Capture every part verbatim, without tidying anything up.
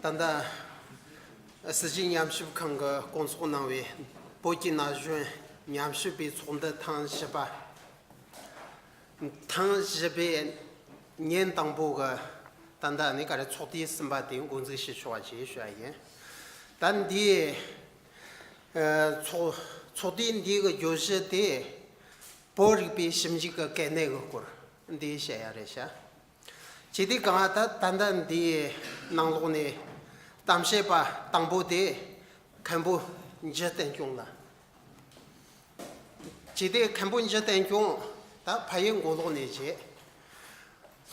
ད་ལྟ་སྲིད་བྱུས་ཉམས་ཞིབ་ཁང་གིས་སྐོང་ཚོགས་གནང་བའི་བོད་ཀྱི་ན་གཞོན་ཉམས་ཞིབ་པའི་ཚོགས་འདུ་ཐེངས་བཞི་པ། ཐེངས་བཞི་པའི་ཉིན་དང་པོ་གི་ད་ལྟ་ནི་ག་རེ་ཚོགས་ཐེངས་གསུམ་པ་དེ་འགོ་འཛུགས་བྱེད་ཆོག་པ་བྱས་ཞུ་བ་ཡིན། ད་འདིའི་ཨ་ཚོགས་ཚོགས་ཐེངས་འདི་གི་བརྗོད་གཞི་དེ་བོད་རིག་པའི་ཞིབ་འཇུག་གི་གལ་གནད་གི་སྐོར་འདི་བཤད་ཡ་རེད་ཤག་ཇི་སྟེ་གང་ད་ད་ལྟ་འདིའི་ནང་ལོགས་ནས་གཏམ་བཤད་པ་དང་པོ་དེ་མཁན་པོ་འཇུ་བསྟན་སྐྱོང་ལགས། ཇི་སྟེ་མཁན་པོ་འཇུ་བསྟན་སྐྱོང་ད་ཕ་ཡུལ་མགོ་ལོག་ནས་བྱས།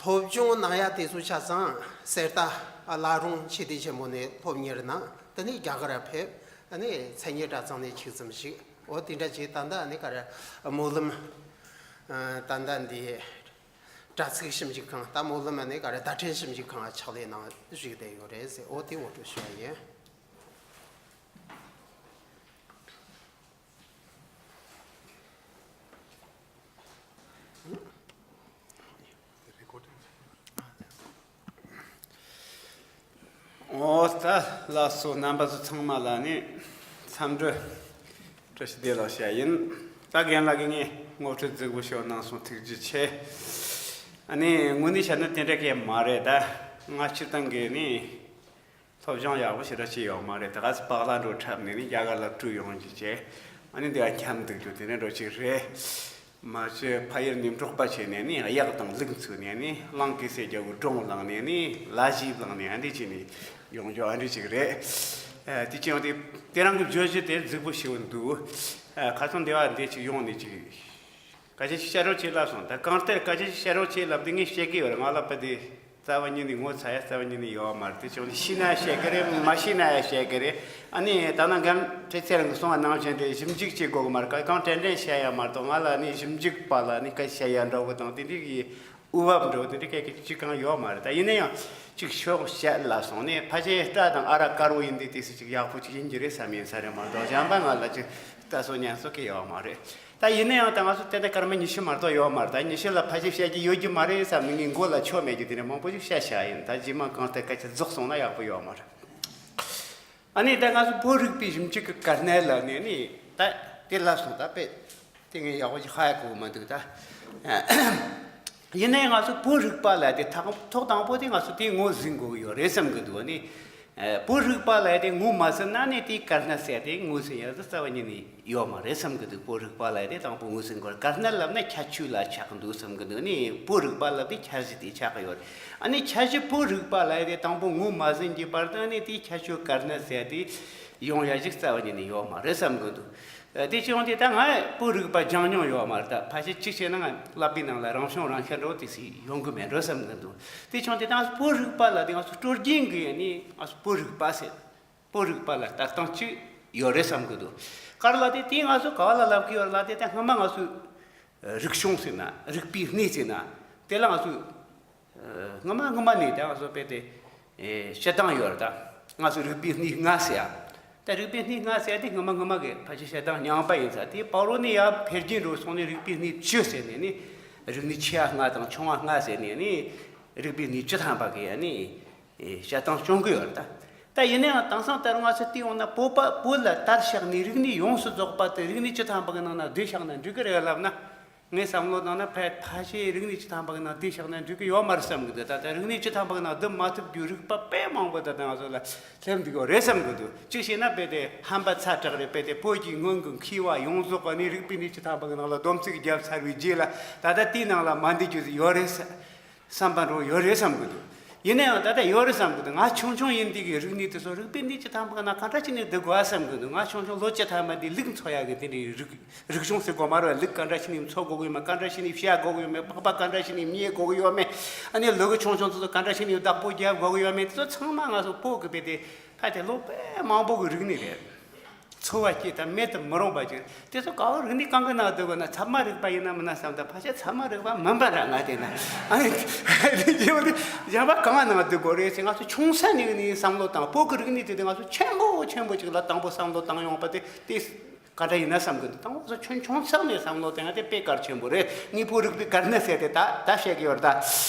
སློབ་སྦྱོང་གནང་ཡ་དེ་ཚོ་ཆ་ཚང་གསེར་རྟ་བླ་རུང་ཆོས་སྡེ་ཆེན་མོ་ནས་སློབ་གཉེར་གནང་། དེ་ནས་རྒྱ་གར་ཕེབས། ཨ་ནི་མཚན་ཉིད་གྲྭ་ཚང་ནས་ཆིག་ཙམ་ཞིག་འོ་དེ་འདྲ་བྱས་ད་ལྟ་ཨ་ནི་ག་རེ་སྨོན་ལམ་ད་ལྟ་འདི་དྲ་ཚིགས་ཞིབ་འཇུག་ཁང་ད་སྨོན་ལམ་ཨ་ནི་ག་རེ་བརྡ་འཕྲིན་ཞིབ་འཇུག་ཁང་ཕྱག་ལས་གནང་བཞུགས་བསྡད་ཡོད་རེད་ཟེར། འོ་དེ་ངོ་སྤྲོད་ཞུ་བ་ཡིན། འོ་ད་ལགས་སོ། རྣམ་པ་ཚོ་ཚང་མ་ལ་ནི་འཚམས་འདྲི་བཀྲ་ཤིས་བདེ་ལེགས་ཞུ་ཡ་ཡིན། ད་རྒན་ལགས་ཀྱིས་ངས་ངོ་སྤྲོད་རྫིག་པོ་ཞུ་གནང་སོང་། ཐུགས་རྗེ་ཆེ། ཨ་ནི་དངོས་གནས་བཤད་ན་དེ་འདྲ་གས་མ་རེད། ད་ང་སྤྱིར་བཏང་གི་ནི། སློབ་སྦྱོང་ཡག་པོ་ཞེ་དྲག་བྱས་ཡོད་མ་རེད། ད་ག་ཚོད་པག་ལ་འགྲོ་འཁྲབ་ནས་ནི་རྒྱ་གར་ལ་བྲོས་ཡོང་རྒྱུ་བྱས། ཨ་ནི་འདི་ཨ་འཁྱམ་འདུག་རྒྱུ་དེ་ནས་འགྲོ་ཅིག་རེད། མ་གཞི་ཕ་ཡུལ་ནས་འབྲོག་པ་བྱས་ནས་ནི་གཡག་དང་ལུག་འཚོས་ནས་ནི་གླང་གི་སེ་རྒྱ་བོ་སྒྲུང་བླངས་ནས་ནི་ལ་གཞས་བླངས་ནས་ཨ་འདི་བྱས་ནས་ཡོང་རྒྱུ་ཨ་འདྲ་ཅིག་རེད། ཨ་དེ་ཅི་ཡང་དེ་དེ་རང་གི་བརྗོད་གཞི་དེ་རྫིག་པོ་ཞེ་པོ་འདུག་ཨ་ཁ་སང་འདི་བ་འདི་ཅིག་ཡོང་ནས་ཅིག་སྐད་ཆ་ཞིག་བཤད་རོགས་བྱེད་ལབ་སོང་། ད་གང་ལྟར་སྐད་ཆ་ཞིག་བཤད་རོགས་བྱེད་ལབ་དུས་ངས་བཤད་ཀྱི་ཡོད་རེད། ང་ལ་བུ་དེ་རྩ་བ་ཉིད་ནས་ངོ་ཚ་ཡ་རྩ་བ་ཉིད་ནས་ཡོད་མ་རེད། དེ་བྱུང་ནས་ཤེས་ན་བཤད་ཀྱི་རེད། མ་ཤེས་ན་ཡང་བཤད་ཀྱི་རེད། ཨ་ནི་ད་ནང་འགན་འཁྲི་ཚེ་རིང་གིས་གསུངས་པ་ནང་བཞིན་དེ་ཞིབ་འཇུག་བྱེད་དགོས་ཀྱི་མ་རེད། གང་དྲན་དྲན་བཤད་ཡ་མ་གཏོགས་ང་ལ་ནི་ཞིབ་འཇུག་པ་ལ་ནི་སྐད་ཆ་བཤད་ཡ་འདྲ་བོ་དང་དེ་འདྲའི་གི་འུ་བབ་འདྲ་བོ་དེ་འདྲའི་སྐད་ཀྱི་ཅི་གང་ཡོད་མ་རེད། ད་ཡིན་ན་ཡང་ཅིག་ཤོག་བཤད་ལབ་སོང་ནས་ཕལ་ཆེར་སྐྲ་དང་ཨ་རག་དཀར་བོ་ཡིན་དུས་དེ་སུ་ཅིག་ཡག་པོ་ཅིག་ཡིན་གྱི་རེད་བསམ་ཡིན་ས་རེད་མ་གཏོགས་གཞན་པ་ང་ལ་ཅིག་ལྟ་སོ་ཉན་སོ་གི་ཡོད་མ་རེད། ད་ཡིན་ན་ཡང་ད་ང་ཚོ་དེ་འདྲ་སྐར་མ་ཉི་ཤུ་མ་གཏོགས་ཡོད་མ་རེད། ད་ཉི་ཤུ་ལ་ཕལ་ཆེར་བཤད་ཀྱི་ཡོད་ཀྱི་མ་རེད་བསམ་ནས་ངའི་མགོ་ལ་ཆོ་མེད་ཀྱི་དེ་འདྲ་མང་པོ་ཞིག་བཤད་བཞག་ཡིན། ད་རྗེས་མ་གང་ལྟར་སྐད་ཆ་རྫོགས་སོང་ན་ཡག་པོ་ཡོད་མ་རེད། ཨ་ནི་ད་ང་ཚོ་བོད་རིག་པའི་ཞིབ་འཇུག་གི་གལ་གནད་ལ་ནས་ནི་ད་དེ་ལབ་སོང་། ད་དཔེ་དེ་ངས་ཡག་པོ་ཞིག་ཧ་ཡ་གོ་མ་འདུག་ད། ཡིན་ནའི་ང་ཚོ་བོད་རིག་པ་ལ་དེ་ཐག་ཐོག་དང་པོ་དེ་ང་ཚོ་དེ་ངོས་ཟིན་དགོས་ཀྱི་ཡོད་རེད་བསམ་གྱི་འདུག་ནི། ཨ་བོད་རིག་པ་ལ་དེ་ངོས་མ་ཟིན་ན་ནི་དེའི་གལ་གནད་ཟེར་དེ་ངོས་ཟིན་ཡ་དེ་རྩ་བ་ཉིད་ནས་ཡོད་མ་རེད་བསམ་གྱི་འདུག་བོད་རིག་པ་ལ་དེ་དང་པོ་ངོས་ཟིན་དགོས། གལ་གནད་ལབ་ན་ཁྱད་ཆོས་ལ་ཆགས་འདུག་བསམ་གྱི་འདུག་ནི་བོད་རིག་པ་ལབ་དེ་ཁྱད་གཞི་དེ་ཆགས་ཀྱི་ཡོད་རེད། ཨ་ནི་ཁྱད་གཞི་བོད་རིག་པ་ལ་དེ་དང་པོ་ངོས་མ་ཟིན་གྱི་བར་དུ་ནི་དེའི་ཁྱད་ཆོས་གལ་གནད་ཟེར་དེ་ཡོང་ཡ་ཞིག་རྩ་བ་ཉིད་ནས་ཡོད་མ་རེད་བསམ་གྱི་འདུག་ཨ་དེ་བྱུང་དུས་ད་ང་བོད་རིག་པ་སྦྱང་མྱོང་ཡོད་མ་རེད། ད་ཕལ་ཆེར་གཅིག་བྱས་ན་ང་བསླབ་པའི་ནང་ལ་རང་བྱུང་རང་ཤར་འདྲ་བོ་དེ་སྲིད་ཡོང་གི་མེད་འགྲོ་བསམ་གྱི་འདུག་དེ་བྱུང་དུས་ད་ང་ཚོ་བོད་རིག་པ་ལ་དེ་ང་ཚོ་སྲོལ་རྒྱུན་གྱི་ནི་ང་ཚོ་བོད་རིག་པ་ཟེར་བོད་རིག་པ་ལ་ལྟ་སྟངས་གཅིག་ཡོད་རེད་བསམ་གྱི་འདུག་ག་རེ་ལབ་དུས་དེ་ང་ཚོ་ག་བ་ལ་ལབ་ཀྱི་ཡོད་རེད་ལབ་དུས་ད་སྔ་མ་ང་ཚོ་རིག་གཞུང་ཟེར་ན་རིག་པའི་གནས་ཟེར་ན་དེ་ལ་ང་ཚོ་སྔ་མ་སྔ་མ་ནས་ད་ང་ཚོ་དཔེ་དེ་ཨེ་སྤྱིར་བཏང་ཡོད་རེད། ད་ང་ཚོ་རིག་པའི་གནས་ལྔ་ཟེར་ཡ། ད་རིག་པའི་གནས་ལྔ་ཟེར་ཡ་དེ་སྔ་མ་སྔ་མ་གི་ཕལ་ཆེར་སྤྱིར་བཏང་རྙིང་པ་ཡིན་ས། དེའི་བར་དུ་ནས་ཡར་འཕེལ་རྒྱས་འགྲོ་སོང་ནས་རིག་པའི་གནས་བཅུ་ཟེར་ནས་ནི་རིག་གནས་ཆེ་བ་ལྔ་དང་ཆུང་བ་ལྔ་ཟེར་ནས་ནི་རིག་པའི་གནས་བཅུ་ཐམ་པ་གི་ཡ་ནི་ཨེ་སྤྱིར་བཏང་སྐྱོང་གི་ཡོད་རེད། ད་ད་ཡིན་ན་ཡང་དེང་སང་ལྟར་ང་ཚོ་བལྟས་ཡོང་ན་བོད་པ་བོད་ལ་དར་ཤག་ནས་རིག་གནས་ཡོངས་སུ་རྫོགས་པ་དེ་རིག་གནས་བཅུ་ཐམ་པ་གི་ནང་ན་བསྡུས་བཞག་ན་འགྲིག་གི་རེད་ལབ་ན། ངས་བསམ་བློ་བཏང་ན་ཕལ་ཕལ་ཆེར་རིག་གནས་བཅུ་ཐམ་པ་གི་ནང་བསྡུས་བཞག་ན་འགྲིག་གི་ཡོད་མ་རེད་བསམ་གི་འདུག་ད་ལྟ་རིག་གནས་བཅུ་ཐམ་པ་གི་ནང་བསྡུ་མ་ཐུབ་རྒྱུ་རིག་པ་དཔེ་མང་པོ་ད་ལྟ་ང་ཚོ་ལ་སླེབས་འདུག་ཡོད་རེད་བསམ་གི་འདུག་གཅིག་བྱས་ན་རྦད་དེ་ཧམ་པ་ཚ་དྲགས་རེད། རྦད་དེ་བོད་ཀྱི་སྔོན་གྱི་མཁས་པ་ཡོངས་རྫོགས་ཀ་ནི་རིག་པའི་གནས་བཅུ་ཐམ་པ་གི་ནང་ལ་སྡོམ་ཚིག་བརྒྱབ་ཚར་བའི་རྗེས་ལ་ད་ལྟ་དེའི་ནང་ལ་མ་འདུས་རྒྱུ་ཟིག་ཡོད་རེད་ས། བསམ་པ་འགྲོ་ཡོད་རེད་བསམ་གི་འདུག་ཡིན་ན་ཡང་ད་ལྟ་ཡོད་རེད་བསམ་གི་འདུག་ང་ཆུང་ཆུང་ཡིན་དུས་ཀྱི་རིག་གནས་དེ་ཚོ་རིག་པའི་གནས་བཅུ་ཐམ་པ་གི་ནང་གང་འདྲ་བྱས་ནས་བསྡུ་དགོས་ཨ་བསམ་གི་འདུག་ང་ཆུང་ཆུང་ལོ་བཅུ་ཐམ་པ་དེ་ལུག་འཚོ་ཡ་གི་དེ་འདྲའི་རིག་རིག་གཞུང་ཟེར་དགོས་མ་རེད། ལུག་ག་འདྲ་བྱས་ནས་འཚོ་དགོས་ཀྱི་ཡོད་མེད། ག་འདྲ་བྱས་ནས་བཤའ་དགོས་ཀྱི་ཡོད་མེད། པགས་པ་ག་འདྲ་བྱས་ནས་མཉེ་དགོས་ཀྱི་ཡོད་མེད། ཨ་ནི་ལུ་གུ་ཆུང་ཆུང་དེ་ཚོ་ག་འདྲ་བྱས་ནས་བདག་པོ་རྒྱབ་དགོས་ཀྱི་ཡོད་མེད། དེ་ཚོ་ཚང་མ་ང་ཚོ་བོད་ཀྱི་བོད་དེ་ཕ་དེ་ལོ་དཔེ་མང་པོ་གི་རིག་གནས་རེད། འཚོ་བ་སྐྱེལ་ཐབས་མེད་དུ་མི་རུང་བ་ཅིག་དེ་ཚོ་ག་བ་རིག་གནས་གང་གི་ནང་བསྡུ་དགོས་ན་ཚད་མ་རིག་པ་ཡིན་ན་མིན་ན་བསམ་དང་། ཕལ་ཆེར་ཚད་མ་རིག་པ་མིན་པ་འདྲ་ང་དེ་ན། ཨ་ནི་དེ་ཡོད་དེ་གཞན་པ་གང་ག་ནང་བསྡུ་དགོས་རེད་ཟེར་ང་ཚོ་ཆུང་ས་ནས་ནས་བསམ་བློ་བཏང་། བོད་ཀྱི་རིག་གནས་དེ་དེ་ང་ཚོ་ཆེན་པོ་ཆེན་པོ་ཅིག་ལ་དང་པོ་བསམ་བློ་བཏང་ཡོང་པ་དེ་དེ། ག་འདྲ་ཡིན་ན་བསམ་གི་འདུག་དང་པོ་ཆུང་ཆུང་ས་ནས་བསམ་བློ་བཏང་ཡ་དེ་དཔེ་གལ་ཆེན་པོ་རེད། ངས་བོད་རིག་པའི་གལ་གནད་ཟེར་དེ་ད་ད་བཤད་གི་ཡོད་རེད།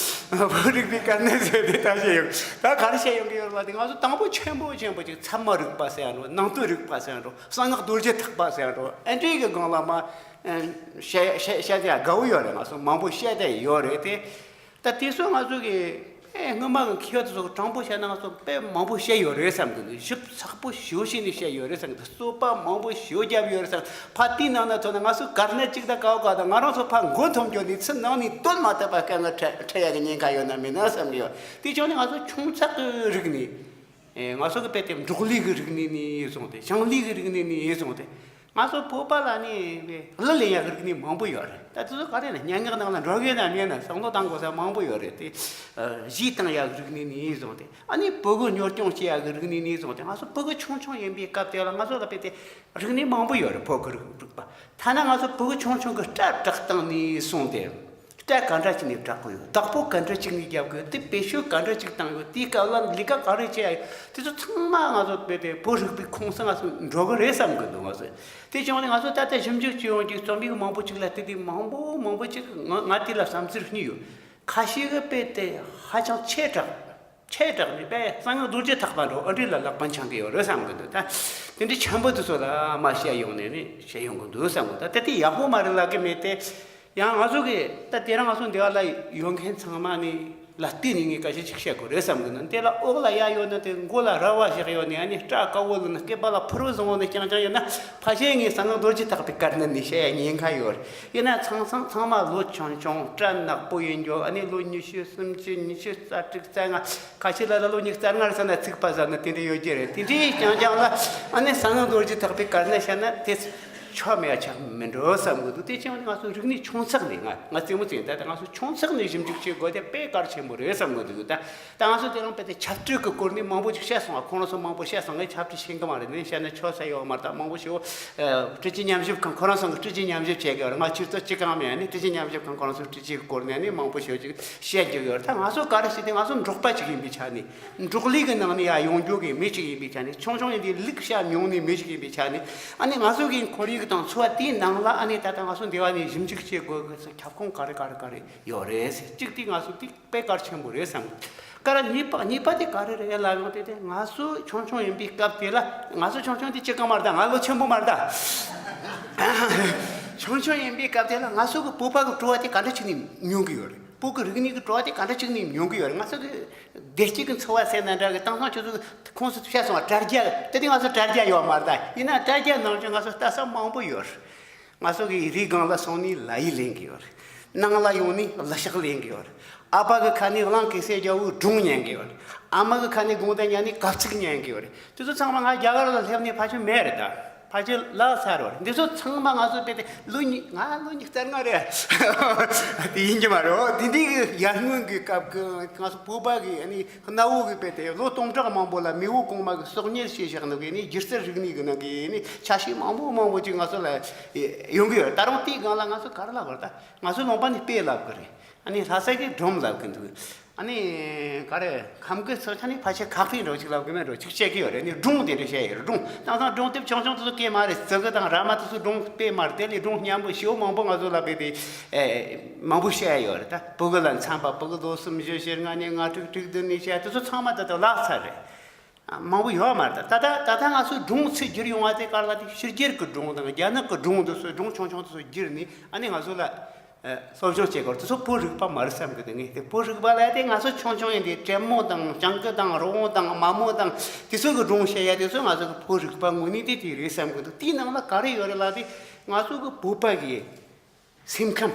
ད་བོད་རིག་པའི་གལ་གནད་ཟེར་དེ་ད་བཤད་ཡོད། ད་ག་རེ་བཤད་ཡོང་གི་ཡོད་རེད་ལབ་དུས། ང་ཚོ་དང་པོ་ཆེན་པོ་ཆེན་པོ་ཅིག་ཚད་མ་རིག་པ་ཟེར་ཡ་འགྲོ། ནང་དོན་རིག་པ་ཟེར་ཡ་འགྲོ། གསང་སྔགས་རྡོ་རྗེ་ཐེག་པ་ཟེར་ཡ་འགྲོ། ཨེ་འདྲའི་གི་སྒང་ལ་མ་བཤད་བཤད་བཤད་ཡ་དགའ་བོ་ཡོད་རེད། ང་ཚོ་མང་པོ་བཤད་བསྡད་ཡོད་རེད་དེ། ད་དེ་ཚོ་ང་ཚོ་གི་དཔེ་སྔོན་མ་གི་མཁས་པ་དེ་ཚོ་གི་དྲང་པོ་བཤད་ན་ང་ཚོ་དཔེ་མང་པོ་བཤད་ཡོད་རེད་བསམ་གི་འདུག་ཞིབ་ཚགས་པོ་ཞེ་པོ་བྱས་ནས་བཤད་ཡོད་རེད་བསམ་གི་འདུག་རྩོད་པ་མང་པོ་ཞེ་པོ་བརྒྱབ་ཡོད་རེད་བསམ། ཕ་དེའི་ནང་ན་ཐོན་ན་ང་ཚོ་གལ་གནད་གཅིག་དང་ཀའོ་ཀའོ་དང་ང་རང་ཚོ་ཕ་མགོ་འཐོམ་རྒྱུ་ནི་ཚུར་ནང་ནས་བཏོན་མ་ཐུབ་པ་དཀའ་ངལ་འཕྲད་འཕྲད་ཡ་གི་ཉེན་ཁ་ཡོད་ན་མེད་ན་བསམ་གི་ཡོད། དེ་བྱུང་ནས་ང་ཚོ་ཆུང་ཚགས་གི་རིག་གནས། ཨེ། ང་ཚོ་གི་དཔེ་དེ་འབྲོག་ལས་ཀྱི་རིག་གནས་ནས་བཟུང་སྟེ། ཞིང་ལས་ཀྱི་རིག་གནས་ནས་བཟུང་སྟེ། ང་ཚོ་བོད་པ་ལ་ནི་གླུ་ལེན་ཡག་གི་རིག་གནས་མང་པོ་ཡོད་རེད། ད་དེ་ཚོ་ག་རེ་ན་སྙན་ངག་ནང་ལ་འགྲོ་གི་ན་མེད་ན་བསམ་བློ་བཏང་དགོས་ས་མང་པོ་ཡོད་རེད་དེ། ཨ། གཞས་བཏང་ཡག་གི་རིག་གནས་ནས་བཟུང་སྟེ། ཨ་ནི་བོད་གི་གཉོར་སྐྱོང་བྱེད་ཡག་གི་རིག་གནས་ནས་བཟུང་སྟེ། ང་ཚོ་བོད་གི་ཆུང་ཆུང་ཡིན་པའི་སྐབས་དེ་ལ་ང་ཚོ་ལ་དཔེ་དེ་རིག་གནས་མང་པོ་ཡོད་རེད། བོད་གི་རིག་རིག་པ། ཐ་ན་ང་ཚོ་བོད་གི་ཆུང་ཆུང་གི་སྐྲ་བྲེག་སྟངས་ནས་བཟུང་སྟེ། སྐྲ་ག་འདྲ་བྱས་ནས་བྲེག་གི་ཡོད། བདག་པོ་ག་འདྲ་བྱས་ནས་རྒྱབ་གི་ཡོད། དེ་བེད་སྤྱོད་ག་འདྲ་ཅིག་བཏང་ཡོད། དེའི་སྐབས་ལ་ལས་ཀ་ག་རེ་བྱས་ཡོད། དེ་ཚོ་ཚང་མ་ང་ཚོ་དཔེ་དེ་བོད་རིག་པའི་ཁོངས་སུ་ང་ཚོ་འགྲོ་གི་རེད་བསམ་གི་འདུག་ང་ཚོ་དེ་བྱུང་ནས་ང་ཚོ་ད་ལྟ་ཞིབ་འཇུག་བྱེད་ཡོང་གི་རྩོམ་ཡིག་མང་པོ་ཅིག་ལ་བལྟས་དུས། མང་པོ་མང་པོ་ཅིག་ང་ང་དེ་ལ་བསམ་ཚུལ་གཉིས་ཡོད། ཁ་ཤས་ཀྱིས་དཔེ་དེ་ཧ་ཅང་ཆེ་དྲགས། ཆེ་དྲགས་ནས་དཔེ་གསང་སྔགས་རྡོ་རྗེ་ཐེག་པ་འགྲོ་ཨ་འདྲ་ལ་ལག་པ་འཆང་གི་ཡོད་རེད་བསམ་གི་འདུག་ད་དེ་འདྲའི་ཆེན་པོ་དེ་ཚོ་ལ་མ་བཤད་ཡོང་ནས་ནི་བཤད་ཡོང་གི་འདུག་བསམ་གི། ད་དེ་དེ་ཡག་པོ་མ་རེད་ལབ་གི་མེད་དེ། ཡང་ང་ཚོ་གི་ད་དེ་རིང་ང་ཚོ་འདི་བ་ལ་ཡོད་མཁན་ཚང་མ་ནི་ལ་བལྟས་ནས་ངས་སྐད་ཆ་ཅིག་བཤད་དགོས་རེད་བསམ་གི་འདུག་དེ་ལ་འོག་ལ་གཡར་ཡོད་ན་དེ། མགོ་ལ་རལ་པ་བཞག་ཡོད་ནས། ཨ་ནི་སྐྲ་དཀར་པོ་ལ་ནི་སྐེད་པ་ལ་ཕུར་བུ་བཟང་པོ་ནི་རྐྱང་རྐྱང་ཡོད་ན། ཕལ་ཆེར་ངས་གསང་སྔགས་རྡོ་རྗེ་ཐེག་པའི་སྐར་ནི་ནས་བཤད་ཡ་ཉེན་ཁ་ཡོད་རེད། ཡིན་ན་ཚང་ཚང་ཚང་མ་ལོ་ཆུང་ཆུང་། སྐྲ་ནག་པོ་ཡིན་རྒྱུ། ཨ་ནི་ལོ་ཉི་ཤུ་སུམ་ཅུ། ཉི་ཤུ་རྩ་དྲུག་རྩ་ལྔ། ཁ་ཤས་ལ་ལ་ལོ་ཉི་ཤུ་རྩ་ལྔ་རེད་ཟེར་ན་ཚིག་པ་ཟ་ན་དེ་འདྲ་ཡོད་ཀྱི་རེད། དེ་འདྲའི་རྐྱང་རྐྱང་ལ་ཨ་ནི་གསང་སྔགས་རྡོ་རྗེ་ཐེག་པའི་སྐར་ནི་བཤད་ན་དེ་ཆོ་མེད་ཡ་ཆགས་མི་འགྲོ་བསམ་གི་འདུག་དེ་བྱས་ནས་ང་ཚོ་རིག་གནས་ཆུང་ཙག་ནས། ང་ང་རྩེད་མོ་རྩེ་ཡིན། ད་ལྟ་ང་ཚོ་ཆུང་ཙག་ནས་ཞིབ་འཇུག་བྱེད་དགོས་དེ་དཔེ་གལ་ཆེན་པོ་རེད་བསམ་གི་འདུག་ད་ད་ང་ཚོ་དེ་རིང་དཔེ་དེ་ཆབ་སྲིད་ཀྱི་སྐོར་ནས་མང་པོ་ཅིག་བཤད་སོང་བ། ཁོང་རང་ཚོ་མང་པོ་བཤད་སོང་། ངས་ཆབ་སྲིད་ཤེས་ཀྱི་མ་རེད། ནས་བཤད་ན་ཆོ་ས་ཡོད་མ་རེད། ད་མང་པོ་ཞིག་ཨ་སྲིད་སྤྱི་ཉམས་ཞིབ་ཁང་། ཁོ་རང་ཚོ་གི་སྲིད་སྤྱི་ཉམས་ཞིབ་བྱེད་ཀྱི་ཡོད་རེད། ང་ཁྱེད་ཚོ་ཅི་གང་མེད། ནས་སྲིད་སྤྱི་ཉམས་ཞིབ་ཁང་ཁོ་རང་ཚོ་སྲིད་སྤྱི་གི་སྐོར་ནས་ནི་མང་པོ་ཞིག་ཅིག་བཤད་རྒྱུ་ཡོད་རེད། ད་ང་ཚོ་ག་རེ་བྱེད་དེ། ང་ཚོ་འབྲོག་པ་ཅིག་ཡིན་པའི་ཆ་ནས། འབྲོག་ལས་ཀྱི་ནང་ནས་ཡར་ཡོང་རྒྱུ་གི་མི་ཞིག་ཡིན་པའི་ཆ་ནས། ཆུང་ཆུང་ཡིན་དུས་ལུག་བཤའ་མྱོང་ནི་མི་ཞིག་ཡིན་པའི་ཆ་ནས། ཨ་ནི་ང་ཚོ་གི་ཁོར་ཡུག་དང་འཚོ་བ་དེའི་ནང་ལ་ཨ་ནི་ད་ལྟ་ང་ཚོ་འདི་བ་ནས་ཞིབ་འཇུག་བྱེད་དགོས་གི་ཁྱབ་ཁོངས་ག་རེ་ག་རེ་ག་རེ་ཡོད་རེད་ཟེར། གཅིག་དེ་ང་ཚོ་དེ་དཔེ་གལ་ཆེན་པོ་རེད་བསམ་གི། ཀ་ར་གཉིས་པ་གཉིས་པ་དེ་ག་རེ་རེད་ལབ་ཡོང་དུས། དེ་ང་ཚོ་ཆུང་ཆུང་ཡིན་པའི་སྐབས་དེ་ལ། ང་ཚོ་ཆུང་ཆུང་དེ་ཅི་གང་མ་རེད། ད་ང་ལོ་ཆེན་པོ་མ་རེད། ད་ཆུང་ཆུང་ཡིན་པའི་སྐབས་དེ་ལ་ང་ཚོ་གི་བོད་པ་གི་བྲོ་བ་དེ་ག་འདྲ་བྱས་ནས་མྱོང་གི་ཡོད་རེད། བོད་ཀྱི་རིག་གནས་ཀྱི་བྲོ་བ་དེ་ག་འདྲ་ཅིག་ནས་མྱོང་གི་ཡོད་རེད། ང་ཚོ་གི་བདེ་སྐྱིད་ཀྱི་འཚོ་བ་ཟེར་ན་འདྲ་གི། དེང་སང་ཁྱོད་ཚོ་གི་ཁོངས་སུ་བཤད་སོང་བ། དྲ་རྒྱ། དེ་དུས་ང་ཚོ་དྲ་རྒྱ་ཡོད་མ་རེད། ད་ཡིན་ན་དྲ་རྒྱ་ནང་བཞིན་ང་ཚོ་ལྟ་ས་མང་པོ་ཡོད་རེད། ང་ཚོ་གི་རི་སྒང་ལ་སོང་ནས་ལ་ཡི་ལེན་གི་ཡོད་རེད། ནང་ལ་ཡོང་ནས་གླུ་ཤགས་ལེན་གི་ཡོད་རེད། ཨ་ཕ་གི་ཁ་ནས་གླང་གེ་སར་རྒྱལ་པོའི་སྒྲུང་ཉན་གི་ཡོད་རེད། ཨ་མ་གི་ཁ་ནས་དགོང་དག་ཉལ་ནས་གབ་ཚིག་ཉན་གི་ཡོད་རེད། དེ་ཚོ་ཚང་མ་ང་རྒྱ་གར་ལ་སླེབས་ནས་ཕལ་ཆེར་མེད་རེད། ད་ཕལ་ཆེར་བརླག་ཚར་བ་རེད། འདི་ཚོ་ཚང་མ་ང་ཚོ་དཔེ་དེ་ལོ་ཉི། ང་ལོ་ཉི་ཤུ་རྩ་ལྔ་རེད། དེ་ཡིན་གྱི་མ་རེད། དེ་འདྲའི་གི་ཡར་སྔོན་གྱི་སྐབས་ཀྱི་ང་ཚོ་བོད་པ་གི་ཨ་ནི་གནའ་བོ་གི་དཔེ་དེ་ལོ་སྟོང་ཕྲག་མང་པོ་ལ་མེས་པོ་གོང་མ་གི་གསོག་ཉར་བྱས་བཞག་ནོ་གི་ཨ་ནི་སྒྱུ་རྩལ་རིག་གནས་གི་ནང་གི་ཨ་ནི་ཆ་ཤས་མང་པོ་མང་པོ་ཅིག་ང་ཚོ་ལ་ཡོང་གི་ཡོད། ད་རུང་དེའི་སྒང་ལ་ང་ཚོ་ག་རེ་ལབ་དགོས་རེད། ད་ང་ཚོ་ལུང་པ་ནས་དཔེ་ལབ་གི་རེད། ཨ་ནི་ལྷ་ས་གི་སྒྲུང་ལབ་གི་འདུག་ཨ་ནི་ག་རེ། ཁམས་གི་ཚོ་ཆ་ནས་ཕལ་ཆེར་ཁ་དཔེ་འདྲ་བོ་ཅིག་ལབ་གི་མེད་འགྲོ། ཅིག་བཤད་གི་ཡོད་རེད། ཨ་ནི་སྒྲུང་དེ་འདྲ་བཤད་ཡོད་རེད། སྒྲུང་དེང་སང་སྒྲུང་དེབ་ཆུང་ཆུང་དེ་ཚོ་སྐད་མ་རེད། ཙི་གུ་དང་ར་མ་དེ་ཚོ་སྒྲུང་དཔེ་མ་རེད། དེ་ལས་སྒྲུང་སྙན་པོ་ཞེ་པོ་མང་པོ་ང་ཚོ་ལ་དཔེ་དེ་ཨེ་མང་པོ་བཤད་ཡ་ཡོད་རེད། ད་ཕྲུ་གུ་ལ་འཚམས་པ། ཕྲུ་གུ་ལོ་སུམ་ཅུ་བཞི་ལྔ་ནས་ལྔ་དྲུག་དྲུག་བདུན་ནས་བཤད་དེ་ཚོ་ཚང་མ་ད་ལྟ་བརླག་ཚར་རེད། མང་པོ་ཡོད་མ་རེད། ད་ད་ད་ལྟ་ང་ཚོའི་སྒྲུང་ཚིག་བསྒྱུར་ཡོང་བ་དེ་ག་རེ་ལབ་དུས། ཕྱི་རྒྱལ་གྱི་སྒྲུང་དང་རྒྱ་ནག་གི་སྒྲུང་དེ་ཚོ། སྒྲུང་ཆུང་ཆུང་དེ་ཚོ་བསྒྱུར་ནས་ཨ་ནི་ང་ཚོ་ལ་ཨ་སློབ་སྦྱོང་བྱེད་དགོས། དེ་ཚོ་བོད་རིག་པ་མ་རེད་བསམ་གི་འདུག་ངས་དེ་བོད་རིག་པ་ལབ་དེ་ང་ཚོ་ཆུང་ཆུང་ཡིན་དུས་དྲེད་མོང་དང་སྤྱང་ཀི་དང་རི་བོང་དང་མ་མོ་དང་དེ་ཚོ་གི་སྒྲུང་བཤད་ཡ་དེ་ཚོ་ང་ཚོ་གི་བོད་རིག་པ་དངོས་གནས་དེ་དེ་རེད་བསམ་གི་འདུག་དེའི་ནང་ལ་ག་རེ་ཡོད་རེད་ལབ་དུས། ང་ཚོ་གི་བོད་པ་གི་སེམས་ཁམས།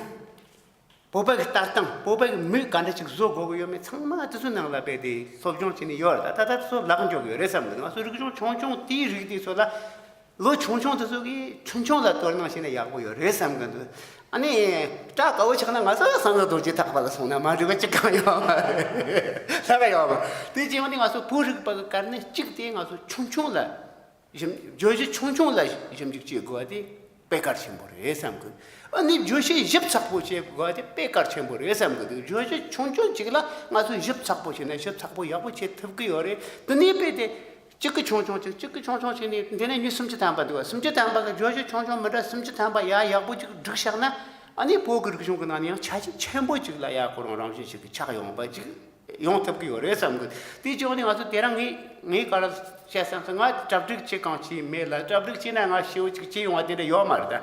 བོད་པ་གི་ལྟ་སྟངས། བོད་པ་གི་མི་ག་འདྲ་ཅིག་བཟོ་དགོས་ཀྱི་ཡོད་མེད་ཚང་མ་དེ་ཚོའི་ནང་ལ་དཔེ་དེ་སློབ་སྦྱོང་བྱས་ནས་ཡོད་རེད། ད་ད་ལྟ་དེ་ཚོ་བརླག་འགྲོ་གི་ཡོད་རེད་བསམ་གི་འདུག་ང་ཚོ་རིག་གཞུང་ཆུང་ཆུང་དེའི་རིགས་དེ་ཚོ་ལ། ལོ་ཆུང་ཆུང་དེ་ཚོ་གིས་ཆུང་ཆུང་ལ་དོ་སྣང་བྱས་ན་ཡག་པོ་ཡོད་རེད་བསམ་གི་འདུག་ཨ་ནི་སྐྲ་དཀར་པོ་ཆགས་ན་ང་ཚོ་གསང་སྔགས་རྡོ་རྗེ་ཐེག་པ་ལ་སོང་ན་མ་འགྲིག་པ་ཅི་གང་ཡོད་མ་རེད། ལྷག་ཡོད་མ་རེད། དེ་བྱས་ནས་ང་ཚོ་བོད་རིག་པ་གི་གལ་གནད་གཅིག་དེ་ང་ཚོ་ཆུང་ཆུང་ལ། ཞིབ། བརྗོད་གཞི་ཆུང་ཆུང་ལ་ཞིབ་འཇུག་བྱེད་དགོས་པ་དེ་དཔེ་གལ་ཆེན་པོ་རེད་བསམ་གི། ཨ་ནི་བརྗོད་གཞི་ཞིབ་ཚགས་པོ་བྱེད་དགོས་པ་དེ་དཔེ་གལ་ཆེན་པོ་རེད་བསམ་གི་འདུག་བརྗོད་གཞི་ཆུང་ཆུང་ཅིག་ལ་ང་ཚོས་ཞིབ་ཚགས་པོ་བྱས་ན་ཞིབ་ཚགས་པོ་ཡག་པོ་བྱེད་ཐུབ་ཀྱི་ཡོད་རེད། དེ་ནས་དཔེ་དེ་ གཅིག་གི་ཆུང་ཆུང་ཅིག་གཅིག་གི་ཆུང་ཆུང་ཅིག་ནས་འདི་ནས་མྱི་སུམ་ཅུ་ཐམ་པ་འདུག་སུམ་ཅུ་ཐམ་པ་གི་བརྗོད་གཞི་ཆུང་ཆུང་མི་འདྲ་སུམ་ཅུ་ཐམ་པ་ཡ་ཡག་པོ་ཅིག་བསྒྲིགས་བཞག་ན། ཨ་ནི་བོད་ཀྱི་རིག་གཞུང་གི་ནང་ནས་ཡང་ཆ་ཤས་ཆེན་པོ་ཅིག་ལ་ཡ་ཁོ་རང་རང་བཞིན་ཞིག་གི་ཆགས་ཡོང་བ་ཅིག་ཡོང་ཐུབ་ཀྱི་ཡོད་རེད་བསམ་གི། དེའི་རྗེས་ནས་ང་ཚོ་དེ་རིང་ངས་ངས་ག་རེ་བཤད་བསམ་སོང་། ང་གྲ་སྒྲིག་བྱེད་གང་བྱས་མེད་ལ། གྲ་སྒྲིག་བྱས་ན་ང་ཞེ་པོ་ཅིག་བྱེད་ཡོང་བ་དེ་འདྲ་ཡོད་མ་རེད་ད།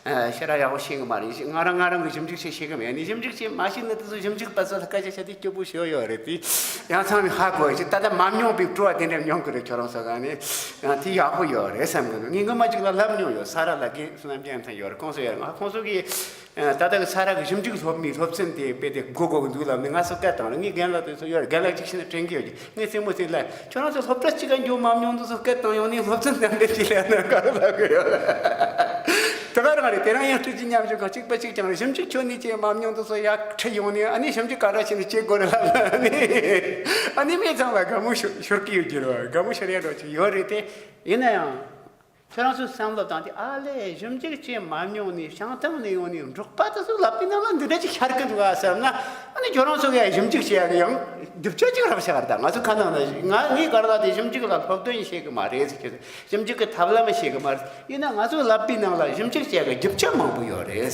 ཨ། ཞེ་དྲག་ཡག་པོ་ཤེས་གི་མ་རེད། ང་རང་ང་རང་གི་ཞིབ་འཇུག་བྱེད་ཤེས་གི་མེད། ནི་ཞིབ་འཇུག་བྱེད་མ་ཤེས་ན་དེ་ཚོ་ཞིབ་འཇུག་པ་ཚོ་ལ་སྐད་ཆ་བཤད་དུས་སྐྱོ་པོ་ཞེ་པོ་ཡོད་རེད་དེ། ཡང་ཚང་མས་ཧ་གོ་ཡ་ཅིག་ད་ལྟ་མ་མྱོང་པའི་སྤྲོ་བ་དེ་འདྲ་མྱོང་གི་རེད། ཁྱོད་རང་ཚོ་ག་ནས་ཡང་དེ་ཡག་པོ་ཡོད་རེད་བསམ་གི་འདུག་ངས་སྔོན་མ་ཅིག་ལ་ལབ་མྱོང་ཡོད། ས་ར་ལ་དགེ་བསོད་ནམས་རྒྱལ་མཚན་ཡོད་རེད། ཁོང་ཚོ་ཡོད་རེད། ང་ཁོང་ཚོ་གིས་ད་ལྟ་གི་ས་ར་གི་ཞིབ་འཇུག་སློབ་མའི་སློབ་ཚན་དེ་དཔེ་དེ་དགོས་དགོས་གི་འདུག་ལབ་ནས་ང་ཚོ་སྐད་བཏང་རེད། ངས་རྒན་ལགས་དེ་ཚོ་ཡོད་རེད། རྒན་ལགས་ཅིག་ཤེས་ན་དྲན་གི་ཡོད་ཀྱི། ངས་རྩེད་མོ་རྩེ་ལ་ཁྱོད་རང་ཚོ་སློབ་གྲྭ་གཅིག་ག་འགྱོ་མ་མྱོང་དུས་སུ་སྐད་བཏང་ཡོང་ནས་སློབ་ཚན་གཏན་འབེབས་བྱས་ལ་ན་ག་རེ་ལབ་གི་ཡོད་ལ། དེ་ག་རང་རེད། དེ་རང་ཡང་སྤྲོད་ཀྱི་མཉམ་ཞུགས་གང་གཅིག་པ་གཅིག་ཀྱང་རེད། ཞིབ་འཇུག་ཁྱོན་ནས་བྱས་མ་མྱོང་དུས་སུ་ཡག་ཁྲིད་ཡོང་ནས། ཨ་ནི་ཞིབ་འཇུག་ག་འདྲ་བྱས་ནས་བྱེད་དགོས་རེད་ལབ་ལ་ནི། ཨ་ནི་མི་ཚང་ལ་དགའ་མོ་ཤོར་ཤོར་གི་ཡོད་ཀྱི་རེད་བ། དགའ་མོ་ཤོར་ཡ་འདྲ་ཅིག་ཡོད་རེད་དེ། ཡིན་ན་ཡང་། ཁྱོད་རང་ཚོས་བསམ་བློ་བཏང་སྟེ། ཨ་ལས། ཞིབ་འཇུག་བྱས་མ་མྱོང་ནས་བྱང་ཐང་ནས་ཡོང་ནས་འབྲོག་པ་དེ་ཚོ་ལབ་པའི་ནང་ལ་འདི་འདྲ་ཅིག་ཤར་གི་འདུག་ཨ་བསམ་ན། ཨ་ནི་ཁྱོད་རང་ཚོ་གིས་ཞིབ་འཇུག་བྱེད་ཡག་གི་ཡང་རྒྱུ་ཆ་ཅིག་རག་ཤག་རེད། ད་ང་ཚོ་ཁ་ནང་ལ་ང་ངའི་ག་རེ་ལབ་དེ་ཞིབ་འཇུག་ལ་སློབ་སྟོན་བྱེད་གི་མ་རེད་ཟེར་གི། ཞིབ་འཇུག་གི་ཐབས་ལམ་བྱེད་གི་མ་རེད། ཡིན་ན་ང་ཚོས་ལབ་པའི་ནང་ལ་ཞིབ་འཇུག་བྱེད་ཡག་གི་རྒྱུ་ཆ་མང་པོ་ཡོད་རེད།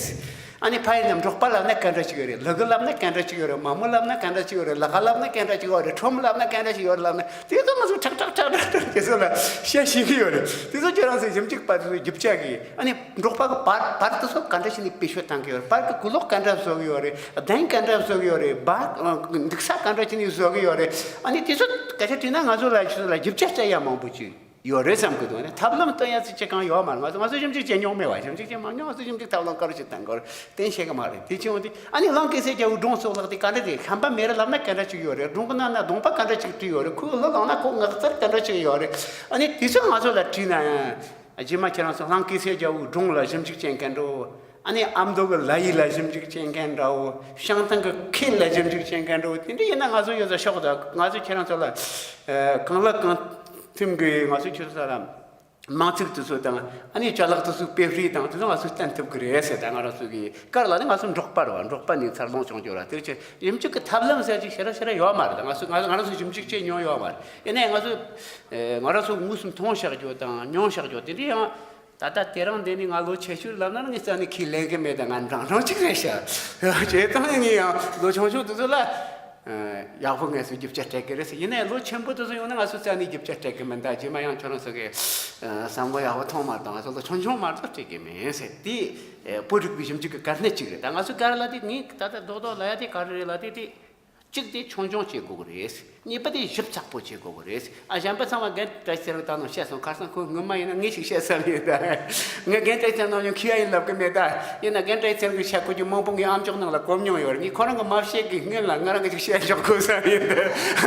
ཨ་ནི་ཕ་ཡུལ་ནས་འབྲོག་པ་ལབ་ན་ག་འདྲ་ཞིག་ཡོད་རེད། ལུ་གུ་ལབ་ན་ག་འདྲ་ཞིག་ཡོད་རེད། མ་མོ་ལབ་ན་ག་འདྲ་ཞིག་ཡོད་རེད། ལ་ཁ་ལབ་ན་ག་འདྲ་ཞིག་ཡོད་རེད། ལ་ཁ་ལབ་ན་ག་འདྲ་ཞིག་ཡོད་རེད་ལབ་ན། དེ་ཚོ་ང་ཚོས་ཁྲག་ཁྲག་ཁྲག་ཁྲག་ཁྲག་དེ་ཚོ་ལ་བཤད་ཤེས་ཀྱི་ཡོད་རེད། དེ་ཚོ་ཁྱེད་རང་ཚོའི་ཞིབ་འཇུག་པ་དེ་ཚོའི་རྒྱུ་ཆ་གི། ཨ་ནི་འབྲོག་པ་གི་པར་པར་དེ་ཚོ་ག་འདྲ་བྱས་ནས་བེད་སྤྱོད་བཏང་གི་ཡོད་རེད། པར་གི་གོས་ལོག་ག་འདྲ་བཟོ་གི་ཡོད་རེད། གདན་ག་འདྲ་བཟོ་གི་ཡོད་རེད། པར་འདུག་ས་ག་འདྲ་བྱས་ནས་བཟོ་གི་ཡོད་རེད། ཨ་ནི་དེ་ཚོ་སྐད་ཆ་དྲིས་ན་ང་ཚོ་ལ་ཁྱེད་ཚོ་ལ་རྒྱུ་ཆ་སྤྲད་ཡ་མང་པོ་ཅིག་ཡོད་རེད་བསམ་གི་འདུག་ཨ་ནི་ཐབས་ལམ་སྟོན་ཡ་ཚིག་ཅིག་གང་ཡོད་མ་རེད། ང་ཚོ་ང་ཚོ་ཞིབ་འཇུག་བྱེད་མྱོང་མེད་བ། ཞིབ་འཇུག་བྱེད་མ་མྱོང་། ང་ཚོ་ཞིབ་འཇུག་ཐབས་ལམ་ག་རེ་ཞིག་བསྟན་དགོས་རེད། གཏན་ཤེས་གི་མ་རེད། དེ་ཕྱིན་འོང་དུས་ཨ་ནི་གླང་གེ་སར་རྒྱལ་པོའི་སྒྲུང་གཙུག་ལག་དེ་ག་འདྲ་རེད། ཁམས་པ་མེ་རི་ལབ་ན་ག་འདྲ་ཅིག་ཡོད་རེད། སྒྲུང་གི་ནང་ན་གདོང་པ་ག་འདྲ་ཅིག་བྲིས་ཡོད་རེད། ཁོའི་གླུ་བླངས་ན་ཁོ་ངག་རྩལ་ག་འདྲ་ཅིག་ཡོད་རེད། ཨ་ནི་དེ་ཚོ་ང་ཚོ་ལ་དྲིས་ན་ཡང་། རྗེས་མ་ཁྱེད་རང་ཚོ་གླང་གེ་སར་རྒྱལ་པོའི་སྒྲུང་ལ་ཞིབ་འཇུག་བྱེད་མཁན་འདྲ་བོ། ཨ་ནི་ཨ་མདོ་གི་ལ་ཡུལ་ལ་ཞིབ་འཇུག་བྱེད་མཁན་འདྲ་བོ། བྱང་ཐང་གི་ཁུལ་ལ་ཞིབ་འཇུག་བྱེད་མཁན་འདྲ་བོ། དེ་འདྲ་ཡིན་ན་ང་ཚོ་ཡོད་ས་ཤོག་ད། ང་ཚོ་ཁྱེད་རང་ཚོ་ལ་གང་ལ་གང་ཐིམ་གི་ང་ཚོ་ཁྱེད་ཚོ་ལ། མིང་ཚིག་དེ་ཚོ་དང་། ཨ་ནི་ཅ་ལག་དེ་ཚོ་དཔེ་རིས་དང་དེ་ཚོ་ང་ཚོས་བསྟན་ཐུབ་ཀྱི་རེད་ཟེར། ད་ང་རང་ཚོ་གི་གར་ལ་ནི་ང་ཚོ་འབྲོག་པ་རེད་བ། འབྲོག་པ་ནས་འཚར་ལོངས་བྱུང་རྒྱུ་ར། དེ་ཚོ་ཞིབ་འཇུག་གི་ཐབས་ལམ་ཟེར་ཅིག་ཞེ་དྲག་ཞེ་དྲག་ཡོད་མ་རེད། ད་ང་ཚོ་ང་ང་རང་ཚོ་ཞིབ་འཇུག་བྱས་མྱོང་ཡོད་མ་རེད། ཡིན་ནའི་ང་ཚོ་ཨེ་ང་རང་ཚོ་དངོས་སུ་མཐོང་བཞག་རྒྱུ་དང་མྱོང་བཞག་རྒྱུ་དེ་འདྲ་ཡང་། ད་ལྟ་དེ་རིང་འདི་ནས་ང་ལོ་ཆེ་ཤོས་ལབ་ན་ངས་རྩ་ནས་ཁས་ལེན་གི་མེད། ད་ང་འབྲིང་འབྲིང་ཅིག་རེད་ཤག་བྱས་ཙང་ངས་ཡང་ལོ་ཆུང་ཆུང་དེ་ཚོ་ལ། ཨ། ཡག་པོ་ངས་སུ་རྒྱུ་ཆ་སྤྲད་ཀྱི་རེད་ཟེར། ཡིན་ནའི་ལོ་ཆེན་པོ་དེ་ཚོ་ཡོང་ན་ང་ཚོ་རྩ་ནས་རྒྱུ་ཆ་སྤྲད་ཀྱི་མིན། ད་རྗེས་མ་ཡང་ཁྱོད་རང་ཚོ་གིས་བསམ་བློ་ཡག་པོ་ཐོངས་མ་གཏོང་། ང་ཚོ་ལོ་ཆུང་ཆུང་མ་གཏོགས་སྤྲད་ཀྱི་མིན་ཟེར། དེ་བོད་རིག་པའི་ཞིབ་འཇུག་གི་གལ་གནད་ཅིག་རེད། ད་ང་ཚོ་ག་རེ་ལབ་དེ། ངས་ད་ལྟ་རྡོག་རྡོག་ལབ་ཡ་དེ་ག་རེ་རེད་ལབ་དེ། དེ་གཅིག་དེ་ཆུང་ཆུང་བྱེད་དགོས་ཀྱི་རེད། གཉིས་པ་དེ་ཞིབ་ཚགས་པོ་བྱེད་དགོས་ཀྱི་རེད། ཨ། གཞན་པ་ཚང་མ་རྒན་བཀྲ་ཤིས་ཚེ་རིང་ད་ནང་བཤད་སོང་། ཁ་སང་ཁོ་སྔོན་མ་ཡིན་ན་ངས་ཞིག་བཤད་བསམ་ཡོད་ད། ངས་རྒན་བཀྲ་ཤིས་ཚེ་རིང་ནང་ཡང་ཁྱི་ཡ་ཡིན་ལབ་ཀྱི་མེད་ད། ཡིན་ན་རྒན་བཀྲ་ཤིས་ཚེ་རིང་གི་བཤད་ཁོ་གྱི་མང་པོ་ངའི་ཨམ་ཅོག་ནང་ལ་གོ་མྱོང་ཡོད་རེད། ངས་ཁོ་རང་གི་མ་བཤད་གི་སྔོན་ལ་ང་རང་གི་ཅིག་བཤད་འཇོག་དགོས་བསམ་ཡོད་ད།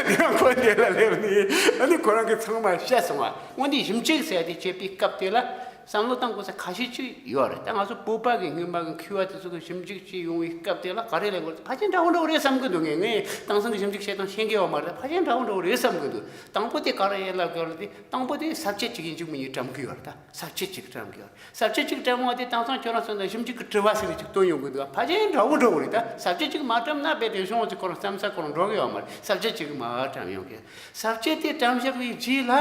དེ་ཡང་ཁོ་འདི་ལ་སླེབས་ནས་ཨ་ནི་ཁོ་རང་གི་ཚང་མ་བཤད་སོང་བ། འོན་ཏེ་ཞིབ་འཇུག་ཟེར་དེ་བྱེད་པའི་སྐབས་དེ་ལ། བསམ་བློ་བཏང་དགོས་ས་ཁ་ཤས་ཅིག་ཡོད་རེད། ད་ང་ཚོ་བོད་པ་གི་སྔོན་མ་གི་མཁས་པ་དེ་ཚོ་གི་ཞིབ་འཇུག་བྱེད་ཡོང་བའི་སྐབས་དེ་ལ་ག་རེ་ལབ་དགོས་རེད། ཕལ་ཆེར་འདྲ་བོ་འདྲ་བོ་རེད་བསམ་གི་འདུག་ངས་ངས་དེང་སང་གི་ཞིབ་འཇུག་བྱེད་སྟངས་ཤེས་ཀྱི་ཡོད་མ་རེད། ཕལ་ཆེར་འདྲ་བོ་འདྲ་བོ་རེད་བསམ་གི་འདུག་དང་པོ་དེ་ག་རེ་ལབ་དགོས་རེད་དེ། དང་པོ་དེ་ས་བཅད་ཅིག་ཡིན་གཅིག་མིན་གཅིག་བཀྲམ་གི་ཡོད་རེད། ད་ས་བཅད་ཅིག་བཀྲམ་གི་ཡོད་རེད། ས་བཅད་ཅིག་བཀྲམ་བ་དེ་དེང་སང་ཁྱོད་རང་ཚོ་ནས་ཞིབ་འཇུག་གི་དྲི་བ་ཟེར་ནས་ཅིག་བཏོན་ཡོང་གི་འདུག་ཕལ་ཆེར་འདྲ་བོ་འདྲ་བོ་རེད། ད་ས་བཅད་ཅིག་མ་བཀྲམ་ན་རྦད་དེ་གཞུང་ཅིག་ཁོ་རང་བསམ་ས་ཁོ་རང་འགྲོ་གི་ཡོད་མ་རེད། ས་བཅད་ཅིག་མ་བཀྲམ་ཡོང་གི། ས་བཅད་དེ་བཀྲམ་བཞག་པའི་རྗེས་ལ་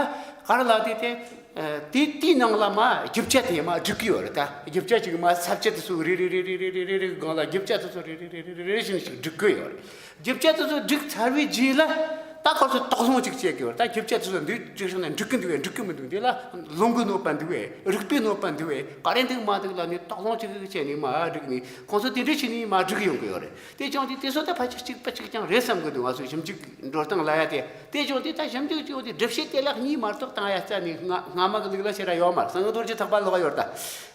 ག་རེ་ལབ་དེ་དེ། ཨ། དེ་དེའི་ནང་ལ་མར་རྒྱུ་ཆ་དེ་མར་སྒྲིག་གི་ཡོད་རེད། ད་རྒྱུ་ཆ་ཅིག་མར་ས་བཅད་དེ་ཚོ་རེ་རེ་རེ་རེ་སྒང་ལ་རྒྱུ་ཆ་དེ་ཚོ་རེ་རེ་རེ་རེ་བཞིན་ཞིག་སྒྲིག་གི་ཡོད་རེད། རྒྱུ་ཆ་དེ་ཚོ་སྒྲིག་ཚར་བའི་རྗེས་ལ་ད་ཁོ་ཚོ་དོགས་སློང་ཅིག་བྱེད་ཀྱི་ཡོད་རེད། ད་རྒྱུ་ཆ་དེ་ཚོ་འདི་སྒྲིག་སོང་ན་འགྲིག་གི་འདུག་གས་འགྲིག་གི་མི་འདུག་འདི་ལ་ལུང་གི་གནོད་པ་འདུག་གས། རིགས་པའི་གནོད་པ་འདུག་གས། ག་རེ་འདུག་མ་འདུག་ལབ་ནས་དོགས་སློང་ཅིག་བྱས་ནས་མར་སྒྲིག་ནས་ཁོང་ཚོ་དེ་འདྲ་བྱས་ནས་མར་སྒྲིག་ཡོང་གི་ཡོད་རེད། དེ་བྱུང་དུས་དེ་ཚོ་ད་ཕལ་ཆེར་གཅིག་པ་གཅིག་རྐྱང་རེད་བསམ་གི་འདུག་ང་ཚོའི་ཞིབ་འཇུག་འགྲོ་སྟངས་ལབ་ཡ་དེ། དེ་བྱུང་དུས་ད་ཞིབ་འཇུག་བྱེད་དུས་སྒྲུབ་བྱེད་དེ་ལ་གཉིས་མ་གཏོགས་བཏང་ཡ་རྩ་ནས་སྔ་སྔ་མ་གི་ལུགས་ལ་ཞེ་དྲག་ཡོད་མ་རེད། སང་གི་རྡོ་རྗེ་ཐེག་པ་ལོག་ཡོད་ད།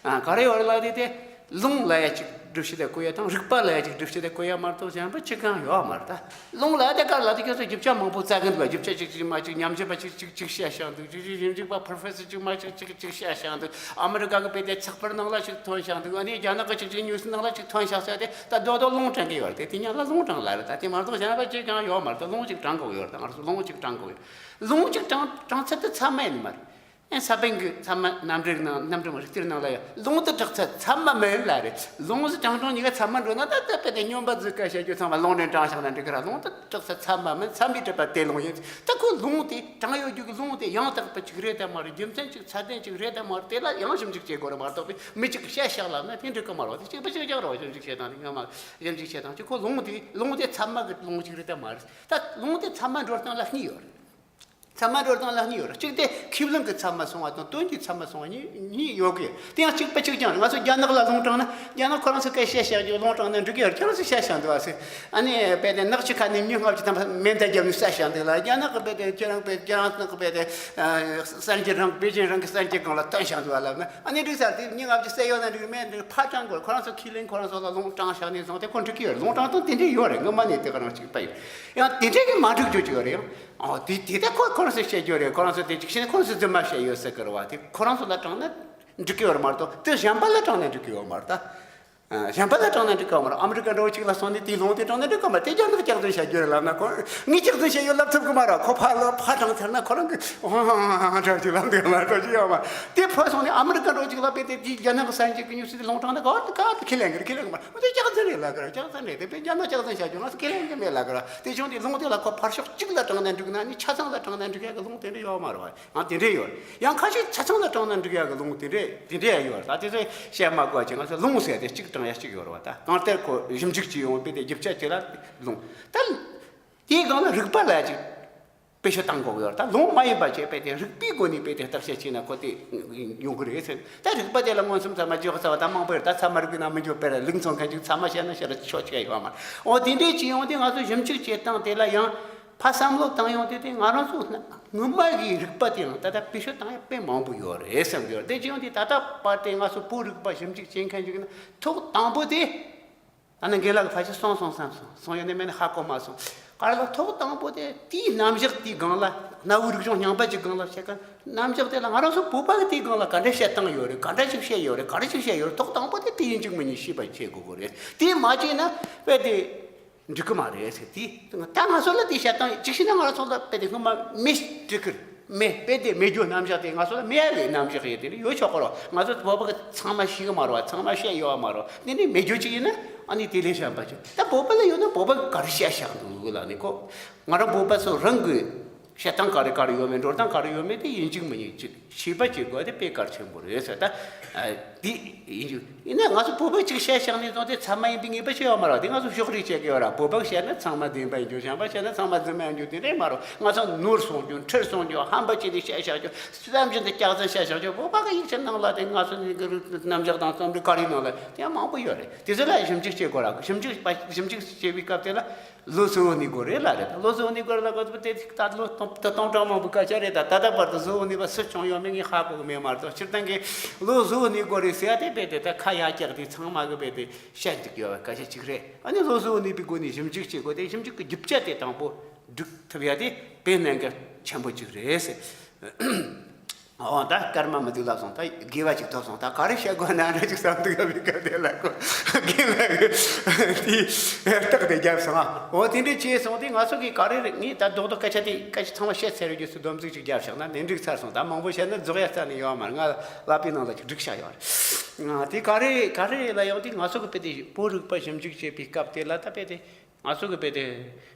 ཨ། ག་རེ་ཡོད་རེད་ལབ་དུས་དེ། ལུང་ལབ་ཡ་གཅིག་སྒྲུབ་བྱེད་དེ་བཀོད་ཡ་དང་། རིགས་པ་ལབ་ཡ་གཅིག་སྒྲུབ་བྱེད་དེ་བཀོད་ཡ་མ་གཏོགས་གཞན་པ་གཅིག་ཀྱང་ཡོད་མ་རེད་ད། ལུང་ལབ་ཡ་དེ་ག་རེ་ལབ་དུས་ཁྱོད་ཚོ་རྒྱུ་ཆ་མང་པོ་བཙལ་གི་འདུག་རྒྱུ་ཆ་གཅིག་གཅིག་མ་གཅིག་ཉམས་ཞིབ་པ་གཅིག་གཅིག་གཅིག་བཤད་བཞག་འདུག་གཅིག་གཅིག་ཞིབ་འཇུག་པ་པོ་རོ་ཕེ་སར་གཅིག་མ་གཅིག་གཅིག་གཅིག་བཤད་བཞག་འདུག་ཨ་མི་རི་ཀ་གི་དཔེ་དེབ་ཚགས་པར་ནང་ལ་གཅིག་ཐོན་བཞག་འདུག་ཨ་ནི་རྒྱ་ནག་གི་གཅིག་གཅིག་ཉུང་སུ་ནང་ལ་གཅིག་ཐོན་བཞག་ཟེར་ཏེ་ད་རྡོག་རྡོག་ལུང་དྲངས་གི་ཡོད་རེད། དེ་དེ་ཉག་ལ་ལུང་དྲངས་ལ་རེད། ད་དེ་མ་གཏོགས་གཞན་པ་གཅིག་ཀྱང་ཡོད་མ་རེད། ད་ལུང་གཅིག་དྲངས་དགོས་ཡོད་རེད། ད་ང་ཚོ་ལུང་གཅིག་དྲངས་དགོས་ཡོད། ལུང་གཅིག་དྲངས་དྲངས་ཚར་དུས་ཚར་མེད་ནི་མ་རེད། ཨེ་ས་པཎ་གྱི་ཚད་མ་རྣམ་འགྲེལ་ནང་རྣམ་འགྲེལ་རིགས་གཏེར་ནང་ལ་ཡང་ལུང་དེ་གྲགས་ཚད་ཚད་མ་མིན་ལ་རེད། ལུང་ཟེར་དྲང་དྲང་གཉིས་ཀ་ཚད་མ་འགྲོ་ན་ད་ལྟ་དཔེ་དེ་སྨྱོན་པ་ཟིག་ག་བཤད་རྒྱུ་ཚང་མ་ལུང་འདྲེན་དྲང་བཞག་ན་འགྲིག་གི་ར། ལུང་དེ་གྲགས་ཚད་ཚད་མ་མིན། ཚད་མས་གྲུབ་པ་དེ་ལུང་ཡིན། ད་ཁོ་ལུང་དེ་དྲང་ཡོད་རྒྱུ་གི་ལུང་དེ་ཡང་དག་པ་ཅིག་རེད་དམ་མ་རེད། རྒྱུ་མཚན་ཅིག་ཚད་ལྡན་ཅིག་རེད་དམ་མ་རེད། དེ་ལ་ཡང་ཞིབ་འཇུག་བྱེད་དགོས་རེད་མ་གཏོགས་པས་མི་གཅིག་གིས་བཤད་བཞག་ལབ་ན་དེ་འགྲིག་གི་མ་རེད། དེ་གཅིག་པ་གཅིག་རྐྱང་རེད་བ། ཞིབ་འཇུག་བྱེད་སྟངས་དེ་སྔ་མ་ཞིབ་འཇུག་བྱེད་སྟངས་ཀྱི་ཁོ་ལུང་དེ་ལུང་དེ་ཚད་མ་གི་ལུང་ཅིག་རེད་དམ་མ་རེད། ད་ལུང་དེ་ཚད་མ་འགྲོ་སྟངས་ལ་གཉིས་ཡོད་རེད། ཚད་མ་འགྲོ་སྟངས་ལ་གཉིས་ཡོད་རེད། གཅིག་དེ་ཁས་བླངས་ཀྱི་ཚད་མ་སོང་བ་དང་དོན་གྱི་ཚད་མ་སོང་བ་གཉིས་གཉིས་ཡོད་གི། དེ་ཡང་གཅིག་པ་གཅིག་རྐྱང་རེད། ང་ཚོ་རྒྱ་ནག་ལ་ལུང་དྲངས་ན་རྒྱ་ནག་ཁོ་རང་ཚོ་སྐད་བཤད་བཤད་རྒྱུ་ལུང་དྲངས་ན་འགྲིག་གི་ཡོད། ཁྱེད་རང་ཚོ་བཤད་བཤད་འདུག་བ་ཟེར། ཨ་ནི་དཔེ་དེ་ནག་ཆུ་ཁ་ནས་མྱི་ལྔ་བཅུ་ཐམ་པ་མེ་མདའ་བརྒྱབ་ནས་བསད་བཞག་འདུག་ལ། རྒྱ་ནག་གི་དཔེ་དེ་ཁྱེད་རང་དཔེ་ཁྱེད་རང་ཚོ་གི་དཔེ་དེ་གསར་འགྱུར་རང་པེ་ཅིན་རང་གི་གསར་འགྱུར་སྒང་ལ་བཏོན་བཞག་འདུག་བ་ལབ་ན། ཨ་ནི་འགྲིག་ས་རེད། དེ་མྱི་ལྔ་བཅུ་བསད་ཡོད་ན་འགྲིག་མེད་འགྲིག་ཕར་དྲངས་དགོས། ཁོ་རང་ཚོ་ཁས་ལེན་ཁོ་རང་ཚོ་ལ་ལུང་དྲངས་བཞག་ནས་བཟུང་སྟེ་ཁོ་འགྲིག་གི་ཡོད་རེད། ལུང་དྲངས་སྟངས་དེ་འདྲས་ཡོད་རེད། སྔོན་མ་ནས་དེ་ག་རང་གཅིག་པ་ཡིན། ཡང་དེ་འདྲས་ཀྱི་མ་འགྲིག་རྒྱུ་ཅིག་ཡོད་རེད། ཡང་ཨོ་དེ་དེ་ད་ཁོ་ཁོ་རང་ཚོས་བཤད་རྒྱུ་རེད། ཁོ་རང་ཚོ་དེ་གཅིག་བཤད་ན་ཁོ་རང་ཚོས་རྫུན་མ་བཤད་ཡོད་ཟེར་གི་རེད་བ། དེ་ཁོ་རང་ཚོ་ལ་དྲངས་ན་འགྲིག་གི་ཡོད་རེད་མ་གཏོགས་དེ་གཞན་པ་ལ་དྲངས་ན་འགྲིག་གི་ཡོད་མ་རེད་ད། ཨ། གཞན་པ་ལ་དྲངས་ན་འགྲིག་གི་མ་རེད། ཨ་མི་རི་ཀ་འདྲ་བོ་ཅིག་ལ་སོང་ནས་དེའི་ལུང་དེ་དྲངས་ན་འགྲིག་གི་མ་རེད། དེ་རྒྱ་ནག་སྐྱག་རྫུན་བཤད་རྒྱུ་རེད་ལབ་ན། ཁོ་ངས་སྐྱག་རྫུན་བཤད་ཡོད་ལབ་ཐུབ་གི་མ་རེད། ཁོ་ཕར་ལ་ཕར་དྲངས་ཚར་ན་ཁོ་རང་གི་ཧང་ཧང་ཧང་ཧང་འདྲ་ཅིག་ལབ་འདུག་མ་གཏོགས་ཅི་ཡོད་མ་རེད། དེ་ཕར་སོང་ནས་ཨ་མི་རི་ཀ་འདྲ་བོ་ཅིག་ལ་དཔེ་དེ་དེའི་རྒྱ་ནག་གི་གསར་འགྱུར་གྱི་ཉུང་ཤས་དེ་ལུང་དྲངས་ན་ག་ག་ཁས་ལེན་གི་རེད། ཁས་ལེན་གི་མ་རེད། དེ་སྐྱག་རྫུན་རེད་ལབ་གི་རེད། སྐྱག་རྫུན་རེད། དེ་དཔེ་རྒྱ་ནག་སྐྱག་རྫུན་བཤད་རྒྱུ་ང་ཚོ་ཁས་ལེན་གི་མེད་ལབ་གི་རེད། དེ་བྱུང་དུས་ལུང་དེ་ལ་ཁོ་ཕར་ཕྱོགས་གཅིག་ལ་དྲངས་ན་འགྲིག་ན་ནི་ཆ་ཚང་ལ་དྲངས་ན་འགྲིག་ཡག་གི་ལུང་དེ་འདྲ་ཡོད་མ་རེད་བ། ཡང་དེ་འདྲས་ཡོད། ཡང་ཁ་ཤས་ཆ་ཚང་ལ་དྲངས་ན་འགྲིག་ཡག་གི་ལུང་དེ་འདྲས་དེ་འདྲས་ཡང་ཡོད་རེད། ད་དེ་ཚོ་བཤད་མ་དགོས་པ་བྱས། ང་ཚོ་ལུང་ཟེར་ཏེ་གཅིག་དྲངས་ཡ་གཅིག་ཡོད་རེད་བ། ད་གང་ལྟར་ཁོ་ཞིབ་འཇུག་བྱས་ཡོང་བའི་དེ་རྒྱུ་ཆ་དེ་ལ་ལུང་། ད་དེའི་སྒང་ལ་རིགས་པ་ལ་ཅིག་བེད་སྤྱོད་བཏང་དགོས་ཀྱི་ཡོད་རེད། ད་ལུང་མ་ཡིན་པ་བྱས་པས་དེ་རིགས་པའི་སྒོ་ནས་བེད་དེ་བརྟག་དཔྱད་བྱས་ན་ཁོ་དེ་ཡོང་གི་རེད་ཟེར། ད་རིགས་པ་དེ་ལ་མངོན་སུམ་ཚད་མ་བརྗོད་ཚར་བ་ད་མང་པོ་ཡོད། ད་ཚད་མ་རིག་པའི་ནང་མི་འཇོག་པས་ར་ལུགས་མཚོན་མཁན་ཅིག་ཚད་མ་བཤད་ན་བཤད་ར་ཆོག་ཆོག་ཡོད་མ་རེད། འོ་དེ་འདྲས་ཅིག་ཡོང་དུས་ང་ཚོ་ཞིབ་འཇུག་བྱེད་སྟངས་དེ་ལ་ཡང་། ཕར་བསམ་བློ་བཏང་ཡོང་དུས་དེ་ང་རང་ཚོ་སྔོན་མ་གི་རིགས་པ་དེ་ཡང་ད་ལྟ་བེད་སྤྱོད་བཏང་ཡ་དཔེ་མང་པོ་ཡོད་རེད་བསམ་གྱི་ཡོད་རེད། དེ་བྱུང་དུས་ད་ལྟ་བར་དེ་ང་ཚོ་བོད་རིག་པ་ཞིབ་འཇུག་བྱེད་མཁན་ཞིག་ཡིན་ན་ཐོག་དང་པོ་དེ་ད་ནི་རྒན་ལགས་ཕལ་ཆེར་སོང་སོང་བསམ་སོང་། སོང་ཡོད་ནི་མེད་ནི་ཧ་གོ་མ་སོང་། ག་རེ་ལ་ཐོག་དང་པོ་དེ་དེའི་རྣམ་གཞག་དེའི་སྒང་ལ་གནའ་བོའི་རིག་གཞུང་རྙིང་པ་ཅིག་སྒང་ལ་བཤད་མཁན་རྣམ་གཞག་དེ་ལ་ང་རང་ཚོ་བོད་པ་གི་དེའི་སྒང་ལ་ག་འདྲ་བཤད་སྟངས་ཡོད་རེད། ག་འདྲ་ཞིག་བཤད་ཡོད་རེད། ག་རེ་ཞིག་བཤད་ཡོད་རེད། ཐོག་དང་པོ་དེ་དེ་ཡིན་གཅིག་མིན་གཉིས་ཤེས་པ་བྱེད་དགོས་ཀྱི་རེད། དེ་མ་བྱས་ན་དཔེ་དེ། འགྲིག་གི་མ་རེད་ཟེར་དེ། ད་ང་ཚོ་ལ་དེ་བཤད་སྟངས་ཅིག་བྱས་ན་ང་ཚོ་ལ་དཔེ་དེ་སྔོན་མ་མེད་འགྲིག་གི་མེད། དཔེ་དེ་མེད་རྒྱུ་རྣམ་གཞག་དེ་ང་ཚོ་ལ་མེད་ཡ་གི་རྣམ་གཞག་ཡོད། དེ་ནི་ཡོད་ཆོག་གི་རོ། ང་ཚོ་བོད་པ་གི་ཚང་མ་ཤེས་གི་མ་རོ། ཚང་མ་བཤད་ཡོད་མ་རོ། དེ་ནི་མེད་རྒྱུ་ཅིག་ཡིན་ན་ཨ་ནི་དེ་ལས་གཞན་པ་ཅིག་ད་བོད་པ་ལ་ཡོད་ན་བོད་པ་གི་ག་རེ་བཤད་བཞག་འདུག་ལ་ནི་ཁོ། ང་རང་བོད་པ་ཚོ་རང་གི་བཤད་སྟངས་ག་རེ་ག་རེ་ཡོད་མེད། འགྲོ་སྟངས་ག་རེ་ཡོད་མེད་དེ་ཡིན་གཅིག་མིན་གཉིས་ཅིག་ཤེས་པ་བྱེད་དགོས་དེ་དཔེ་གལ་ཆེན་པོ་རེད་ཟེར། ད་ཨ་འདི་ཡིན་རྒྱུ་ཡིན་ན་ང་ཚོ་བོད་པ་གཅིག་བཤད་བཞག་ནས་བཟུང་སྟེ་ཚད་མ་ཡིན་པའི་ངེས་པ་ཞིག་ཡོད་མ་རེད། དེ་ང་ཚོ་ཕྱོགས་རིས་བྱེད་ཀྱི་ཡོད་ར། བོད་པ་བཤད་ན་ཚང་མ་བདེན་པ་ཡིན་རྒྱུ། གཞན་པ་བཤད་ན་ཚང་མ་རྫུན་མ་ཡིན་རྒྱུ་དེ་འདྲས་མ་རེད། ང་ཚོ་ནོར་སོང་རྒྱུ། འཁྲུལ་སོང་རྒྱུ། ཧམ་པ་བྱས་ནས་བཤད་བཞག་རྒྱུ། བསམ་བཞིན་དུ་སྐྱག་རྫུན་བཤད་བཞག་རྒྱུ། བོད་པ་གི་ཡིག་ཆ་ནང་ལ་དེ་ང་ཚོ་ནི་གི་རྣམ་གཞག་དང་རྩོམ་རིག་ག་རེའི་ནང་ལ་དེ་ཡང་མང་པོ་ཡོད་རེད། དེ་ཚོ་ལ་ཞིབ་འཇུག་བྱེད་དགོས་ར། ཞིབ་འཇུག་པ་ཞིབ་འཇུག་བྱེད་པའི་སྐབས་དེ་ལ། ལོ་གསོ་བོ་ནི་དགོས་རེད་ལ་རེད། ལོ་གསོ་བོ་ནི་དགོས་རེད་ལ་གོ་ཚོད་དེ་ད་ལོ་སྟོང་ད་སྟོང་ཕྲག་མང་པོའི་སྐད་ཆ་རེད། ད་ད་ལྟ་བར་དུ་གསོ་བོ་ནི་པ་སུ་བྱུང་ཡོད་མེད་ངས་ཧ་གོ་གི་མེད་མ་གཏོགས། སྤྱིར་བཏང་གི་ལོ་གསོ་བོ་ནི་དགོས་རེད་ཟེར་ཡ་དེ་རྦད་དེ་ད་ཁ་ཡ་བཀྱག་དེ་ཚང་མ་གི་རྦད་དེ་བཤད་འདུག་ཡོད་པའི་སྐད་ཆ་གཅིག་རེད། ཨ་ནི་ལོ་གསོ་བོ་ནི་པའི་སྒོ་ནས་ཞིབ་འཇུག་བྱེད་དགོས་དེ། ཞིབ་འཇུག་གི་རྒྱུ་ཆ་དེ་དང་པོ་སྒྲིག་ཐུབ་ཡ་དེ་དཔེ་གནད་འགག་ཆེན་པོ་གཅིག་རེད་ཟེར། འོ་ད་སྐར་མ་མི་འདུག་ལབ་སོང་། ད་དགེ་བ་ཅིག་ཐོབ་སོང་། ད་ག་རེ་བཤད་དགོས་ན་འདྲ་ཅིག་བསམ་འདུག་ཡ་མི་སྐབས་དེ་ལ་ཁོ་དགེ་བ་གི་དེ་རྟགས་དེ་བརྒྱབ་སོང་ཨ། འོ་དེ་འདྲ་བྱས་སོང་དེ་ང་ཚོ་གི་ག་རེ་རེད། ངས་ད་རྡོག་རྡོག་སྐད་ཆ་དེ་སྐད་ཆ་ཚང་མ་བཤད་ཚར་རེད། རྗེས་སུ་སྡོམ་ཚིག་ཅིག་བརྒྱབ་བཞག་ན་ནས་འགྲིག་ཚར་སོང་། ད་མང་པོ་བཤད་ན་རྫོགས་ཡ་རྩ་ནས་ཡོད་མ་རེད། ང་ལབ་པའི་ནང་ལ་ཅིག་འགྲིག་བཞག་ཡོད་རེད། དེ་ག་རེ་ག་རེ་ལ་ཡང་དེ་ང་ཚོ་གི་དཔེ་དེ་བོད་རིག་པ་ཞིབ་འཇུག་བྱེད་པའི་སྐབས་དེ་ལ་ད་དཔེ་དེ། ང་ཚོ་གི་དཔེ་དེ།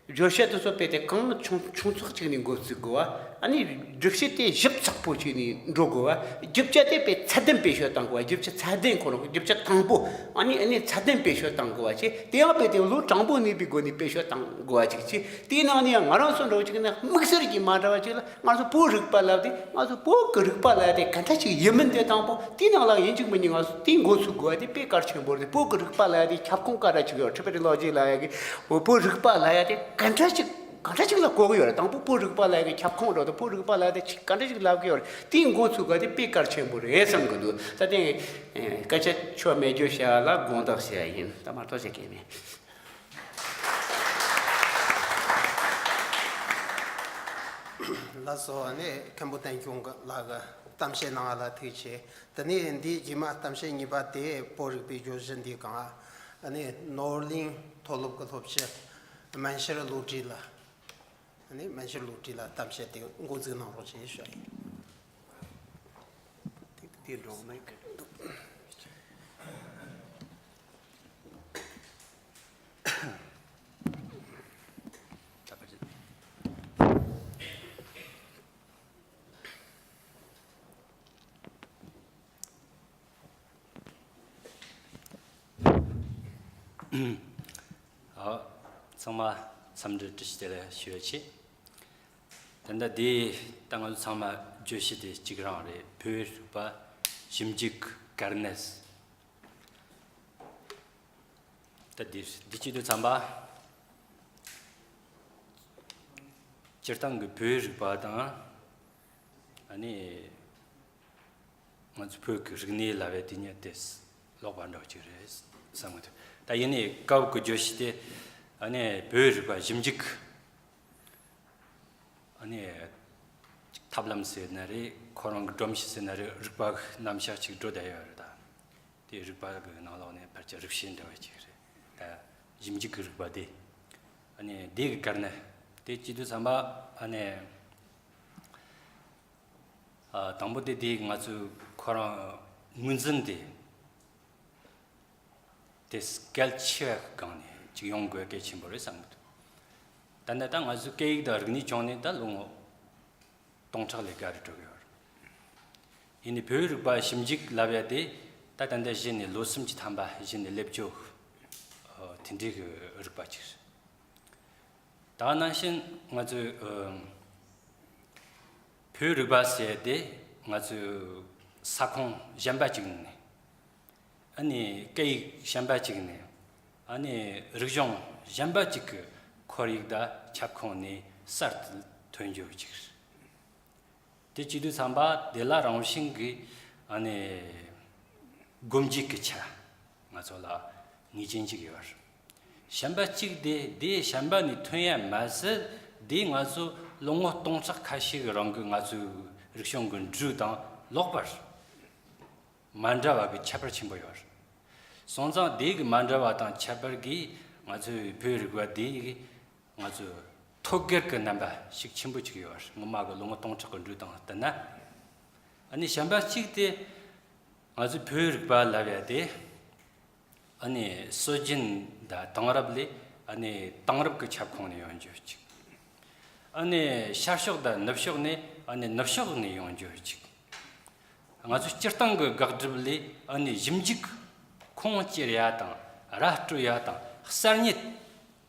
བརྗོད་བྱ་དེ་ཚོ་དཔེ་དེ་གང་ཆུང་ཆུང་ཚགས་ཅིག་ནས་འགོ་བཙུགས་དགོས་པ། ཨ་ནི་སྒྲུབ་བྱེད་དེ་ཞིབ་ཚགས་པོ་ཅིག་ནས་འགྲོ་དགོས་པ། རྒྱུ་ཆ་དེ་དཔེ་ཚད་ལྡན་བེད་སྤྱོད་གཏང་དགོས་པ། རྒྱུ་ཆ་ཚད་ལྡན་ཁོ་རང་རྒྱུ་ཆ་དང་པོ། ཨ་ནི་ཨ་ནི་ཚད་ལྡན་བེད་སྤྱོད་གཏང་དགོས་པ་ཅིག་དེ་ཡང་དཔེ་དེ་ལོ་དྲང་པོ་གནས་པའི་སྒོ་ནས་བེད་སྤྱོད་གཏང་དགོས་པ་ཅིག་ཅིག་དེའི་ནང་ནས་ཡང་ང་རང་ཚོ་འདྲ་བོ་ཅིག་ནི་དམིགས་བསལ་གྱི་མ་འདྲ་བ་ཅིག་ལ། ང་ཚོ་བོད་རིག་པ་ལབ་དེ་ང་ཚོ་བོད་ཀྱི་རིག་པ་ལབ་དེ་ག་འདྲ་ཞིག་ཡིན་མིན་དེ་དང་པོ་དེའི་ནང་ལ་ཡིན་གཅིག་མིན་གཉིས་ང་ཚོ་དེའི་འགོ་ཚུགས་དགོས་པ་དེ་དཔེ་གལ་ཆེན་པོ་རེད། བོད་ཀྱི་རིག་པ་ལབ་ཡ་དེ་ཁྱབ་ཁོངས་ག་འདྲ་ཞིག་ཡོད། ཊི་བེ་ཊན་ལོ་ཇི་ལབ་ཡ་གི་བོད་རིག་པ་ལབ་ཡ་དེ་ག་འདྲ་ཞིག་ག་འདྲ་ཞིག་ལ་གོ་གི་ཡོད་རེད། དང་པོ་བོད་རིག་པ་ལབ་ཡ་གི་ཁྱབ་ཁོངས་འདྲ་དང་བོད་རིག་པ་ལབ་ཡ་དེ་ཅིག་ག་འདྲ་ཞིག་ལབ་གི་ཡོད་རེད། དེའི་འགོ་ཚུགས་དགོས་པ་དེ་དཔེ་གལ་ཆེན་པོ་རེད་བསམ་གི་འདུག་ད་དེ་སྐད་ཆ་ཆོ་མེད་རྒྱུ་བཤད་ཡ་ལ་དགོངས་དག་བྱས་ཡ་ཡིན། ད་མ་གཏོགས་བཤད་མཁན་མེད། ལགས་སོ། ཨ་ནི་མཁན་པོ་བསྟན་སྐྱོང་ལགས་ཀྱི་གཏམ་བཤད་གནང་བ་ལ་ཐུགས་རྗེ་ཆེ། དེ་ནས་འདིའི་རྗེས་མ་གཏམ་བཤད་གཉིས་པ་དེ་བོད་རིག་པའི་བརྗོད་གཞི་འདིའི་སྒང་ཨ་ནི་ནོར་གླིང་མཐོ་སློབ་ཀྱི་སློབ་སྤྱི་སྨན་ཤར་བློ་གྲོས་ལགས། ཨ་ནི་སྨན་ཤར་བློ་གྲོས་ལགས་གཏམ་བཤད་དེ་འགོ་འཛུགས་གནང་རོགས་ཞེས་ཞུ་ཡིན། འགྲོ་མེད་ཀི་འདུག་ཨ། ཚང་མ་འཚམས་འདྲི་བཀྲ་ཤིས་བདེ་ལེགས་ཞུ་ཡ་ཆེ། ད་ལྟ་འདི་ད་ང་ཚོ་ཚང་མ་བརྗོད་གཞི་དེ་གཅིག་རང་རེད། བོད་རིག་པ་ཞིབ་འཇུག་གལ་གནད། ད་འདི་འདི་བྱེད་དུས་ཙམ་པ། སྤྱིར་བཏང་གི་བོད་རིག་པ་དང་། ཨ་ནི། ང་ཚོ་བོད་ཀྱི་རིག་གནས་ལབ་ཡ་དེ་ཉིད་དེ་ལོགས་པ་འདྲ་བོ་ཅིག་རེད་བསམ་གི་འདུག་ད་ཡིན་ནའི་སྐབས་ཀྱི་བརྗོད་གཞི་དེ། ཨ་ནི་བོད་རིག་པ་ཞིབ་འཇུག་ཨ་ནི་ཐབས་ལམ་ཟེར་ན་རེད། ཁོ་རང་གི་སྒྲོམ་གཞི་ཟེར་ན་རེད། རིག་པ་གི་རྣམ་གཞག་ཅིག་འགྲོ་བསྡད་ཡོད་རེད་ད། དེ་རིག་པ་གི་ནང་ལོགས་ནས་ཕལ་ཆེར་རིག་བྱེད་འདྲ་བ་ཅིག་རེད་ད། ཞིབ་འཇུག་གི་རིག་པ་དེ། ཨ་ནི་དེ་གི་གལ་གནད་དེ་བྱེད་དུས་ཙམ་པ། ཨ་ནི། ཨ། དང་པོ་དེ་དེ་ང་ཚོས་ཁོ་རང་ངོས་འཛིན་དེ་དེ་གལ་ཆེ་བའི་སྒང་ནས་ཅིག་ཡོང་དགོས་གལ་ཆེན་པོ་རེད་བསམ་གི་འདུག་ད་ནི་ད་ང་ཚོའི་སྐད་ཡིག་དང་རིག་གནས་སྦྱངས་ནས་ད་ལོ་ངོ་སྟོང་ཕྲག་ལས་བརྒལ་རེ་འགྲོ་གི་ཡོད་རེད། ཡིན་ནའི་བོད་རིག་པ་ཞིབ་འཇུག་ལབ་ཡ་དེ་ད་ད་ལྟ་གཞི་ནས་ལོ་གསུམ་གྱི་ཐམ་པ་གཞི་ནས་སླེབས་རྒྱུ། ཨ། དེ་འདྲའི་གི་རིག་པ་ཅིག་རེད། ད་ག་ནང་བཞིན་ང་ཚོས། ཨ། བོད་རིག་པ་ཟེར་དེ་ང་ཚོས་ས་ཁོངས་གཞན་པ་ཅིག་ནས། ཨ་ནི་སྐད་ཡིག་གཞན་པ་ཅིག་ནས། ཨ་ནི་རིག་གཞུང་གཞན་པ་ཅིག་གི་ཁོར་ཡུག་དང་ཁྱབ་ཁོངས་ནས་གསར་དུ་ཐོན་རྒྱུ་ཅིག་རེད། དེ་བྱེད་དུས་ཙམ་པ་དེ་ལ་རང་བཞིན་གྱིས། ཨ་ནི་སྒོ་འབྱེད་ཀྱི་ཆ་ང་ཚོ་ལ་ངེས་ཅན་ཅིག་ཡོད་རེད། གཞན་པ་གཅིག་དེ་དེ་གཞན་པ་ནས་ཐོན་ཡ་མ་ཟད། དེ་ང་ཚོ་ལོ་ངོ་སྟོང་ཕྲག་ཁ་ཤས་ཀྱི་རིང་གི་ང་ཚོའི་རིག་གཞུང་གི་འབྲུ་དང་ལོག་པར་མ་འདྲ་བ་གི་ཁྱད་པར་ཆེན་པོ་ཡོད་རེད། སོང་ཙང་དེ་གི་མ་འདྲ་བ་དང་ཁྱད་པར་གྱིས་ང་ཚོའི་བོད་རིག་པ་དེ་ང་ཚོའི་ཐོད་རྒལ་གྱི་རྣམ་པ་ཞིག་ཆེན་པོ་ཅིག་ཡོད་རེད། སྔོན་མ་གི་ལོ་ངོ་སྟོང་ཕྲག་གི་འབྲུ་དང་བསྟུན་ན། ཨ་ནི་གཞན་པ་གཅིག་དེ་ང་ཚོའི་བོད་རིག་པ་ལབ་ཡ་དེ། ཨ་ནི་སྲོལ་རྒྱུན་དང་དེང་རབས་ལས། ཨ་ནི་དེང་རབས་ཀྱི་ཁྱབ་ཁོངས་ནས་ཡོང་རྒྱུ་གཅིག་ཨ་ནི་ཤར་ཕྱོགས་དང་ནུབ་ཕྱོགས་ནས། ཨ་ནི་ནུབ་ཕྱོགས་ནས་ཡོང་རྒྱུ་གཅིག་ང་ཚོའི་སྤྱིར་བཏང་གི་དགག་སྒྲུབ་ལས། ཨ་ནི་ཞིབ་འཇུག་ཁུངས་སྐྱེལ་ཡ་དང་ར་སྤྲོད་ཡ་དང་གསར་རྙེད་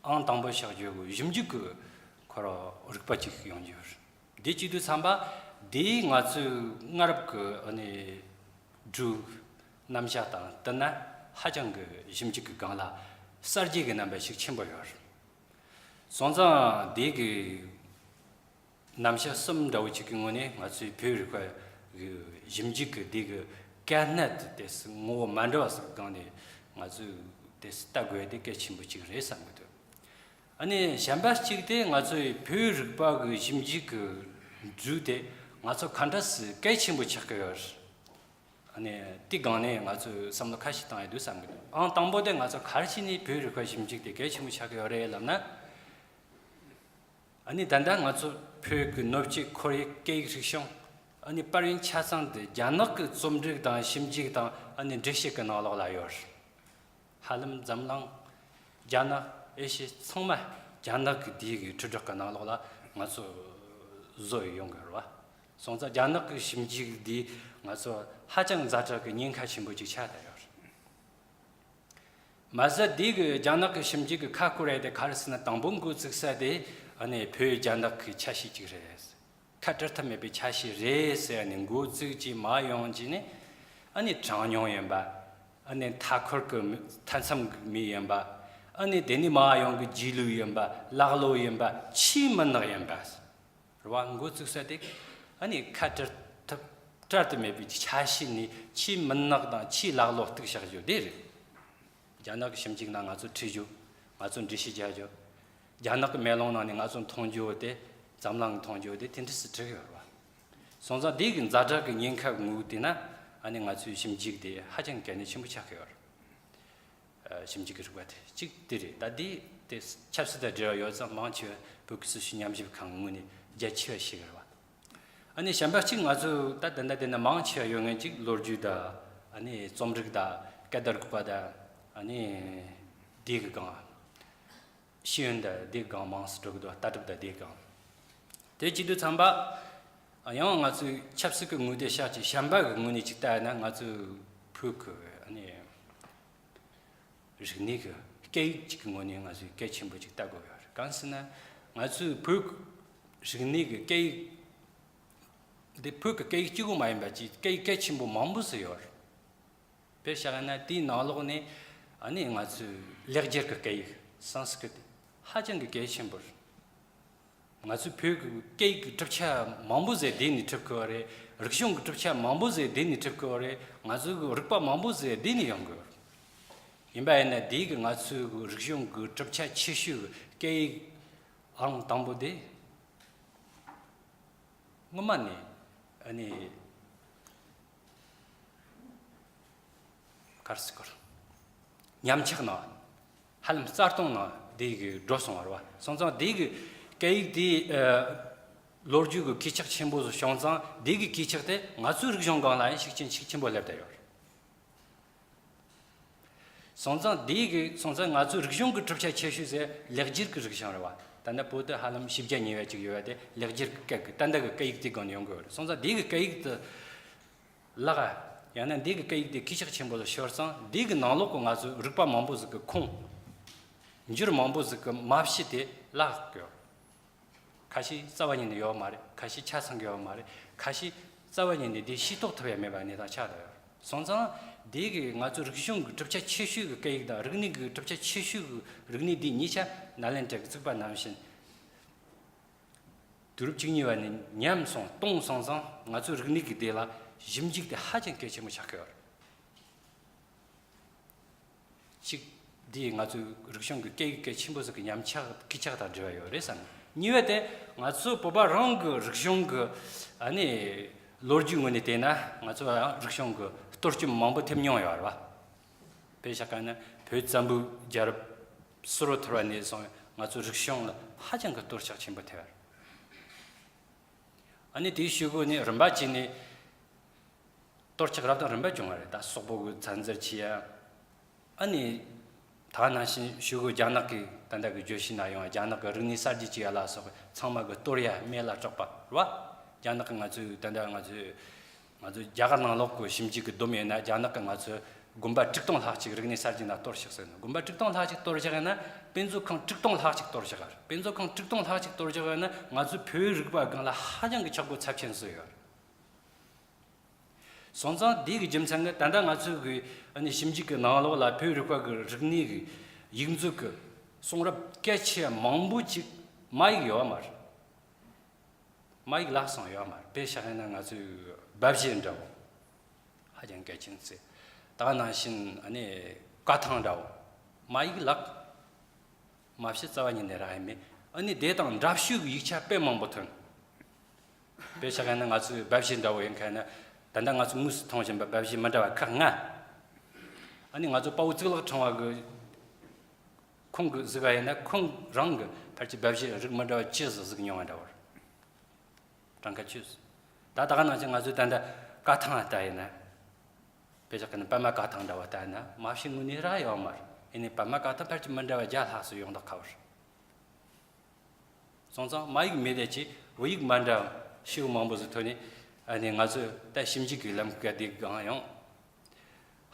ཨང་དང་པོ་བཞག་རྒྱུ་གི་ཞིབ་འཇུག་གི་ཁོ་རང་རིག་པ་ཅིག་ཡོང་རྒྱུ་རེད། དེ་བྱེད་དུས་ཙམ་པ་དེས་ང་ཚོའི་སྔ་རབས་ཀྱི། ཨ་ནི་འབྲུ་རྣམ་གཞག་དང་བསྟུན་ན་ཧ་ཅང་གི་ཞིབ་འཇུག་གི་སྒང་ལ་གསར་བརྗེ་གི་རྣམ་པ་ཞིག་ཆེན་པོ་ཡོད་རེད། སོང་ཙང་དེ་གི་རྣམ་གཞག་གསུམ་འདྲ་བོ་ཅིག་གི་ངོས་ནས་ང་ཚོའི་བོད་རིག་པ་གི་ཞིབ་འཇུག་གི་དེ་གི་གལ་གནད་དེ་ངོ་བོ་མ་འདྲ་བ་ཟིག་སྒང་ནས་ང་ཚོས་དེ་ལྟ་དགོས་དེ་གལ་ཆེན་པོ་ཅིག་རེད་བསམ་གི་འདུག་ཨ་ནི་གཞན་པ་གཅིག་དེ་ང་ཚོའི་བོད་རིག་པ་གི་ཞིབ་འཇུག་གི་འབྲུ་དེ་ང་ཚོ་ག་འདྲ་སེ་གལ་ཆེན་པོ་ཆགས་ཀྱི་ཡོད་རེད། ཨ་ནི་དེའི་སྒང་ནས་ང་ཚོས་བསམ་བློ་ཁ་ཤས་བཏང་ཡ་འདུག་བསམ་གི་འདུག་ཨང་དང་པོ་དེ་ང་ཚོ་ག་རེ་བྱས་ནས་བོད་རིག་པ་ཞིབ་འཇུག་དེ་གལ་ཆེན་པོ་ཆགས་ཀྱི་ཡོད་རེད་ལབ་ན། ཨ་ནི་ད་ལྟ་ང་ཚོ་བོད་ཀྱི་ནུབ་ཕྱོགས་ཁོར་ཡུག་སྐད་ཡིག་རིག་གཞུང་། ཨ་ནི་དཔལ་ཡོན་ཆ་ཚང་དེ་རྒྱ་ནག་གི་རྩོམ་སྒྲིག་དང་ཞིབ་འཇུག་དང་། ཨ་ནི་འགྲེལ་བཤད་ཀྱི་ནང་ལོགས་ལ་ཡོད་རེད། ཧ་ལམ་འཛམ་གླིང་། རྒྱ་ནག་ཨེ་ཤི་ཚང་མ་རྒྱ་ནག་གི་དེའི་གི་འཕྲུལ་སྒྲིག་གི་ནང་ལོགས་ལ་ང་ཚོ་བཟོ་ཡི་ཡོང་གི་རེད་བ། སོང་ཙང་རྒྱ་ནག་གི་ཞིབ་འཇུག་འདིས་ང་ཚོ་ཧ་ཅང་ཛ་དྲག་གི་ཉེན་ཁ་ཆེན་པོ་ཅིག་ཆགས་བསྡད་ཡོད་རེད། མ་ཟད་དེ་གི་རྒྱ་ནག་གི་ཞིབ་འཇུག་གི་ཁ་སྐོར་ཡ་དེ་ག་རེ་ཟེར་ན། དང་པོ་འགོ་བཙུགས་ས་དེ་ཨ་ནི་བོད་རྒྱ་ནག་གི་ཆ་ཤས་ཅིག་རེད། ཁ་བྲལ་ཐབས་མེད་པའི་ཆ་ཤས་རེད་ཟེར་ནས་འགོ་བཙུགས་ཀྱི་མ་ཡོང་གི་ནས། ཨ་ནི་གྲངས་ཉུང་ཡིན་པ། ཨ་ནི་མཐའ་འཁོར་གྱི་མཐའ་མཚམས་ཀྱི་མི་ཡིན་པ། ཨ་ནི་དེ་ནས་མར་ཡོང་གི་རྗེས་ལུས་ཡིན་པ། ལག་ལོག་ཡིན་པ། ཆེས་མུན་ནག་ཡིན་པ། རེད་བ། འགོ་བཙུགས་ས་དེ་ཨ་ནི་ཁ་བྲལ་ཐབས་བྲལ་དུ་མེད་པའི་ཆ་ཤས་ནས་ཆེས་མུན་ནག་དང་ཆེས་ལག་ལོག་གཏུག་བཞག་རྒྱུ་དེ་རེད། རྒྱ་ནག་གི་ཞིབ་འཇུག་ནང་ང་ཚོ་ཁྲིད་རྒྱུ། ང་ཚོ་འགྲེལ་བཤད་རྒྱག་རྒྱུ། རྒྱ་ནག་གི་མེ་ལོང་ནང་ནས་ང་ཚོ་མཐོང་རྒྱུ་དེ་འཛམ་གླིང་གི་མཐོང་རྒྱུ་དེ་དེ་འདྲ་སེ་ཁྲིད་ཡོད་རེད་བ། སོང་ཙང་དེ་གི་ཛ་དྲག་གི་ཉེན་ཁ་ངོས་བལྟས་ན། ཨ་ནི་ང་ཚོའི་ཞིབ་འཇུག་དེ་ཧ་ཅང་གལ་གནད་ཆེན་པོ་ཆགས་ཀྱི་ཡོད་རེད། ཞིབ་འཇུག་གི་རིག་པ་དེ་གཅིག་དེ་རེད། ད་དེ་དེ་ཆབ་སྲིད་དང་འབྲེལ་བ་ཡོད་ཙང་། མང་ཆེ་བ་བོད་ཀྱི་སྲིད་བྱུས་ཉམས་ཞིབ་ཁང་ངོས་ནས་རྒྱ་ཆེ་བ་ཞིག་རེད་བ། ཨ་ནི་གཞན་པ་གཅིག་ང་ཚོ་ད་ད་ད་དེ་ན་མང་ཆེ་བ་ཡོད་ངེས་ཅིག་ལོ་རྒྱུས་དང་ཨ་ནི་རྩོམ་རིག་དང་སྐད་བརྡ་རིག་པ་དང་ཨ་ནི་དེ་གི་སྒང་ཤེས་ཡོན་དང་དེ་གི་སྒང་མང་སུ་འགྲོ་གི་འདུག་ལྟ་གྲུབ་དང་དེ་གི་སྒང་། དེ་བྱེད་དུས་ཙམ་པ་ཡང་ང་ཚོའི་ཆབ་སྲིད་ཀྱི་ངོས་དེ་བཤད་ཅིག་གཞན་པ་གི་ངོས་ནས་ཅིག་ལྟ་ཡ་ན་ང་ཚོའི་བོད་ཀྱི་ཨ་ནི། རིག་གནས་ཀྱི་སྐད་ཡིག་ཅིག་གི་ངོས་ནས་ང་ཚོས་གལ་ཆེན་པོ་ཅིག་ལྟ་དགོས་ཡོད་རེད། གང་ཟེར་ན་ང་ཚོའི་བོད་ཀྱི་རིག་གནས་ཀྱི་སྐད་ཡིག་འདི་བོད་ཀྱི་སྐད་ཡིག་གཅིག་པོ་མ་ཡིན་པ་ཅིག་སྐད་ཡིག་གལ་ཆེན་པོ་མང་པོ་ཟིག་ཡོད་རེད། དཔེར་བཞག་ན་དེའི་ནང་ལོགས་ནས་ཨ་ནི་ང་ཚོའི་ལེགས་སྦྱར་གྱི་སྐད་ཡིག་སཾ་སྐྲྀ་ཏ་ཧ་ཅང་གི་གལ་ཆེན་པོ་རེད། ང་ཚོའི་བོད་ཀྱི་སྐད་ཡིག་གི་གྲུབ་ཆ་མང་པོ་ཟིག་དེ་ནས་གྲུབ་ཀྱི་ཡོད་རེད། རིག་གཞུང་གི་གྲུབ་ཆ་མང་པོ་ཟིག་དེ་ནས་གྲུབ་ཀྱི་ཡོད་རེད། ང་ཚོའི་རིག་པ་མང་པོ་ཟིག་དེ་ནས་ཡོང་གི་ཡོད་རེད། ཡིན་པ་ཡིན་ན་དེ་གི་ང་ཚོའི་རིག་གཞུང་གི་གྲུབ་ཆ་ཆེ་ཤོས་ཀྱི་སྐད་ཡིག་ཨང་དང་པོ་དེ་སྔོན་མ་ནས་ཨ་ནི། གར་སི་སྐོར། ཉམས་ཆག་ནང་། ཧ་ལམ་རྩ་སྟོང་ནང་དེ་གི་འགྲོ་སོང་བ་རེད་བ། སོང་ཙང་དེ་གི་སྐད་ཡིག་དེ་ཨ། ལོ་རྒྱུས་གི་གོད་ཆག་ཆེན་པོ་ཟིག་བྱུང་ཙང་དེ་གི་གོད་ཆག་དེ་ང་ཚོའི་རིག་གཞུང་སྒང་ལ་ཡང་ཤུགས་རྐྱེན་ཤུགས་ཆེན་པོ་སླེབས་བསྡད་ཡོད་རེད། སོང་ཙང་དེ་གི་སོང་ཙང་ང་ཚོའི་རིག་གཞུང་གི་གྲུབ་ཆ་ཆེ་ཤོས་ཟེར་ལེགས་སྦྱར་གི་རིག་གཞུང་རེད་བ། ད་ལྟ་བོད་དུ་ཧ་ལམ་བཞི་བརྒྱ་ཉེ་བ་ཅིག་ཡོད་པ་དེ་ལེགས་སྦྱར་གི་སྐད་གི་ད་ལྟ་གི་སྐད་ཡིག་དེ་སྒང་ནས་ཡོང་གི་ཡོད་རེད། སོང་ཙང་དེ་གི་སྐད་ཡིག་དེ། ལག་ཡང་ན་འདི་གི་སྐད་ཡིག་དེ་གོད་ཆག་ཆེན་པོ་ལ་ཤོར་ཙང་འདི་གི་ནང་ལོགས་ཀྱི་ང་ཚོའི་རིག་པ་མང་པོ་ཟིག་གི་ཁུངས། འགྱུར་མང་པོ་ཟིག་གི་མ་ཕྱི་དེ་བརླག་གི་ཡོད། ཁ་ཤས་རྩ་བ་ཉིད་ནས་ཡོད་མ་རེད། ཁ་ཤས་ཆ་ཚང་གི་ཡོད་མ་རེད། ཁ་ཤས་རྩ་བ་ཉིད་ནས་དེ་ཤེས་རྟོགས་ཐུབ་ཡ་མེད་པ་གནས་སྟངས་ཆགས་བསྡད་ཡོད། སོང་ཙང་འདི་གི་ང་ཚོའི་རིག་གཞུང་གི་གྲུབ་ཆ་ཆེ་ཤོས་ཀྱི་སྐད་ཡིག་དང་རིག་གནས་ཀྱི་གྲུབ་ཆ་ཆེ་ཤོས་ཀྱི་རིག་གནས་འདི་གཉིས་ཆ་ནཱ་ལེནྡྲ་གི་བཙུགས་པ་ནང་བཞིན། དུས་རབས་བཅུ་གཉིས་པ་ནས་ཉམས་སོང་སྟོངས་སོང་ཙང་ང་ཚོའི་རིག་གནས་ཀྱི་སྡེ་ལ་ཞིབ་འཇུག་དེ་ཧ་ཅང་གལ་ཆེན་པོ་ཆགས་ཀྱི་ཡོད་རེད། གཅིག་འདིས་ང་ཚོའི་རིག་གཞུང་གི་སྐད་ཡིག་གལ་ཆེན་པོ་ཟིག་གི་ཉམས་ཆག་གོད་ཆག་དང་འབྲེལ་བ་ཡོད་རེད་བསམ། གཉིས་པ་དེ་ང་ཚོ་བོད་པ་རང་གི་རིག་གཞུང་གི་ཨ་ནི་ལོ་རྒྱུས་ངོས་ནས་བལྟས་ན་ང་ཚོ་རང་རིག་གཞུང་གི་གཏོར་སྐྱོན་མང་པོ་ཐེབས་མྱོང་ཡོད་རེད་བ། དཔེ་བཞག་ག་ན་བོད་བཙན་པོའི་རྒྱལ་རབས་སུ་རུ་ཐུར་བ་ནས་བཟུང་ང་ཚོའི་རིག་གཞུང་ལ་ཧ་ཅང་གི་གཏོར་བཤགས་ཆེན་པོ་ཐེབས་པ་རེད། ཨ་ནི་དེའི་ཤུལ་གོ་ནས་རིམ་པ་བྱས་ནས་གཏོར་བཤགས་རབ་དང་རིམ་པ་བྱུང་བ་རེད། ད་སོག་པོ་གི་བཙན་འཛུལ་བྱས་ཡ། ཨ་ནི་ད་ནང་བཞིན་ཤུལ་གོ་རྒྱ་ནག་གི་ད་ལྟ་གི་བརྗོད་གཞི་ན་ཡོང་རྒྱ་ནག་གི་རིག་གནས་གསར་བརྗེ་བྱས་ཡ་ལ་སོགས་པའི་ཚང་མ་གི་གཏོར་ཡ་རྨས་ལ་སྐྲག་པ་རེད་བ། རྒྱ་ནག་གི་ང་ཚོའི་ད་ལྟ་ང་ཚོའི། ང་ཚོ་རྒྱ་གར་ནང་ལོགས་ཀྱི་ཞིབ་འཇུག་གི་བསྡོམས་ཡིན་ན་རྒྱ་ནག་གི་ང་ཚོའི་དགོན་པ་དྲུག་སྟོང་ལྷག་ཅིག་རིག་གནས་གསར་བརྗེ་ནང་གཏོར་བཤིག་ཟེར་ནས། དགོན་པ་དྲུག་སྟོང་ལྷག་ཅིག་གཏོར་བཤིག་ཡིན་ན་དཔེ་མཛོད་ཁང་དྲུག་སྟོང་ལྷག་ཅིག་གཏོར་བཤིག་ཡོད་རེད། དཔེ་མཛོད་ཁང་དྲུག་སྟོང་ལྷག་ཅིག་གཏོར་བཤིག་ཡིན་ན་ང་ཚོའི་བོད་རིག་པ་སྒང་ལ་ཧ་ཅང་གི་ཆག་སྒོ་ཚབས་ཆེན་བཟོས་ཡོད་རེད། སོང་ཙང་འདི་གི་རྒྱུ་མཚན་ནི་ད་ལྟ་ང་ཚོའི་གི་ཨ་ནི་ཞིབ་འཇུག་གི་ནང་ལོགས་ལ་བོད་རིག་པ་གི་རིག་གནས་གི་ཡིག་མཛོད་གི་གསུང་རབ་གལ་ཆེ་མང་པོ་ཅིག་མ་ཡིག་ཡོད་མ་རེད། མ་ཡིག་བརླག་སོང་ཡོད་མ་རེད། དཔེ་བཞག་ཡིན་ན་ང་ཚོའི་སྦ་བཞེད་འདྲ་བོ་ཧ་ཅང་གལ་ཆེན་ཟེར། ད་ག་ནང་བཞིན་ཨ་ནི་བཀའ་ཐང་འདྲ་བོ་མ་ཡིག་བརླག་མ་བཤད་རྩ་བ་ཉིད་ནས་རག་ཡ་མེད། ཨ་ནི་དེ་དང་འདྲ་བཤུས་ཀྱི་ཡིག་ཆ་དཔེ་མང་པོ་ཐོན། དཔེ་བཞག་ཡིན་ན་ང་ཚོའི་སྦ་བཞེད་འདྲ་བོ་ཡིན་མཁན་ན་ད་ལྟ་ང་ཚོ་དངོས་སུ་མཐོང་བཞིན་པ་སྦ་བཞེད་མི་འདྲ་བ་ཁག་ལྔ། ཨ་ནི་ང་ཚོ་དཔའ་བོ་གཙུག་ལག་ཕྲེང་བ་གི་ཁོང་གི་གཟིགས་པ་ཡིན་ན་ཁོང་རང་གི་ཕལ་ཆེར་སྦ་བཞེད་རིགས་མི་འདྲ་བ་ཅི་ཟིག་གཟིགས་མྱོང་བ་འདྲ་བོར། གྲངས་ཀ་ཆོས་སུ། ད་ད་ག་ནང་བཞིན་ང་ཚོས་ད་ལྟ་བཀའ་ཐང་ལྟ་ཡིན་ན། དཔེ་བཞག་གི་ནི་པདྨ་བཀའ་ཐང་འདྲ་བ་ལྟ་ཡིན་ན་མ་ཕྱི་དངོས་གནས་རག་ཡོད་མ་རེད། ཡིན་ནའི་པདྨ་བཀའ་ཐང་ཕལ་ཆེར་མི་འདྲ་བ་བརྒྱ་ལྷག་སུ་ཡོང་ད་ཁ་བར། སོང་ཙང་མ་ཡིག་མེད་དེ་ཅི་བོད་ཡིག་མ་འདྲ་ཤེའུ་མང་པོ་ཟིག་ཐོན་ནས་ཨ་ནི་ང་ཚོས་ད་ཞིབ་འཇུག་གི་ལམ་ཁ་དེ་གང་ཡང་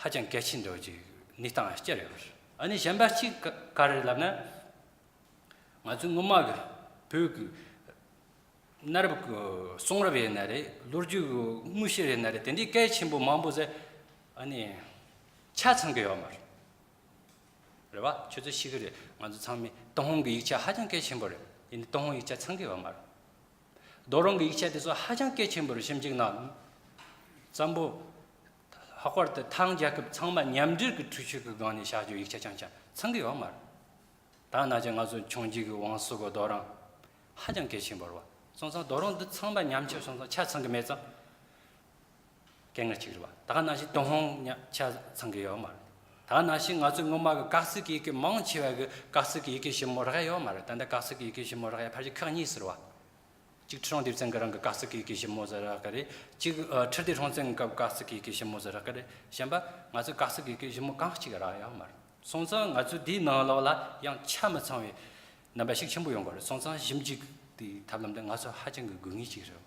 ཧ་ཅང་གལ་ཆེན་འདྲ་བོ་ཅིག་གནས་སྟངས་བསྐྱར་ཡོད་པ་རེད། ཨ་ནི་གཞན་པ་གཅིག་ག་ག་རེ་ལབ་ན། ང་ཚོའི་སྔོན་མ་གི་བོད་ཀྱི་གནའ་རབས་ཀྱི་གསུང་རབ་ཡིན་ན་རེད། ལོ་རྒྱུས་ཀྱི་དངོས་བཤེར་ཡིན་ན་རེད། དེ་འདྲའི་གལ་ཆེན་པོ་མང་པོ་ཟེར་ཨ་ནི་ཆ་ཚང་གི་ཡོད་མ་རེད། རེད་བ། ཁྱོད་ཚོས་ཤེས་ཀྱི་རེད། ང་ཚོ་ཚང་མས་ཏུན་ཧོང་གི་ཡིག་ཆ་ཧ་ཅང་གལ་ཆེན་པོ་རེད། ཡིན་ནའི་ཏུན་ཧོང་ཡིག་ཆ་ཚང་གི་ཡོད་མ་རེད། རྡོ་རིང་གི་ཡིག་ཆ་དེ་ཚོ་ཧ་ཅང་གལ་ཆེན་པོ་རེད། ཞིབ་འཇུག་གནང་། བཙན་པོ། ལྷག་པར་དུ་ཐང་རྒྱལ་ཁབ་ཚང་མ་མཉམ་འབྲེལ་གྱི་འཁྲུལ་ཆོད་ཀྱི་སྒང་ནས་བྱ་རྒྱུ་ཡིག་ཆ་རྐྱང་རྐྱང་ཚང་གི་ཡོད་མ་རེད། ད་ནང་བཞིན་ང་ཚོ་འཕྱོངས་རྒྱས་ཀྱི་ཝང་སུ་གི་རྡོ་རིང་ཧ་ཅང་གལ་ཆེན་པོ་རེད་བ། སོང་ཙང་རྡོ་རིང་འདི་ཚང་མ་མཉམ་ཁྱབ་སོང་ཙང་ཆ་ཚང་གི་མེད་ཙང་། དཀའ་ངལ་གཅིག་རེད་བ། ད་ག་ནང་བཞིན་ཏུན་ཧོང་ཉ་ཆ་ཚང་གི་ཡོད་མ་རེད། ད་ག་ནང་བཞིན་ང་ཚོའི་སྔོན་མ་གི་ག་ཚོད་ཀྱི་ཡི་གེ་མང་ཆེ་བ་གི་ག་ཚོད་ཀྱི་ཡི་གེ་ཞིབ་མོ་རག་ཡ་ཡོད་མ་རེད། ད་ལྟ་ག་ཚོད་ཀྱི་ཡི་གེ་ཞིབ་མོ་རག་ཡ་ཕལ་ཆེར་ཁག་གཉིས་ཟེར་བ། གཅིག་ཁྲི་སྲོང་ལྡེ་བཙན་གྱི་རིང་གི་ག་ས་ག་གི་ཞིབ་མོ་ཟེར་རག་གི་རེད། གཅིག་ཨ་ཁྲི་ལྡེ་སྲོང་བཙན་གྱི་སྐབས་ག་ས་ག་གི་ཞིབ་མོ་ཟེར་རག་གི་རེད། གཞན་པ་ང་ཚོས་ག་ས་ག་གི་ཞིབ་མོ་གང་གཅིག་རག་ཡོད་མ་རེད། སོང་ཙང་ང་ཚོས་དེའི་ནང་ལོགས་ལ་ཡང་ཆ་མི་ཚང་བའི་རྣམ་པ་ཤུགས་ཆེན་པོ་ཡོང་གི་རེད། སོང་ཙང་ཞིབ་འཇུག་དེའི་ཐབས་ལམ་དེ་ང་ཚོ་ཧ་ཅང་གི་དགོས་ངེས་ཅིག་རེད།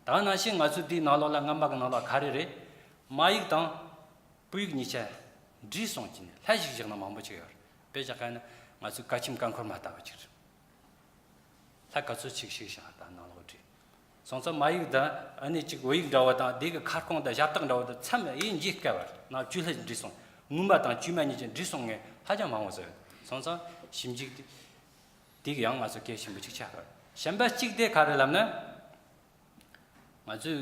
ད་ནང་བཞིན་ང་ཚོས་དེའི་ནང་ལོགས་ལ་སྔ་མ་གི་ནང་ལོགས་ག་རེ་རེད། མ་ཡིག་དང་བོད་ཡིག་གཉིས་ཆ་འདྲེས་སོང་གི་ནས་ལྷད་ཞིག་བཞག་ན་མང་པོ་ཅིག་ཡོད་རེད། དཔེ་བཞག་ག་ན་ང་ཚོའི་ཀ་ཁྱིམ་ཀ་འཁོར་མ་ལྟ་བུ་ཅིག་རེད། ལྷད་ག་ཚོད་ཅིག་ཞིག་བཞག་ད་ནང་ལོགས་བྲིས། སོང་ཙང་མ་ཡིག་དང་ཨ་ནི་ཅིག་བོད་ཡིག་འདྲ་བ་དང་དེ་གི་ཁ་སྐོང་དང་ཞབས་སྟེགས་འདྲ་བ་དང་མཚམས་ཡིན་འཇིག་སྐལ་བར་ནང་བཅུད་ལྷད་འདྲེས་སོང་། སྔོན་མ་དང་བཅོས་མ་གཉིས་ཀྱི་འདྲེས་སོང་ངས་ཧ་ཅང་མང་བོ་ཟེར། སོང་ཙང་ཞིབ་འཇུག་དེ་དེ་གི་ཡང་ང་ཚོ་གལ་ཆེན་པོ་ཅིག་ཆགས་ཀྱི་རེད། གཞན་པ་གཅིག་དེ་ག་རེ་ལབ་ན། ང་ཚོས་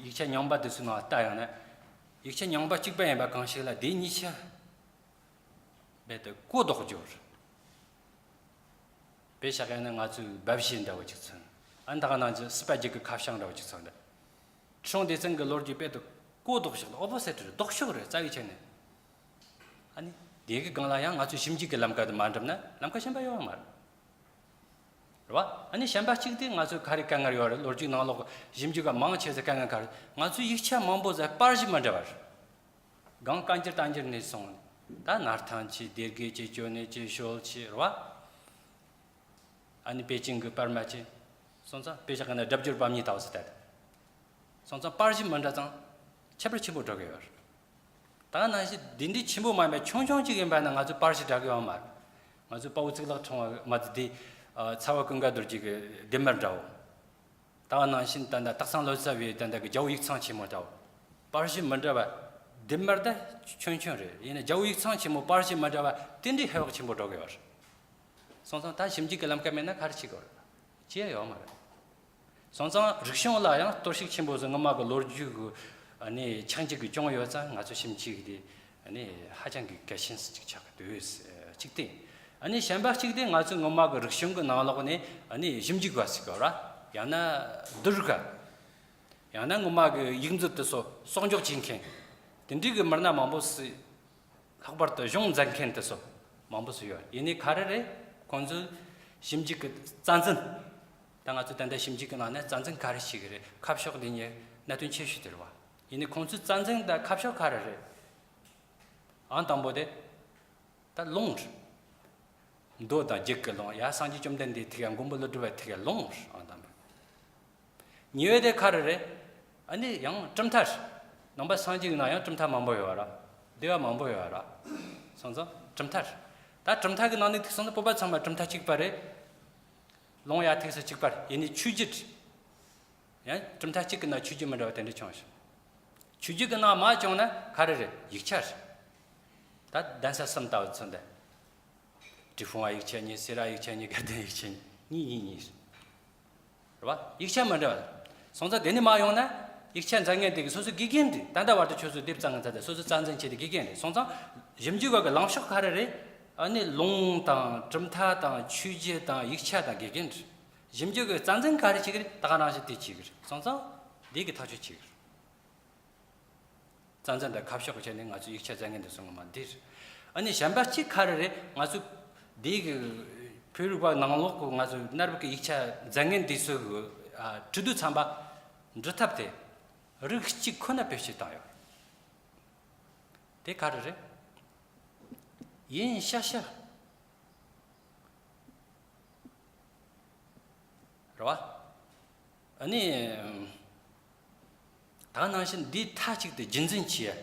ཡིག་ཆ་རྙིང་པ་དེ་ཚོའི་ནང་ལྟ་ཡོང་ན། ཡིག་ཆ་རྙིང་པ་གཅིག་པ་ཡིན་པ་གང་ཞིག་ལ་དེ་གཉིས་ཆ་རྦད་དེ་གོ་ལྡོག་རྒྱུ་རེད། དཔེ་བཞག་ཡོང་ན་ང་ཚོའི་སྦ་བཞེད་འདྲ་བོ་ཅིག་མཚོན། ཨ་ནི་ད་ག་ནང་བཞིན་སྲིད་པ་བརྒྱད་ཀྱི་ཁ་བྱང་འདྲ་བོ་ཅིག་མཚོན་ཏེ། ཁྲི་སྲོང་ལྡེ་བཙན་གྱི་ལོ་རྒྱུས་དཔེ་དེ་གོ་ལྡོག་ཞིག་ལ་ཨོ་པོ་སི་ཊི་རེད། ལྡོག་ཕྱོགས་རེད། རྩ་བའི་ཆ་ནས། ཨ་ནི་དེ་གི་སྒང་ལ་ཡང་ང་ཚོས་ཞིབ་འཇུག་གི་ལམ་ཁ་དེ་མ་འགྲུབ་ན་ལམ་ཁ་གཞན་པ་ཡོད་མ་རེད། རེད་བ། ཨ་ནི་གཞན་པ་གཅིག་དེ་ང་ཚོས་ག་རེ་དཀའ་ངལ་ཡོད་རེད། ལོ་རྒྱུས་ནང་ལོགས་ཞིབ་འཇུག་ག་མང་ཆེ་ཟེར་དཀའ་ངལ་ག་རེ། ང་ཚོས་ཡིག་ཆ་མང་པོ་ཟེར་པར་གཞི་མི་འདྲ་བ་རེད། སྒང་བཀའ་འགྱུར་བསྟན་འགྱུར་ནས་སོང་། ད་སྣར་ཐང་ཆེ། སྡེ་དགེ་ཆེ། ཅོ་ནེ་ཆེ། ཞོལ་ཆེ། རེད་བ། ཨ་ནི་པེ་ཅིང་གི་པར་མ་ཆེ། སོང་ཙང་དཔེ་བཞག་གི་ན་སྒྲ་སྦྱོར་བམ་གཉིས་ལྟ་བུ་ཟེར་ད། སོང་ཙང་པར་གཞི་མི་འདྲ་ཙང་ཁྱད་པར་ཆེན་པོ་འགྲོ་གི་ཡོད་རེད། ད་ནང་བཞིན་འདི་འདྲའི་ཆེན་པོ་མ་ཡིན་པའི་ཆུང་ཆུང་ཅིག་ཡིན་པ་ན་ང་ཚོས་པར་ཞིག་བསྒྲག་གི་ཡོད་མ་རེད། ང་ཚོས་དཔའ་བོ་གཙུག་ལག་ཕྲེང་བ་མ་ཚོ་དེ། ཨ། ཚ་བ་ཀུན་དགའ་རྡོ་རྗེ་གི་ལྡེབ་མར་འདྲ་བོ། ད་ནང་བཞིན་ད་ལྟ་སྟག་ཚང་ལོ་ཙཱ་བའི་ད་ལྟ་གི་རྒྱལ་པོ་ཡིག་ཚང་ཆེན་མོ་འདྲ་བོ། པར་ཞིག་མི་འདྲ་བ། ལྡེབ་མར་ད་ཆུང་ཆུང་རེད། ཡིན་ན་རྒྱལ་པོ་ཡིག་ཚང་ཆེན་མོ་པར་ཞིག་མི་འདྲ་བ་དེ་འདྲའི་ཧེ་བག་ཆེན་པོ་འགྲོ་གི་ཡོད་རེད། སོང་ཙང་ད་ཞིབ་འཇུག་གི་ལམ་ཁ་མེད་ན་ག་རེ་བྱེད་དགོས་རེད། ཅི་ཡང་ཡོད་མ་རེད། སོང་ཙང་རིག་གཞུང་ལ་ཡང་གཏོར་བཤིག་ཆེན་པོ་ཟིག་སྔོན་མ་གི་ལོ་རྒྱུས་ཀྱི་ཨ་ནི་ཆག་འཇིག་གི་བྱུང་ཡོད་ཙང་ང་ཚོ་ཞིབ་འཇུག་དེ་ཨ་ནི་ཧ་ཅང་གི་གལ་ཆེན་ཟིག་ཅིག་ཆགས་ཀྱི་འདུག་གཅིག་དེ། ཨ་ནི་གཞན་པ་གཅིག་དེ་ང་ཚོས་སྔོན་མ་གི་རིག་གཞུང་གི་ནང་ལོགས་ནས་ཨ་ནི་ཞིབ་འཇུག་པ་ཟིག་ག་ར། ཡང་ན་བསྡུར་ག་ཡང་ན་སྔོན་མ་གི་ཡིག་མཛོད་དེ་ཚོ་གསོག་འཇོག་བྱེད་མཁན། དེ་འདྲའི་གི་མི་སྣ་མང་པོ་ཟིག་ལྷག་པར་དུ་གཞུང་མཛད་མཁན་དེ་ཚོ་མང་པོ་ཞིག་ཡོད། ཡིན་ནའི་ག་རེ་རེད། ཁོང་ཚོས་ཞིབ་འཇུག་གི་རྩ་འཛིན། ད་ང་ཚོས་ད་ལྟ་ཞིབ་འཇུག་གི་ནང་ནས་རྩ་འཛིན་ག་རེ་བྱེད་གི་རེད། ཁ་ཕྱོགས་དེ་ཉིད་གནད་དོན་ཆེ་ཤོས་དེ་རེད་བ། ཡིན་ནའི་ཁོང་ཚོའི་རྩ་འཛིན་དང་ཁ་ཕྱོགས་ག་རེ་རེད། ཨང་དང་པོ་དེ་ད་ལུང་རེད། མདོ་དང་རྒྱུད་ཀྱི་ལུང་། ཡ། སངས་རྒྱས་བཅོམ་ལྡན་འདས་ཐུགས་ཀ་མགོན་པོ་ཀླུ་སྒྲུབ་པ་ཐུགས་ཀ་ལུང་རེད། ཨང་དང་པོ། ཉེ་བའི་དེ་ག་རེ་རེད། ཨ་ནི་ཡང་གྲུབ་མཐའ་རེད། ནང་པ་སངས་རྒྱས་ཀྱི་ནང་ཡང་གྲུབ་མཐའ་མང་པོ་ཡོད་ར། སྡེ་བ་མང་པོ་ཡོད་ར། སོང་ཙང་གྲུབ་མཐའ་རེད། ད་གྲུབ་མཐའ་གི་ནང་ནས་ཐུག་སོང་ན་བོད་པ་ཚང་མ་གྲུབ་མཐའ་གཅིག་པ་རེད། ལུང་ཡ་ཐུག་ས་གཅིག་པ་རེད། ཡིན་ནའི་ཆོས་བརྒྱུད་རེད། ཡང་གྲུབ་མཐའ་གཅིག་གི་ནང་ཆོས་བརྒྱུད་མི་འདྲ་བ་དེ་འདྲ་བྱུང་ཞིང་། ཆོས་བརྒྱུད་ཀྱི་ནང་མ་བྱུང་ན་ག་རེ་རེད། ཡིག་ཆ་རེད། ད་གདན་ས་གསུམ་ལྟ་བུ་མཚོན་ཏེ། ཏྲི་ཧྥུང་བ་ཡིག་ཆ་གཉིས། སེ་ར་ཡིག་ཆ་གཉིས། དགའ་ལྡན་ཡིག་ཆ་གཉིས། གཉིས་གཉིས་གཉིས། རེད་བ། ཡིག་ཆ་མི་འདྲ་བ། སོང་ཙང་དེ་ནི་མ་ཡོང་ན་ཡིག་ཆ་མཛད་མཁན་དེ་གི་སོ་སོའི་དགེ་རྒན་དེ། ད་ལྟ་བར་དུ་ཁྱོད་ཚོ་སྡེབ་རྩ་ངན་ཚ་དེ་སོ་སོའི་རྩ་འཛིན་བྱས་ཏེ་དགེ་རྒན་རེད། སོང་ཙང་ཞིབ་འཇུག་པ་གི་ལངས་ཕྱོགས་ག་རེ་རེད། ཨ་ནི་ལུང་དང་གྲུབ་མཐའ་དང་ཆོས་བརྒྱུད་དང་ཡིག་ཆ་དང་དགེ་རྒན་རེད། ཞིབ་འཇུག་གི་རྩ་འཛིན་ག་རེ་བྱེད་གི་རེད། ད་ག་རང་བཞིན་དེ་བྱེད་གི་རེད། སོང་ཙང་དེ་གི་ཐག་གཅོད་བྱེད་གི་རེད། རྩ་འཛིན་དང་ཁ་ཕྱོགས་ཀྱི་ཆ་ནས་ང་ཚོས་ཡིག་ཆ་མཛད་མཁན་དེ་ཚོ་ངོ་མ་འདི་རེད། ཨ་ནི་གཞན་པ་གཅིག་ག་རེ་རེད། ང་ཚོས་འདི་གི་བོད་རིག་པ་ནང་ལོགས་ཀྱི་ང་ཚོས་གནའ་རབས་ཀྱི་ཡིག་ཆ་མཛད་མཁན་དེ་ཚོའི་གི་ཨ་གྲུབ་དུས་ཙམ་པ་འབྲི་ཐབས་དེ་རིགས་གཅིག་ཁོ་ན་བེད་སྤྱོད་བཏང་ཡོད། དེ་ག་རེ་རེད། ཡིན་ཤག་ཤག་རེད་བ། ཨ་ནི། ད་ནང་བཞིན་འདི་མཐའ་གཅིག་ཏུ་རྒྱུན་འཛིན་བྱེད་ཡ།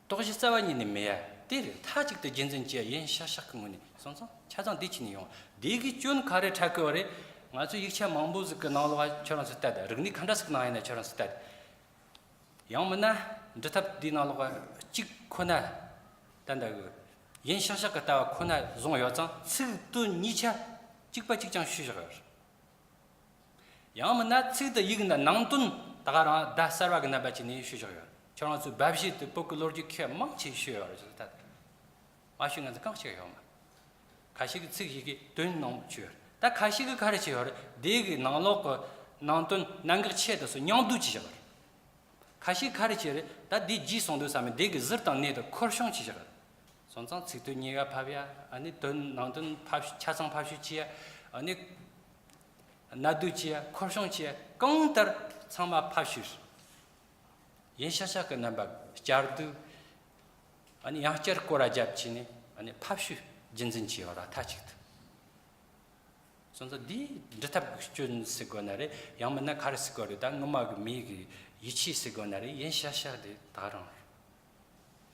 རྟོག་གཞི་རྩ་བ་ཉིད་ནས་མེད་ཡ་དེ་རེད། མཐའ་གཅིག་ཏུ་རྒྱུན་འཛིན་བྱེད་ཡ་ཡིན་ཤག་ཤག་གི་ངོས་ནས་སོང་ཙང་ཆ་ཚང་འདི་ཕྱིན་ནས་ཡོང་། འདི་གི་སྐྱོན་ག་རེ་འཕྲད་གི་ཡོད་རེད། ང་ཚོ་ཡིག་ཆ་མང་པོ་ཟིག་གི་ནང་ལོགས་ཁྱོད་རང་ཚོ་ལྟ་དང་། རིག་གནས་ག་འདྲ་ཟིག་གི་ནང་ཡིན་ན་ཁྱོད་རང་ཚོ་ལྟ་དང་། ཡང་མིན་ན་འབྲི་ཐབས་འདིའི་ནང་ལོགས་གཅིག་ཁོ་ན་ད་ལྟ་གི་ཡིན་ཤག་ཤག་གི་ལྟ་བ་ཁོ་ན་བཟུང་ཡོད་ཙང་ཚིག་དོན་གཉིས་ཆ་གཅིག་པ་གཅིག་རྐྱང་ཤོད་བཞག་ཡོད་རེད། ཡང་མིན་ན་ཚིག་དང་ཡིག་འདི་ནང་དོན་ད་ག་རང་བརྡ་གསར་བ་གི་རྣམ་པ་ཅིག་ནས་ཤོད་བཞག་ཡོད། ཁྱོད་རང་ཚོའི་སྦ་བཞེད་དེ་བོད་ཀྱི་ལོ་རྒྱུས་ཁས་མང་ཆེ་ཤོད་ཡོད་རེད་ཟེར་ད། མ་ཤོད་ང་ཚོ་གང་ཤེས་ཡོད་མ། ཁ་ཤས་ཀྱི་ཚིག་ཡི་གེ་དོན་ནང་ཆོས་ཡོད་རེད། ད་ཁ་ཤས་ཀྱི་ག་རེ་བྱས་ཡོད་རེད། དེ་གི་ནང་ལོགས་ཀྱི་ནང་དོན་གནད་འགག་ཆེ་དེ་ཚོ་མཉམ་བསྡུས་བྱས་བཞག་རེད། ཁ་ཤས་ག་རེ་བྱས་རེད། ད་དེ་རྗེས་སོང་དུས་ཙམ་པས་དེ་གི་ཟུར་དང་སྣེ་དེ་འཁོར་སྲུང་བྱས་བཞག་རེད། སོང་ཙང་ཚིག་དོན་གཉིས་ཀ་ཕབ་ཡ། ཨ་ནི་དོན་ནང་དོན་ཕབ་ཆ་ཚང་ཕབ་བཤུས་བྱས་ཡ། ཨ་ནི་ གནད་བསྡུས་བྱས་ཡ། མཁོ་སྲུང་བྱས་ཡ། གང་ལྟར་ཚང་མ་ཕབ་བཤུས། ཡིན་ཤག་ཤག་གི་རྣམ་པ་བསྐྱར་ཟློས། ཨ་ནི་ཡང་བསྐྱར་སྐོར་ར་བརྒྱབ་བྱས་ནས། ཨ་ནི་ཕབ་བཤུས་རྒྱུན་འཛིན་བྱས་ཡོད་ར། མཐའ་གཅིག་ཏུ། སོང་ཙང་འདིའི་འབྲི་ཐབས་ཀྱི་སྐྱོན་ཟེར་དགོས་ན་རེད། ཡང་མིན་ན་ག་རེ་ཟེར་དགོས་རེད། ད་ངོ་མ་གི་མི་གི་ཡིད་ཆེས་ཟེར་དགོས་ན་རེད། ཡིན་ཤག་ཤག་དེ་ད་རང་རེད།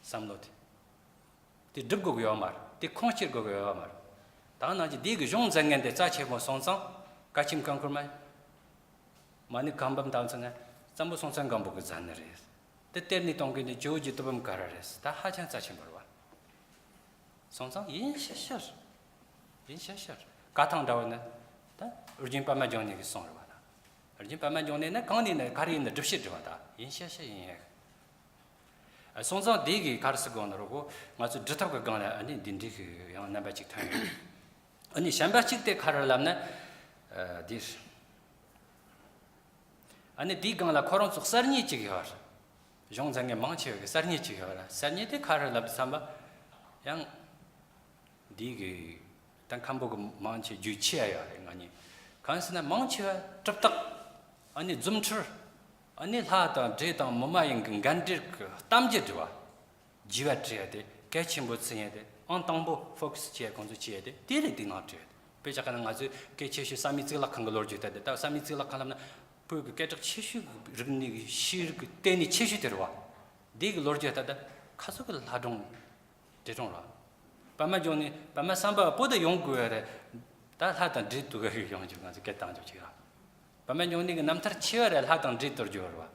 བསམ་བློ་དེ། དེ་སྒྲུབ་དགོས་ཀྱི་ཡོད་མ་རེད། དེ་ཁུངས་སྐྱེལ་དགོས་ཀྱི་ཡོད་མ་རེད། ད་ནང་གི་འདི་གི་གཞུང་འཛིན་མཁན་དེ་རྩ་ཆེན་པོ་སོང་ཙང་། བཀའ་ཆེམས་སྐུ་འཁོར་མ། མ་ཎི་གང་འབུམ་དང་མཚུངས་ན་བཙན་པོ་སྲོང་བཙན་སྒམ་པོ་གི་མཛད་ནི་རེད། དེ་གཏེར་ནས་གཏོང་མཁན་དེ་ཇོ་བོ་རྗེ་དོལ་པོ་མོ་ག་ར་རེད། ད་ཧ་ཅང་རྩ་ཆེན་པོ་རེད་བ། སོང་ཙང་ཡིན་ཤག་ཤག་རེད། ཡིན་ཤག་ཤག་རེད། བཀའ་ཐང་འདྲ་བོ་ནི་ད་ཨོ་རྒྱན་པདྨ་འབྱུང་གནས་ཀྱི་གསུང་རེད་བ། ད་ཨོ་རྒྱན་པདྨ་འབྱུང་གནས་ནི་གང་ནས་ནི་ག་རེ་ཡིན་ན་སྒྲུབ་བྱེད་འབྲི་བ། ད་ཡིན་ཤག་ཤག་ཡིན་ཡག། ཨ། སོང་ཙང་དེ་གི་ག་རེ་ཟེར་དགོས་ན་རོ་གོ། ང་ཚོ་འབྲི་ཐབས་ཀྱི་སྒང་ལ་ཨ་ནི་འདི་འདྲའི་གི་ཡང་རྣམ་པ་གཅིག་ཐོན་ཡོད། ཨ་ནི་གཞན་པ་གཅིག་དེ་ག་རེ་ལབ་ན། ཨ། འདིར། ཨ་ནི་དེའི་སྒང་ལ་ཁོ་རང་ཚོ་གསར་རྙེད་ཅིག་ཡོད་རེད། གཞུང་འཛིན་མཁན་མང་ཆེ་བའི་གསར་རྙེད་ཅིག་ཡོད་རེད། གསར་རྙེད་དེ་ག་རེ་ལབ་བསམ་པ། ཡང་འདི་གི་ད་མཁན་པོ་གི་མང་ཆེ་རྒྱུས་ཆེ་ཡ་ཡོད་རེད། ང་གཉིས་གང་ཟེར་ན་མང་ཆེ་བ་གྲུབ་རྟགས། ཨ་ནི་རྫུ་འཕྲུལ། ཨ་ནི་ལྷ་དང་འདྲེ་དང་མི་མ་ཡིན་གྱི་འགལ་འབྲེལ་གྱི་གཏམ་རྒྱུད་འབྲི་བ། རྒྱས་པ་བྲིས་ཡ་དེ་གལ་ཆེན་པོ་བརྩི་ཡ་དེ་ཨང་དང་པོ་ཕོ་ཁ་སི་བྱེད་ཡ་ཁོང་ཚོས་བྱེད་ཡ་དེ་དེ་རེད། དེ་ནང་བྲིས་ཡ་དེ། དཔེ་ཆ་ག་ན་ང་ཚོས་སྐད་ཆེ་ཤོས་བསམ་ཡས་གཙུག་ལག་ཁང་གི་ལོ་རྒྱུས་ལྟ་དེ། ད་བསམ་ཡས་གཙུག་ལག་ཁང་ལབ་ན་བོད་ཀྱི་སྐད་གྲགས་ཆེ་ཤོས་ཀྱི་རིག་གནས་ཀྱི་ཤེས་རིག་གི་ལྟེ་གནས་ཆེ་ཤོས་དེ་རེད་བ། འདི་གི་ལོ་རྒྱུས་ལྟ་ད་ཁ་སོ་གི་ལྷ་སྒྲུང་འབྲི་སྒྲུང་རེད། པདྨ་འབྱུང་གནས་པདྨ་སམ་བྷ་བ་བོད་དུ་ཡོང་དགོས་ཡ་རེད། ད་ལྷ་དང་འདྲེ་དུ་ག་ཡོང་རྒྱུ་ང་ཚོས་སྐད་བཏང་རྒྱུ་ཅིག་རེད། པདྨ་འབྱུང་གནས་ཀྱི་རྣམ་ཐར་ཆེ་བ་རེད། ལྷ་དང་འདྲེ་དུར་རྒྱུ་རེད་བ།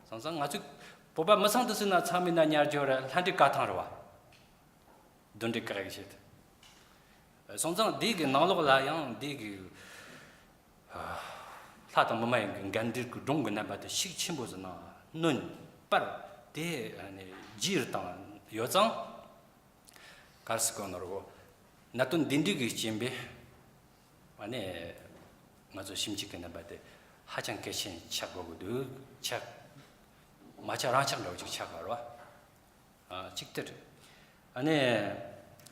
སོང་ཙང་ང་ཚོས་བོད་པ་མི་ཚང་དུ་སུ་ན་ཚང་མི་ན་ཉར་རྒྱུ་རེད། ལྷ་འདྲེ་བཀའ་ཐང་རེད་བ། གདོན་འདྲེ་བཀག་ཡག་ཆེད་དུ། སོང་ཙང་འདི་གི་ནང་ལོགས་ལ་ཡང་འདི་གི་ལྷ་དང་མི་མ་ཡིན་གྱི་འགལ་འབྲེལ་གྱི་སྒྲུང་གི་རྣམ་པ་དེ་ཤུགས་ཆེན་པོ་ཟིག་ནང་སྣོན་པར་དེ་རྗེས་སུ་བཏང་ཡོད་ཙང་། ག་རེ་ཟེར་དགོས་ན་རོ། གནད་དོན་འདི་འདྲའི་གི་རྐྱེན་པས། ཨ་ནི་ང་ཚོ་ཞིབ་འཇུག་གི་རྣམ་པ་དེ་ཧ་ཅང་གལ་ཆེན་ཆགས་དགོས་ཀྱི་འདུག་ཆགས། མ་ཆགས་རང་ཆགས་འདྲ་བོ་ཅིག་ཆགས་པ་རེད་བ། ཨ། གཅིག་དེ་རེད། ཨ་ནི་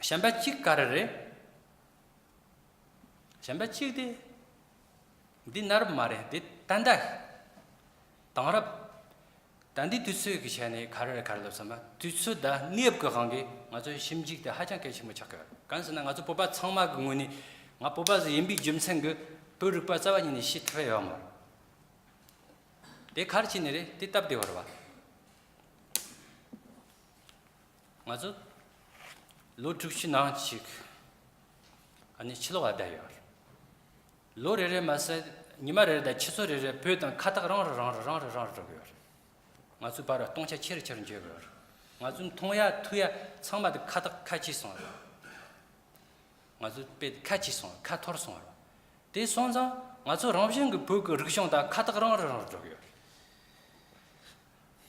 གཞན་པ་གཅིག་ག་རེ་རེད། གཞན་པ་གཅིག་དེ། འདི་གནའ་རབས་མ་རེད། འདི་ད་ལྟ་དེང་རབས། ད་འདི་དུས་ཚོད་ཀྱི་ཆ་ནས་ག་རེ་རེད་ག་རེ་ལབ་བསམ་ན། དུས་ཚོད་དང་གནས་བབ་ཀྱི་དབང་གིས་ང་ཚོའི་ཞིབ་འཇུག་དེ་ཧ་ཅང་གལ་ཆེན་པོ་ཆགས་ཀྱི་ཡོད། གང་ཟེར་ན་ང་ཚོ་བོད་པ་ཚང་མ་གི་ངོས་ནས་ང་བོད་པ་ཟིག་ཡིན་པའི་རྒྱུ་མཚན་གྱིས་བོད་རིག་པ་རྩ་བ་ཉིད་ནས་ཤེས་ཐུབ་ཡོད་མ་རེད། དེ་ག་རེ་བྱས་ནས་རེད། དེ་སྟབས་བདེ་བ་རེད་བ། ང་ཚོ་ལོ་དྲུག་ཅུ་ནང་ཅིག་ཨ་ནི་ཕྱི་ལོགས་ལ་བསྡད་ཡོད་རེད། ལོ་རེ་རེ་མ་ཟད་ཉི་མ་རེ་རེ་དང་ཆུ་ཚོད་རེ་རེ་བོད་དང་ཁ་ཐག་རིང་རུ་རིང་རུ་རིང་རུ་རིང་རུ་འགྲོ་གི་ཡོད་རེད། ང་ཚོའི་བར་ལ་སྟོང་ཆ་ཆེ་རུ་ཆེ་རུ་འགྱོ་གི་ཡོད་རེད། ང་ཚོའི་མཐོང་ཡ་ཐོས་ཡ་ཚང་མ་དེ་ཁ་ཐག་ཁ་གྱེས་སོང་བ་རེད། ང་ཚོའི་དཔེ་ཁ་གྱེས་སོང་བ། ཁ་འཐོར་སོང་བ་རེད། དེ་སོང་ཙང་ང་ཚོ་རང་བཞིན་གྱི་བོད་ཀྱི་རིག་གཞུང་དང་ཁ་ཐག་རིང་རུ་རིང་རུ་འགྲོ་གི་ཡོད་རེད།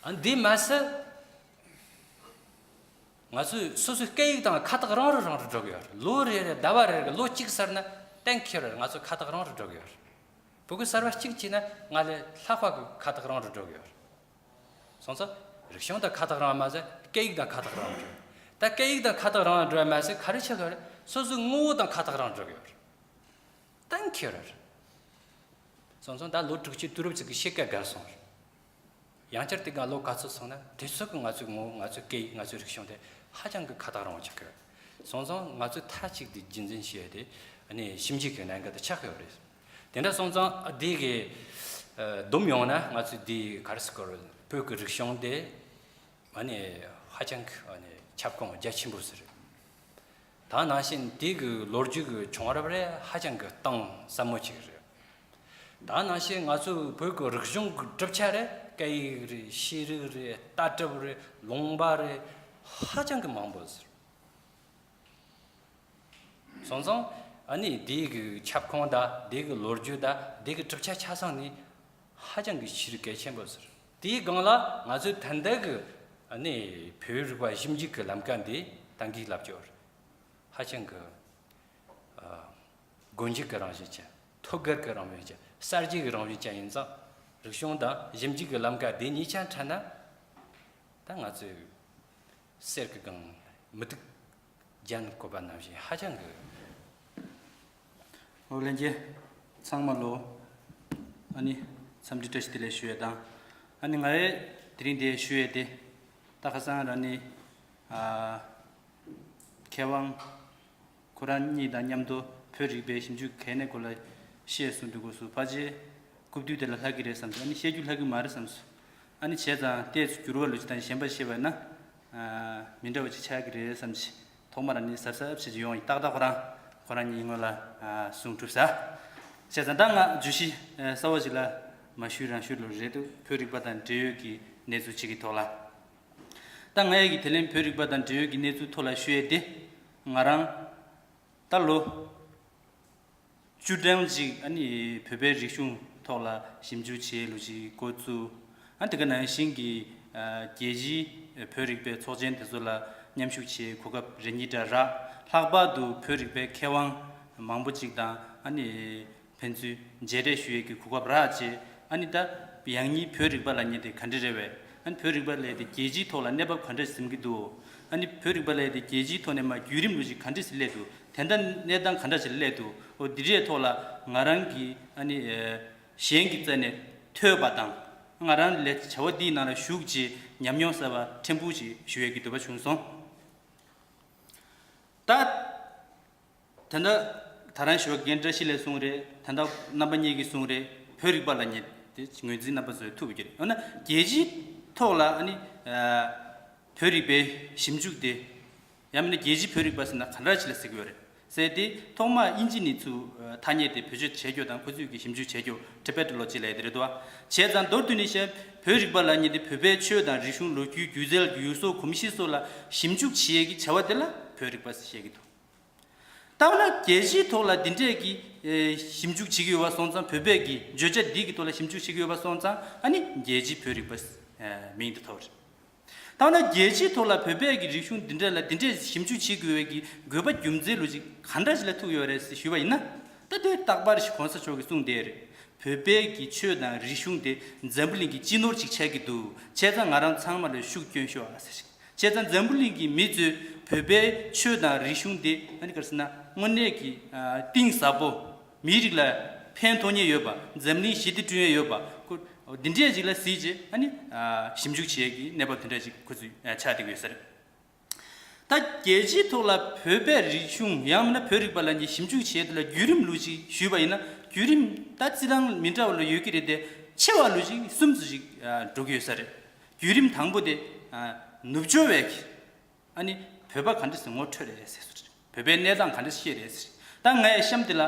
ཨ། འདི་མ་ཟད། ང་ཚོས་སོ་སོའི་སྐད་ཡིག་དང་ཁ་ཐག་རིང་རུ་རིང་རུ་འགྲོ་གི་ཡོད་རེད། ལོ་རེ་རེ་ཟླ་བ་རེ་རེ་ལོ་གཅིག་ཟེར་ན་གཏན་འཁེལ་རེད། ང་ཚོ་ཁ་ཐག་རིང་རུ་འགྲོ་གི་ཡོད་རེད། བོད་ཀྱི་གསར་བ་གཅིག་བྱས་ན་ང་ལས་ལྷག་པ་གི་ཁ་ཐག་རིང་རུ་འགྲོ་གི་ཡོད་རེད། སོང་ཙང་རིག་གཞུང་དང་ཁ་ཐག་རིང་བ་མ་ཟད་སྐད་ཡིག་དང་ཁ་ཐག་རིང་རུ་འགྲོ། ད་སྐད་ཡིག་དང་ཁ་ཐག་རིང་རུ་འགྲོ་བ་མ་ཟད་ག་རེ་ཆགས་ཀྱི་ཡོད་རེད། སོ་སོའི་ངོ་བོ་དང་ཁ་ཐག་རིང་རུ་འགྲོ་གི་ཡོད་རེད། གཏན་འཁེལ་རེད། སོང་ཙང་ད་ལོ་དྲུག་ཅུ་དུས་རབས་ཅིག་གི་ཕྱེད་ཀ་བརྒལ་སོང་རེད། ཡང་བསྐྱར་དེ་ག་ལོ་ག་ཚོད་སོང་ན་དེ་ཚོད་ཀྱི་ང་ཚོའི་ངོ་བོ། ང་ཚོའི་སྐད་ཡིག། ང་ཚོའི་རིག་གཞུང་དེ་ཧ་ཅང་གི་ཁ་ཐག་རིང་བ་ཆགས་ཀྱི་ཡོད། སོང་ཙང་ང་ཚོས་མཐའ་གཅིག་ཏུ་རྒྱུན་འཛིན་བྱེད་ཡ་དེ་ཨ་ནི་ཞིབ་འཇུག་གི་གནད་འགག་ཏུ་ཆགས་ཀྱི་ཡོད་རེད། དེ་འདྲ་སོང་ཙང་ཨ་དེ་གི་ཨ་བསྡོམས་ཡོང་ན་ང་ཚོས་དེ་ག་རེ་ཟེར་དགོས་རེད། བོད་ཀྱི་རིག་གཞུང་དེ་ཨ་ནི་ཧ་ཅང་གི་ཨ་ནི་ཁྱབ་ཁོངས་རྒྱ་ཆེན་པོ་ཟིག་རེད། ད་ནང་བཞིན་དེ་གི་ལོ་རྒྱུས་ཀྱི་བྱུང་རབས་རེད། ཧ་ཅང་གི་གཏིང་ཟབ་མོ་ཅིག་རེད། ད་ནང་བཞིན་ང་ཚོའི་བོད་ཀྱི་རིག་གཞུང་གི་གྲུབ་ཆ་རེད། སྐད་ཡིག་རེད། ཤེས་རིག་རེད། ལྟ་གྲུབ་རེད། ལུང་པ་རེད། ཧ་ཅང་གི་མང་པོ་ཟིག་རེད། སོང་ཙང་ཨ་ནི་དེ་གི་ཁྱབ་ཁོངས་དང་དེ་གི་ལོ་རྒྱུས་དང་དེ་གི་གྲུབ་ཆ་ཆ་ཚང་ནི་ཧ་ཅང་གི་ཆེས་གལ་ཆེན་པོ་ཟིག་རེད། དེའི་སྒང་ལ་ང་ཚོའི་ད་ལྟ་གི་ཨ་ནི་བོད་རིག་པ་ཞིབ་འཇུག་གི་ལམ་ཀ་འདི་ད་གིན་ལབ་ཀྱི་ཡོད་རེད། ཧ་ཅང་གི་ཨ་སྒོ་འབྱེད་ཀྱི་རང་བཞིན་ཅན། ཐོད་བརྒལ་གྱི་རང་བཞིན་ཅན། གསར་བརྗེ་གི་རང་བཞིན་ཅན་ཡིན་ཙང་། རིག་གཞུང་དང་ཞིབ་འཇུག་གི་ལམ་ཀ་དེ་གཉིས་ཆ་འཕྲད་ན། ད་ང་ཚོས་གསེར་གྱི་སྒང་མུ་ཏིག་རྒྱན་བཀོད་པ་ནང་བཞིན་ཧ་ཅང་གི། ཨོ་ལྷན་རྒྱས། ཚང་མ་ལོ། ཨ་ནི་འཚམས་འདྲི་བཀྲ་ཤིས་བདེ་ལེགས་ཞུ་ཡས་དང་། ཨ་ནི་ང་ཡས་དེ་རིང་འདི་ཞུ་ཡས་དེ། ད་ཁ་སང་ར་ནི་ཨ་མཁས་དབང་ཁོ་རང་གཉིས་དང་མཉམ་དུ་བོད་རིག་པའི་ཞིབ་འཇུག་གལ་གནད་སྐོར་ལ་བཤད་གསུངས་དུས་སྐབས་སུ་ཕལ་ཆེར་རྐུབ་བསྡུས་དེ་ལ་ལྷག་གི་རེད་བསམ་སོང་། ཨ་ནི་བཤད་རྒྱུ་ལྷག་གི་མ་རེད་བསམ་སོང་། ཨ་ནི་བྱས་ཙང་ཏོག་ཙམ་འགྱུར་བ་ལོ་ཅིག་དང་གཞན་པ་བཤད་པ་ན་ཨ་མི་འདྲ་བ་ཅིག་ཆགས་ཀྱི་རེད་བསམ་གྱི། ཐོག་མར་ནི་གཟབ་གཟབ་བྱེད་ཀྱི་ཡོང་ཡིན། ཏག་ཏག་ཁོ་རང་ཁོ་རང་ཉིད་སྔོན་ལ་ཨ་གསུང་གྲུབ་ས། བྱས་ཙང་ད་ང་བརྗོད་གཞི་ཨ་གསར་བ་ཞིག་ལ་མ་ཞུས་རང་ཞུས་ལོ་རེད་འདུག་བོད་རིག་པ་དང་འབྲེལ་ཡོད་ཀྱི་གནས་ཚུལ་ཅིག་གི་ཐོག་ལ། ད་ང་ཡི་གི་དེ་ལན་བོད་རིག་པ་དང་འབྲེལ་ཡོད་ཀྱི་གནས་ཚུལ་ཐོག་ལ་ཞུ་ཡས་དེ། ང་རང་ད་ལོ་བཅུ་གྲངས་ཅིག་ཨ་ནི་བོད་པའི་རིག་གཞུང་ཐོག་ལ་ཞིབ་འཇུག་བྱེད་ལུགས་ཅིག་འགོ་བཙུགས། ཨ་དེ་ག་ནང་བཞིན་གྱི་ཨ་རྒྱལ་སྤྱིའི་བོད་རིག་པའི་ཚོགས་ཆེན་དེ་ཚོ་ལ་མཉམ་ཞུགས་བྱེད་གོ་སྐབས་རེ་གཉིས་འདྲ་རག་ལྷག་པར་དུ་བོད་རིག་པའི་མཁས་དབང་མང་པོ་ཅིག་དང་ཨ་ནི་ཕན་ཚུན་མཇལ་འཕྲད་ཞུ་ཡས་ཀྱི་གོ་སྐབས་རག་བྱས། ཨ་ནི་ད་ཡང་སྙིང་བོད་རིག་པ་ལབ་མཁན་དེ་ག་འདྲ་རེད་པས། ཨ་ནི་བོད་རིག་པ་ལབ་ཡས་དེ་རྒྱལ་སྤྱིའི་ཐོག་ལ་གནས་བབ་ག་འདྲ་ཟིན་གྱི་འདུག་ཨ་ནི་བོད་རིག་པ་ལབ་ཡས་དེ་རྒྱལ་སྤྱིའི་ཐོག་ནས་མར་བརྒྱུད་རིམ་ལུགས་ཅིག་ག་འདྲ་ཞིག་སླེབས་འདུག་དེ་འདྲ་གནས་སྟངས་ག་འདྲ་ཞིག་སླེབས་འདུག་འོ་འདི་འདྲའི་ཐོག་ལ་ང་རང་གིས་ཨ་ནི་ཨ་གཞན་གྱི་རྩ་ནས་ཐོས་པ་དང་། ང་རང་ལས་བྱ་བ་འདིའི་ནང་ལ་ཞུགས་རྗེས་ཉམས་མྱོང་གསར་པ་ཕྲན་བུ་ཞིག་ཞུ་ཡས་ཀྱི་འདོད་པ་བྱུང་སོང་། ད། ད་ལྟ་ད་རང་ཞུ་བ་རྒན་བཀྲ་ཤིས་ལགས་གསུངས་རེད། ད་ལྟ་རྣམ་པ་གཉིས་ཀྱིས་གསུངས་རེད། བོད་རིག་པ་ལབ་མཁན་དེ་ངོས་འཛིན་རྣམ་པ་ཚོས་ཐུབ་པ་གྱི་རེད། འོ་ན་རྒྱལ་སྤྱིའི་ཐོག་ལ་ཨ་ནི་ཨ་བོད་རིག་པའི་ཞིབ་འཇུག་དེ་ཡང་མིན་ན་རྒྱལ་སྤྱིའི་བོད་རིག་པ་ཟེར་ན་ག་འདྲ་ཞིག་ལ་ཟེར་གྱི་ཡོད་རེད་ཟེར་ཏེ། ཐོག་མར་དབྱིན་ཇི་ནས་ཚུར་ཐ་སྙད་དེ་བེད་སྤྱོད་བྱས་རྒྱུ་དང་ཁོ་ཚོས་ཀྱི་ཞིབ་འཇུག་བྱས་རྒྱུ་Tibetology་ལབ་ཡས་དེ་རེད་འདུག་བ། བྱས་ཙང་མདོར་བསྡུས་ནས་བཤད་བོད་རིག་པ་ལབ་མཁན་དེ་བོད་པའི་ཆོས་དང་རིག་གཞུང་ལོ་རྒྱུས་སྒྱུ་རྩལ་ཡུལ་སྲོལ་གོམས་གཤིས་སོགས་ལ་ཞིབ་འཇུག་བྱེད་ཡས་ཀྱི་བྱ་བ་དེ་ལ་བོད་རིག་པ་ཟེར་བཤད་ཀྱི་འདུག་ད་འོ་ན་རྒྱལ་སྤྱིའི་ཐོག་ལ་འདི་འདྲས་ཀྱི་ཨེ་ཞིབ་འཇུག་བྱེད་ཀྱི་ཡོད་པ་སོང་ཙང་། བོད་པས་ཀྱི་བརྗོད་བྱ་འདི་གི་ཐོག་ལ་ཞིབ་འཇུག་བྱེད་ཀྱི་ཡོད་པ་སོང་ཙང་། ཨ་ནི་རྒྱལ་སྤྱིའི་བོད་རིག་པ་ཨེ་མིང་འདི་ཐོབ་རེད། ད་འོ་ན་རྒྱལ་སྤྱིའི་ཐོག་ལ་བོད་པའི་གི་རིག་གཞུང་འདི་འདྲ་ལ་འདི་འདྲས་ཞིབ་འཇུག་བྱེད་དགོས་པའི་གི་དགོས་པ་རྒྱུ་མཚན་ལོ་ཅིག་ག་འདྲ་ཞིག་ལ་ཐུག་ཡོད་རེད་ཟེར་ཞུས་པ་ཡིན་ན། ད་དེ་རྟག་པར་ཞིག་གོང་ས་མཆོག་གིས་གསུངས་བསྡད་རེད། བོད་པའི་གི་ཆོས་དང་རིག་གཞུང་དེ་འཛམ་བུ་གླིང་གི་སྤྱི་ནོར་ཅིག་ཆགས་ཀྱི་འདུག་བྱས་ཙང་ང་རང་ཚང་མ་ལ་ཤུགས་སྐྱོན་ཤོག་ཨ་ཟེར་ཞིག་བྱས་ཙང་འཛམ་བུ་གླིང་གི་མི་ཚོས་བོད་པའི་ཆོས་དང་རིག་གཞུང་དེ་ཨ་ནི་ག་རེ་ཟེར་ན་དངོས་གནས་ཀྱི་ཨ་གཏིང་ཟབ་པོ་མིའི་རིགས་ལ་ཕན་ཐོགས་མཁན་ཡོད་པ། འཛམ་གླིང་ཞི་བདེ་བསྐྲུན་ཡས་ཡོད་པ་ཁོ་འདི་འདྲས་ཅིག་ལ་གཟིགས་རྗེས་ཨ་ནི་ཨ་ཞིབ་འཇུག་བྱེད་ཡས་ཀྱི་གནས་བབ་དེ་འདྲ་ཅིག་ཁོ་ཚོས་ཨ་ཆགས་བསྡད་ཀྱི་ཡོད་ས་རེད། ད་རྒྱལ་སྤྱིའི་ཐོག་ལ་བོད་པའི་རིག་གཞུང་ཡང་མིན་ན་བོད་རིག་པ་ལབ་མཁན་ཞིབ་འཇུག་བྱེད་ཡས་དེ་ལ་བརྒྱུད་རིམ་ལོ་ཅིག་ཞུས་པ་ཡིན་ན། བརྒྱུད་རིམ་ད་རྩི་སྟངས་མི་འདྲ་བ་ལ་ཡོད་ཀྱི་རེད་དེ། ཆེ་བ་ལོ་ཅིག་གསུམ་ཙམ་ཞིག་ཨ་འགྲོ་གི་ཡོད་ས་རེད། བརྒྱུད་རིམ་དང་པོ་དེ་ཨ་ནུབ་ཕྱོགས་པས་ཀྱི་ཨ་ནི་བོད་པ་ག་འདྲ་སེ་ངོ་འཕྲོད་རེད་ཟེར་སོང་རེད། བོད་པའི་གནས་སྟངས་ག་འདྲ་ཤེས་རེད་ཟེར། ད་ངས་གཤམ་དེ་ལ་ཨ་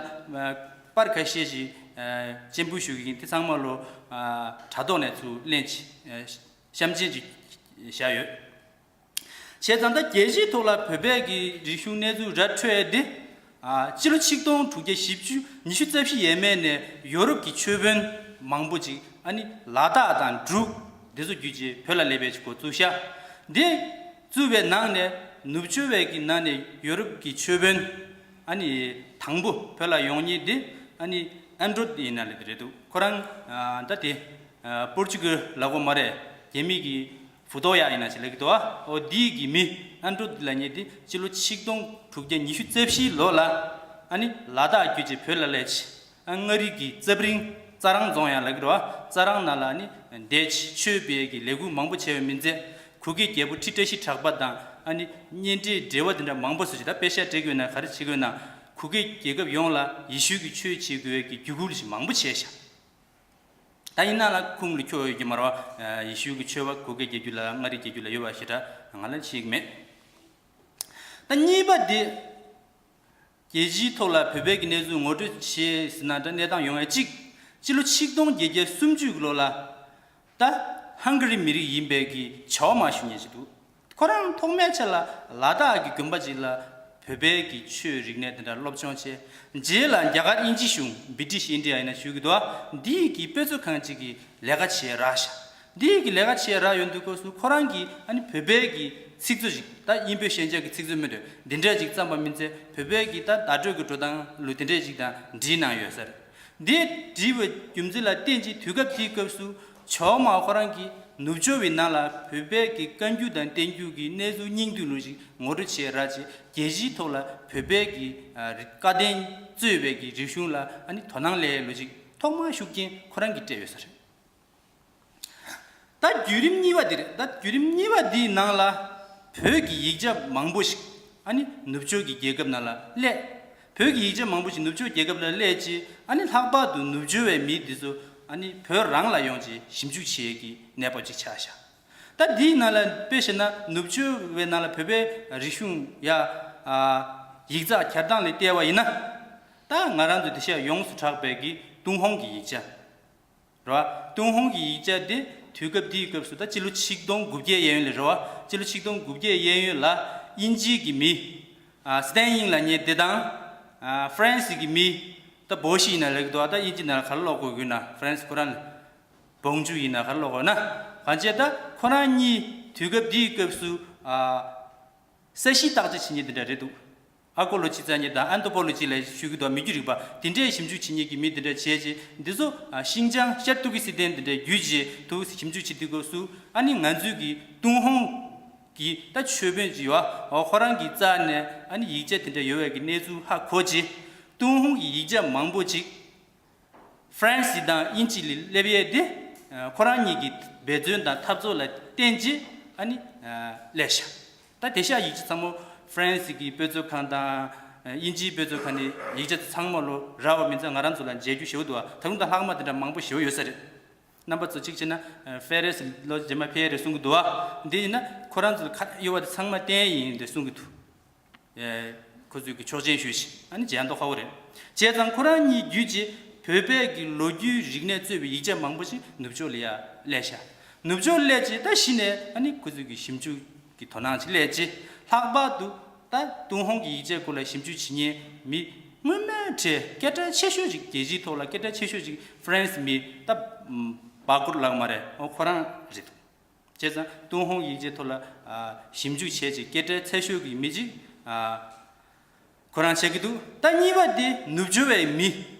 པར་ཁ་ཤས་ཤིག་ཨ་སྤྱན་འབུལ་ཞུ་གི་ཡིན། དེ་ཚང་མ་ལོ་ཨ་དྲ་ཐོག་ནས་ཚུར་ལེན་བྱས་ཨ་གཤམ་མཆན་ཅིག་བཞག་ཡོད། བྱས་ཙང་ད་རྒྱལ་སྤྱིའི་ཐོག་ལ་བོད་པའི་གི་རིག་གཞུང་གནས་ཚུལ་ར་འཕྲོད་ཡས་དེ། ཨ་སྤྱི་ལོ་ཆིག་སྟོང་དྲུག་བརྒྱ་བཞི་བཅུ་ཉི་ཤུ་རྩ་བཞི་ཡས་མས་ནས་ཡོ་རོབ་ཀྱི་ཆོས་དཔོན་མང་པོ་ཅིག་ཨ་ནི་ལ་དྭགས་དང་འབྲུག་འདི་ཚོ་བརྒྱུད་རྗེས་བོད་ལ་སླེབས་པའི་ཅིག་འགོ་བཙུགས་ཤག་འདི་བཙུགས་པའི་ནང་ནས་ནུབ་ཕྱོགས་པའི་གི་ནང་ནས་ཡོ་རོབ་ཀྱི་ཆོས་དཔོན་ཨ་ནི་དང་པོ་བོད་ལ་ཡོང་མཁན་འདི་ཨ་ནི་ཨན་ཌྲོ་ཡིན་ན་ལེ་དེ་རེད་འདུག་ཁོ་རང་ཨ་ད་དེ་ཨ་པོར་ཅུ་གལ་ལབ་དགོས་མ་རེད། རྒྱ་མི་གི་ཕུ་ཏོ་ཡ་ཡིན་ན་ཞིག་ལབ་ཀྱི་འདུག་ཨ། འོ་འདི་གི་མི་ཨན་ཌྲོ་འདི་ལབ་མཁན་འདི་སྤྱི་ལོ་ཆིག་སྟོང་དྲུག་བརྒྱ་ཉི་ཤུ་རྩ་བཞི་ལོ་ལ་ཨ་ནི་ལ་དྭགས་བརྒྱུད་བྱས་བོད་ལ་སླེབས་བྱས། ཨ་མངའ་རིས་ཀྱི་རྩ་བར་རྩ་རང་རྫོང་ཡང་ལབ་ཀྱི་རེད་བ། རྩ་རང་ནང་ལ་ཨ་ནི་བསྡད་བྱས་ཆོས་སྤེལ་གྱི་ལས་འགུལ་མང་པོ་བྱས་པ་མིན་ཚད། གུ་གེ་རྒྱལ་པོ་ཁྲི་བཀྲ་ཤིས་གྲགས་པ་དང་ཨ་ནི་གཉེན་འབྲེལ་འབྲེལ་བ་དེ་འདྲ་མང་པོ་བཟོས་བྱས། ད་དཔེ་ཤག་སྤྲད་དགོས་ན་ག་རེ་བྱེད་དགོས་ན། གུ་གེ་རྒྱལ་ཁབ་ཡོངས་ལ་ཡེ་ཤུ་གི་ཆོས་བྱེད་དགོས་ཀྱི་རྒྱུ་སྐུལ་ཞིག་མང་པོ་བྱས་ཤག་ད་ཡིན་ན་ལ་ཁུངས་ལ་འཁྱོལ་ཡོད་ཀྱི་མ་རེད་བ། ཡེ་ཤུ་གི་ཆོས་པ་གུ་གེ་རྒྱལ་རྒྱུད་ལ་མངའ་རིས་རྒྱལ་རྒྱུད་ལ་ཡོད་པ་ཞེ་དྲག་ང་ལ་ཤེས་ཀྱི་མེད། ད་གཉིས་པ་དེ། རྒྱལ་སྤྱིའི་ཐོག་ལ་བོད་པའི་གི་གནས་ཚུལ་ངོ་སྤྲོད་བྱེད་ཟེར་ན་འདྲ་གནས་སྟངས་ཡོང་ཡ་གཅིག་སྤྱི་ལོ་ཆིག་སྟོང་བརྒྱད་བརྒྱ་སུམ་ཅུ་གི་ལོ་ལ། ད་ཧང་ག་རི་མི་རིགས་ཡིན་པའི་གི་ཆའོ་མ་ཞུ་མཁན་ཞིག་འདུག་ཁོ་རང་ཐོག་མའི་ཆ་ལ་ལ་དྭགས་ཀྱི་དགོན་པ་ཅིག་ལ་བོད་པའི་གི་ཆོས་རིག་གནས་དེ་འདྲ་སློབ་སྦྱོང་བྱས། རྗེས་ལ་རྒྱ་གར་དབྱིན་ཇི་གཞུང་British India་ཡིན་ན་ཞུ་གི་འདུག་ཨ། འདི་ཡི་གི་དཔེ་མཛོད་ཁང་ཅིག་གི་ལས་ཀ་བྱས་རག་ཤག་འདི་ཡི་གི་ལས་ཀ་བྱས་རག་ཡོང་དུས་སྐབས་སུ་ཁོ་རང་གིས་ཨ་ནི་བོད་པའི་གི་ཚིག་མཛོད་ཅིག་ད་དབྱིན་བོད་ཤན་སྦྱར་གྱི་ཚིག་མཛོད་མི་འདུག་འདི་འདྲ་ཅིག་བརྩམས་པ་མིན་ཚད། བོད་པའི་གི་ད་བརྡ་སྤྲོད་ཀྱི་འགྲོ་སྟངས་ལུགས་དེ་འདྲ་ཅིག་དང་འབྲེལ་གནང་ཡོད་ས་རེད། འདི་བྲིས་པའི་རྒྱུ་མཚན་ལ་བརྟེན་ཅིང་དུས་སྐབས་དེའི་སྐབས་སུ་ཆའོ་མ་ཁོ་རང་གིས་ ནུབ་ཕྱོགས་པའི་ནང་ལ་བོད་པའི་གི་བཀའ་འགྱུར་དང་བསྟན་འགྱུར་གྱི་གནས་ཚུལ་སྙིང་བསྡུས་ལོ་ཞིག་ངོ་སྤྲོད་བྱས་ར་ཅིག་རྒྱལ་སྤྱིའི་ཐོག་ལ་བོད་པའི་གི་ཨ་རི་བཀའ་བསྟན་གཙོས་པའི་གི་རིག་གཞུང་ལ་ཨ་ནི་དོ་སྣང་སླེབས་ལོ་ཞིག་ཐོག་མར་ཤུགས་རྐྱེན་ཁོ་རང་གིས་སྤྲད་ཡོད་ས་རེད། ད་བརྒྱུད་རིམ་གཉིས་པ་འདི་རེད། ད་བརྒྱུད་རིམ་གཉིས་པ་འདིའི་ནང་ལ་བོད་ཀྱི་ཡིག་ཆ་མང་པོ་ཞིག་ཨ་ནི་ནུབ་ཕྱོགས་ཀྱི་རྒྱལ་ཁབ་ནང་ལ་སླེབས། བོད་ཀྱི་ཡིག་ཆ་མང་པོ་ཞིག་ནུབ་ཕྱོགས་རྒྱལ་ཁབ་ལ་སླེབས་རྗེས་ཨ་ནི་ལྷག་པར་དུ་ནུབ་ཕྱོགས་པའི་མི་འདི་ཚོ་ཨ་ནི་བོད་རང་ལ་ཡོང་རྗེས་ཞིབ་འཇུག་བྱེད་ཀྱི་གནས་བབ་ཅིག་ཆགས་ཤག་ད་འདིའི་ནང་ལ་དཔེ་བཞག་ན་ནུབ་ཕྱོགས་པའི་ནང་ལ་བོད་པའི་རིག་གཞུང་ཡ་ཨ་ཡིག་ཚགས་གྱར་སྟངས་ལ་བལྟས་པ་ཡིན་ན། ད་ང་རང་ཚོ་འདི་ཤ་ཡོངས་སུ་གྲགས་པའི་གི་ཏུན་ཧོང་གི་ཡིག་ཆ། རེད་བ། ཏུན་ཧོང་གི་ཡིག་ཆ་འདི་དུས་སྐབས་འདིའི་སྐབས་སུ་ད་སྤྱི་ལོ་ཆིག་སྟོང་དགུ་བརྒྱའི་གཡས་གཡོན་ལ་རེད་བ། སྤྱི་ལོ་ཆིག་སྟོང་དགུ་བརྒྱའི་གཡས་གཡོན་ལ་དབྱིན་ཇིའི་གི་མི། ཨ་སི་ཏན་དབྱིང་ལབ་མཁན་དེ་དང་། ཨ་ཧྥ་རན་སི་གི་མི། ད་བོ་ཤི་ཡིན་ན་ལབ་ཀྱི་འདུག་ད་དབྱིན་ཇི་ནང་ལ་ག་རེ་ཀློག་དགོས་ཀྱི་ཡོད་ན། ཧྥ་རན་སི་ཁོ་རང་ལ་བོང་ཇུ་ཡིན་ན་ག་རེ་ཀློག་དགོས་ན། གང་བྱས་ད་ཁོ་རང་གཉིས་དུས་སྐབས་འདིའི་སྐབས་སུ་ཨ་ས་གཤིས་བརྟག་དཔྱད་བྱེད་མཁན་དེ་འདྲ་རེད་འདུག་ཨ་ཀོ་ལོ་ཇི་ཟེར་མཁན་དང་ཨན་ཐོ་པོ་ལོ་ཇི་ལབ་ཞུ་གི་འདུག་མི་རྒྱུད་རིག་པ་དེ་འདྲའི་ཞིབ་འཇུག་བྱེད་མཁན་གྱི་མི་དེ་འདྲ་བྱས་རྗེས་འདི་ཚོ་ཨ་ཤིན་ཅང་ཤར་ཏུར་ཀི་སི་ཐན་དེ་འདྲའི་བརྒྱུད་རྗེས་དུ་ཞིབ་འཇུག་བྱེད་དུས་སྐབས་སུ་ཨ་ནི་ང་ཚོའི་གི་ཏུན་ཧོང་གི་ད་ཆོས་དཔོན་ཅིག་ཡོད་ཨ་ཁོ་རང་གི་རྩ་ནས་ཨ་ནི་ཡིག་ཆ་དེ་འདྲ་ཡོད་པའི་གི་གནས་ཚུལ་ཧ་གོ་རྗེས་ཏུན་ཧོང་གི་ཡིག་ཆ་མང་པོ་ཅིག་ཧྥ་རན་སི་དང་དབྱིན་ཇི་ལ་སླེབས་ཡས་དེ། ཁོ་རང་གཉིས་ཀྱིས་འབད་བརྩོན་དང་འཐབ་རྩོད་ལ་བརྟེན་རྗེས་ཨ་ནི་སླེབས་ཤག་ད་དེ་ཤག་ཡིག་ཆ་ཚང་མ་ཧྥ་རན་སི་གི་དཔེ་མཛོད་ཁང་དང་དབྱིན་ཇིའི་དཔེ་མཛོད་ཁང་ནས་ཡིག་ཆ་ཚང་མ་ལོ་རག་པ་མིན་ཙང་ང་རང་ཚོ་ལ་མཇལ་རྒྱུ་ཞེ་པོ་འདུག་ད་རུང་ད་ལྷག་མ་དེ་འདྲ་མང་པོ་ཞེ་པོ་ཡོད་ས་རེད། རྣམ་པ་ཚོ་གཅིག་བྱས་ན་ཧྥེ་རེས་ལོ་རྗེས་མ་ཕེབས་རེད་གསུང་གི་འདུག་ཨ། འདི་ཡིན་ན་ཁོ་རང་ཚོ་ཁ་གཡོ་བ་དེ་ཚང་མ་བསྟན་ཡིན་རེད་གསུང་གི་འདུག་ཁོ་ཚོས་ཀྱི་ཆོག་མཆན་ཞུས་ཤིང་ཨ་ནི་མཇལ་མདོག་ཁ་པོ་རེད། བྱས་ཙང་ཁོ་རང་གཉིས་བརྒྱུད་ཀྱིས་བོད་པའི་གི་ལོ་རྒྱུས་རིག་གནས་གཙོས་པའི་ཡིག་ཆ་མང་པོ་ཞིག་ནུབ་ཕྱོགས་ལ་ཡ་སླེབས་ཤག་ནུབ་ཕྱོགས་སླེབས་རྗེས་ད་གཞི་ནས་ཨ་ནི་ཁོ་ཚོས་ཀྱི་ཞིབ་འཇུག་གི་དོ་སྣང་ཅིག་སླེབས་རྗེས་ལྷག་པར་དུ་ད་ཏུན་ཧོང་གི་ཡིག་ཆའི་སྐོར་ལ་ཞིབ་འཇུག་བྱེད་མཁན་མི་སྔོན་མའི་གྲས་སྐད་གྲགས་ཆེ་ཤོས་ཅིག་རྒྱལ་སྤྱིའི་ཐོག་ལ་སྐད་གྲགས་ཆེ་ཤོས་ཅིག་ཧྥ་རན་སི་མི་ད་བཱ་ཀུར་ལགས་མ་རེད་ཨོ་ཁོ་རང་རེད་འདུག་བྱས་ཙང་ཏུན་ཧོང་ཡིག་ཆའི་ཐོག་ལ་ཞིབ་འཇུག་བྱས་རྗེས་སྐད་གྲགས་ཚ་ཤོས་ཀྱི་མི་གཅིག་ཁོ་རང་ཆགས་ཀྱི་འདུག་ད་གཉིས་པ་དེ་ནུབ་ཕྱོགས་པའི་མི་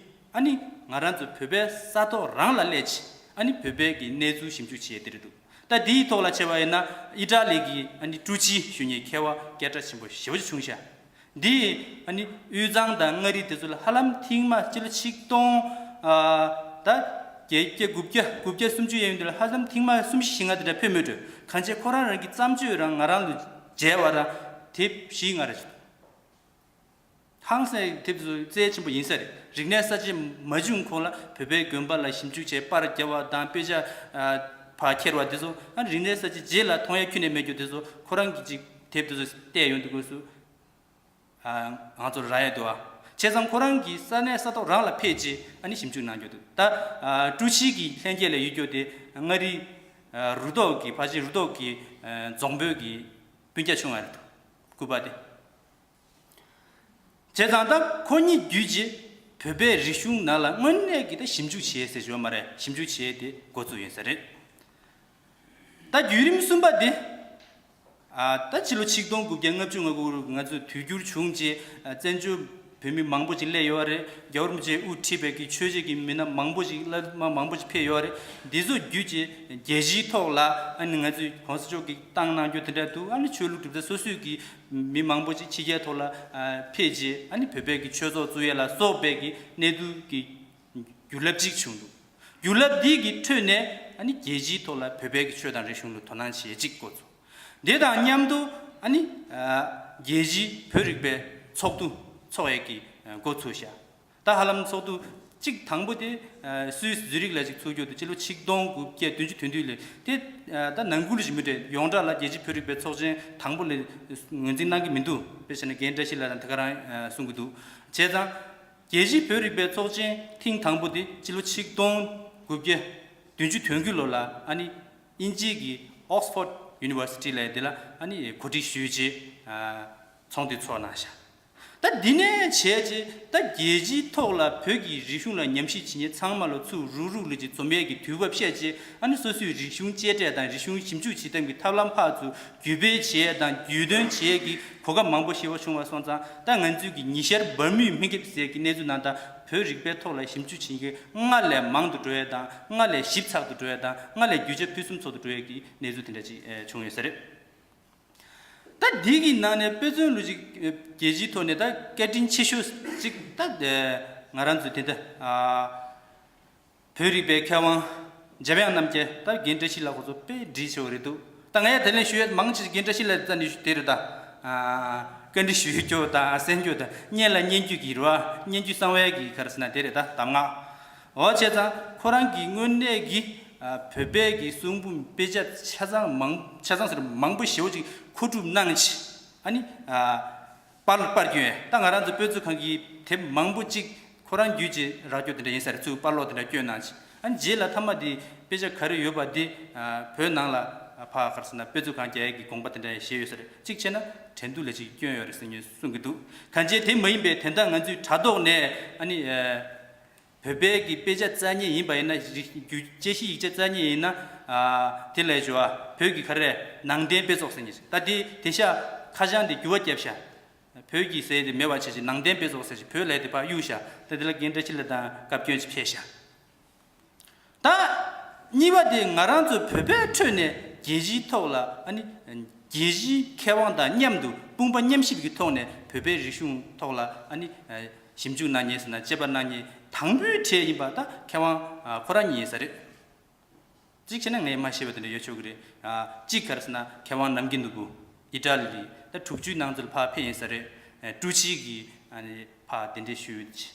ཨ་ནི་ང་རང་ཚོ་བོད་པའི་ས་ཐོག་རང་ལ་སླེབས་རྗེས་ཨ་ནི་བོད་པའི་གི་གནས་ཚུལ་ཞིབ་འཇུག་བྱས་དེ་རེད་འདུག་ད་དེའི་ཐོག་ལ་བྱས་པ་ཡིན་ན་ཨི་ཏྲ་ལི་གི་ཨ་ནི་ཀྲུ་ཆི་ཞུ་མཁན་མཁས་པ་སྐད་གྲགས་ཆེན་པོ་ཞེ་པོ་ཅིག་བྱུང་ཤག་འདི་ཨ་ནི་དབུས་གཙང་དང་མངའ་རིས་དེ་ཚོ་ལ་ཧ་ལམ་ཐེངས་མ་སྤྱི་ལོ་ཆིག་སྟོང་ཨ་ད་བརྒྱད་བརྒྱ་དགུ་བརྒྱ་དགུ་བརྒྱ་སུམ་ཅུ་ཡན་དེ་ལ་ཧ་ལམ་ཐེངས་མ་སུམ་བཞི་ཞིག་ང་དེ་འདྲ་ཕེབས་མེད་འགྲོ། གང་བྱས་ཁོ་རང་རང་གི་བརྩམས་ཆོས་རང་ང་རང་ལ་མཇལ་བ་རང་དེབ་བཞི་ལྔ་རེ་ཞིག་འདུག་ཧང་སངས་དེབ་ཚོ་རྩལ་ཆེན་པོ་ཡིན་ས་རེད། རིག་གནས་གསར་བརྗེ་མ་བྱུང་གོང་ལ་བོད་པའི་དགོན་པ་ལ་ཞིབ་འཇུག་བྱས་པར་རྒྱབ་པ་དང་དཔེ་ཆ་ཕར་འཁྱེར་བ་དེ་ཚོ་ཨ་རིག་གནས་གསར་བརྗེ་རྗེས་ལ་མཐོང་ཡ་ཁྱོན་ནས་མེད་རྒྱུ་དེ་ཚོ་ཁོ་རང་གི་ཅིག་དེབ་དེ་ཚོ་བལྟས་ཡོང་དུས་སྐབས་སུ། ང་ཚོར་རག་ཡས་འདུག་ཨ། བྱས་ཙང་ཁོ་རང་གིས་ས་གནས་ས་ཐོག་རང་ལ་ཕེབས་རྗེས་ཨ་ནི་ཞིབ་འཇུག་གནང་རྒྱུ་འདུག་ད་ཀྲུའུ་ཞི་གི་ལྷན་རྒྱས་ལ་ཡོད་རྒྱུ་དེ་མངའ་རིས་རུ་ཐོག་གི་ཕལ་ཆེར་རུ་ཐོག་གི་རྫོང་དཔོན་གྱི་སྤུན་ཀྱག་ཆུང་བ་རེད་འདུག་སྐུ་པ་དེ། བྱས་ཙང་ད་ཁོ་གཉིས་བརྒྱུད་རྗེས་བོད་པའི་རིག་གཞུང་ནང་ལ་དངོས་གནས་ཀྱི་ད་ཞིབ་འཇུག་བྱེད་ཟེར་ཞོར་མ་རེད། ཞིབ་འཇུག་བྱེད་དེ་འགོ་བཙུགས་ཡོད་ས་རེད། ད་བརྒྱུད་རིམ་གསུམ་པ་འདི། ཨ་ད་ཕྱི་ལོ་ཆིག་སྟོང་དགུ་བརྒྱ་ལྔ་བཅུ་ང་དགུ་ང་ཚོས་དུས་འགྱུར་བྱུང་རྗེས་བཙན་བྱོལ་བོད་མི་མང་པོ་ཅིག་སླེབས་ཡོད་རེད། རྒྱལ་བ་རིན་པོ་ཆེས་དབུ་ཁྲིད་པའི་གི་ཆོས་བྱེད་ཀྱི་མི་སྣ་མང་པོ་ཞིག་བླ་མ་མང་པོ་ཞིག་ཕེབས་ཡོད་རེད། འདི་ཚོ་བརྒྱུད་རྗེས་རྒྱལ་སྤྱིའི་ཐོག་ལ་ཨ་ནི་ང་ཚོས་གོང་ས་མཆོག་གིས་བཏང་གནང་རྒྱུ་དེ་འདྲ་འདུག་ཨ་ནི་ཆོས་ལུགས་གྲུབ་མཐའ་སོ་སོའི་གི་མི་མང་པོ་ཞིག་ཕྱི་རྒྱལ་ཐོག་ལ་ཕེབས་རྗེས་ཨ་ནི་བོད་པའི་གི་ཆོས་ཚོགས་བཙུགས་ཡས་ལ་སོགས་པའི་གི་གནད་དོན་གྱི་རྒྱུ་རླབས་གཅིག་བྱུང་འདུག་རྒྱུ་རླབས་འདི་གི་ཁྲོད་ནས་ཨ་ནི་རྒྱལ་སྤྱིའི་ཐོག་ལ་བོད་པའི་གི་ཆོས་དང་རིག་གཞུང་ལ་དོ་སྣང་བྱེད་ཡས་གཅིག་འགོ་ཚུགས། དེ་དང་མཉམ་དུ་ཨ་ནི་རྒྱལ་སྤྱིའི་བོད་རིག་པའི་ཚོགས་འདུ་འཚོགས་ཡས་ཀྱི་འགོ་ཚུགས་ཤག་ད་ཧ་ལམ་ཚོགས་འདུ་གཅིག་དང་པོ་དེ་སུད་སི་ཛུ་རིག་ལ་ཅིག་ཚུགས་རྒྱུ་དེ་ཕྱི་ལོ་ཆིག་སྟོང་དགུ་བརྒྱ་བདུན་ཅུ་དོན་བདུན་ལོ་དེ་ད་ནང་ཁུལ་ཞིག་མི་འདྲ་ཡོངས་གྲགས་ལ་རྒྱལ་སྤྱིའི་བོད་རིག་པའི་ཚོགས་ཆེན་དང་པོ་ལ་ངོས་འཛིན་གནང་གི་མི་འདུག་དཔེ་བྱས་ན་རྒན་བཀྲ་ཤིས་ལགས་དང་དེ་ག་རང་གསུང་གི་འདུག་བྱས་ཙང་། རྒྱལ་སྤྱིའི་བོད་རིག་པའི་ཚོགས་ཆེན་ཐེངས་དང་པོ་དེ་སྤྱི་ལོ་ཆིག་སྟོང་དགུ་བརྒྱ་བདུན་ཅུ་དོན་དགུ་ལོ་ལ་ཨ་ནི་དབྱིན་ཇིའི་གི་Oxford University་ལ་དེ་ལ་ཨ་ནི་གོ་སྒྲིག་ཞུས་རྗེས་ཚོགས་འདུ་ཚོགས་གནང་ཤག་ད་འདི་ནས་བྱས་རྗེས་ད་རྒྱལ་སྤྱིའི་ཐོག་ལ་བོད་ཀྱི་རིག་གཞུང་ལ་ཉམས་ཞིབ་བྱེད་མཁན་ཚང་མ་ལ་ཚུར་རུག་རུག་ལ་ཅིག་འཛོམས་ཡས་ཀྱི་དུས་བབ་བཤད་རྗེས། ཨ་ནི་སོ་སོའི་རིག་གཞུང་གཅེས་སྤྲས་དང་རིག་གཞུང་ཞིབ་འཇུག་བྱེད་སྟངས་ཀྱི་ཐབས་ལམ་ཕར་ཚུར་བརྒྱུད་སྤེལ་བྱེད་ཡས་དང་རྒྱུས་སྟོན་བྱེད་ཡས་ཀྱི་གོ་སྐབས་མང་པོ་ཞེ་པོ་བྱུང་བ་སོང་ཙང་། ད་ང་ཚོའི་གི་ཉི་ཤར་འབར་མུའི་སྨན་ཁབ་ཟེར་གྱི་གནས་ཚུལ་ནང་ད་བོད་རིག་པའི་ཐོག་ལ་ཞིབ་འཇུག་བྱེད་མཁན་སྔར་ལས་མང་དུ་འགྲོ་ཡས་དང་། སྔར་ལས་ཞིབ་ཚགས་དུ་འགྲོ་ཡས་དང་། སྔར་ལས་རྒྱུ་ཆ་ཕུན་སུམ་ཚོགས་དུ་འགྲོ་ཡས་ཀྱི་གནས་ཚུལ་དེ་འདྲ་ཅིག་ཨེ་བྱུང་ཡོད་ས་རེད། ད་འདི་གི་ནང་ནས་དཔེ་མཚོན་ལུགས་ཅིག་རྒྱལ་སྤྱིའི་ཐོག་ནས་ད་སྐད་འཕྲིན་ཆེ་ཤོས་ཅིག་ད་ང་རང་ཚོ་དེ་འདྲ་ཨ་བོད་རིག་པའི་མཁས་དབང་འཇམ་དབྱངས་རྣམ་རྒྱལ། ད་རྒན་བཀྲ་ཤིས་ལགས་ཁོ་ཚོ་དཔེ་འདྲིས་ཆེ་བ་རེད་འདུག་ད་ངས་དེ་ལན་ཞུ་ཡས་མང་ཆེ་རྒན་བཀྲ་ཤིས་ལགས་རྩ་ནས་དེ་རེད། ད་ཨ་བཀའ་འདྲི་ཞུ་རྒྱུ་དང་གསན་རྒྱུ་དང་སྙན་ལ་སྙན་རྒྱུ་གི་རེད་བ། སྙན་རྒྱུ་གསང་བའི་གི་ག་རེ་ཟེར་ན་དེ་རེད། ད་གདམས་ངག་འོ་བྱས་ཙང་ཁོ་རང་གི་དངོས་གནས་ཀྱི་ཨ་བོད་པའི་གི་གསུང་འབུམ་དཔེ་ཆ་ཆ་ཚང་མང་ཆ་ཚང་ཟེར་མང་པོ་ཞེ་པོ་ཅིག་མཁོ་སྒྲུབ་གནང་ཆེ། ཨ་ནི་ཨ་པར་པར་སྐྱོན་ཡས། ད་ང་རང་ཚོ་དཔེ་མཛོད་ཁང་གི་དེབ་མང་པོ་ཅིག་ཁོ་རང་བརྒྱུད་ཅིག་རག་རྒྱུ་དེ་འདྲ་ཡིན་ས་རེད། ཚུར་པར་སློག་དེ་འདྲ་སྐྱོན་གནང་ཆེ། ཨ་ནི་རྗེས་ལ་མཐའ་མ་དེ་དཔེ་ཆ་ག་རེ་ཡོད་པ་དེ་ཨ་བོད་ནང་ལ་ཨ་ཕ་ག་རེ་ཟེར་ན་དཔེ་མཛོད་ཁང་རྒྱག་ཡས་ཀྱི་དགོངས་པ་དེ་འདྲ་ཡང་བཞེས་ཡོད་ས་རེད། གཅིག་བྱས་ན་དྲན་ཐུབ་ལ་ཅིག་སྐྱོན་ཡོད་རེད་ཟེར་ནས་གསུང་གི་འདུག་གང་ཅི་དེ་མ་ཡིན་པའི་དོན་དག་ང་ཚོའི་དྲ་ཐོག་ནས་ཨ་ནི་ཨ། བོད་པའི་གི་དཔེ་ཆ་རྩ་གཉིས་ཡིན་པ་ཡིན་ན། རྒྱུ་དཔྱད་གཞི་ཡིག་ཆ་རྩ་གཉིས་ཡིན་ན། ཨ་དེ་ལས་ཞུ་བ་བོད་ཀྱི་ག་རེ་ནང་བསྟན་དཔེ་ཚོགས་ཟེར་མཁན་ཞིག་ད་དེ་དེ་ཤ་ཁ་བྱང་དེ་འགྱུར་བ་བརྒྱབ་ཤག་བོད་ཀྱི་ཟེར་དེ་མེད་པ་བྱས་ཤིག་ནང་བསྟན་དཔེ་ཚོགས་ཟེར་ཞིག་བོད་ལས་དེ་ཕར་གཡུག་ཤག་ད་དེ་ལ་རྒན་བཀྲ་ཤིས་ལགས་དང་བཀའ་བཀྱོན་ཅིག་ཕེབས་ཤག་ད་གཉིས་པ་དེ་ང་རང་ཚོ་བོད་པའི་ཁྲོད་ནས་རྒྱལ་སྤྱིའི་ཐོག་ལ་ཨ་ནི་རྒྱལ་སྤྱིའི་མཁས་དབང་དང་མཉམ་དུ་དཔུང་པ་མཉམ་གཤིབ་ཀྱི་ཐོག་ནས་བོད་པའི་རིག་གཞུང་ཐོག་ལ་ཨ་ནི་ཞིབ་འཇུག་གནང་མཁན་ཟེར་ན་དཔྱད་པ་གནང་མཁན་དང་པོའི་གྲས་ཡིན་པ་ད་མཁས་དབང་ཨ་ཁོ་རང་ཉིད་ཡིན་ས་རེད། གཅིག་བྱས་ན་ངས་མ་ཤེས་པ་དེ་འདྲ་ཡོད་ཆོག་གི་རེད། ཨ་གཅིག་ག་རེ་ཟེར་ན་མཁས་དབང་ནམ་མཁའི་ནོར་བུ་ཨི་ཊ་ལི་ད་དྲུག་ཅུའི་ནང་ཚུད་ལ་ཕར་ཕེབས་ཡིན་ས་རེད། ཨ་ཀྲུའུ་ཅི་གིས་ཨ་ནི་ཕར་གདན་འདྲེན་ཞུས་ཡོད་ཅེས།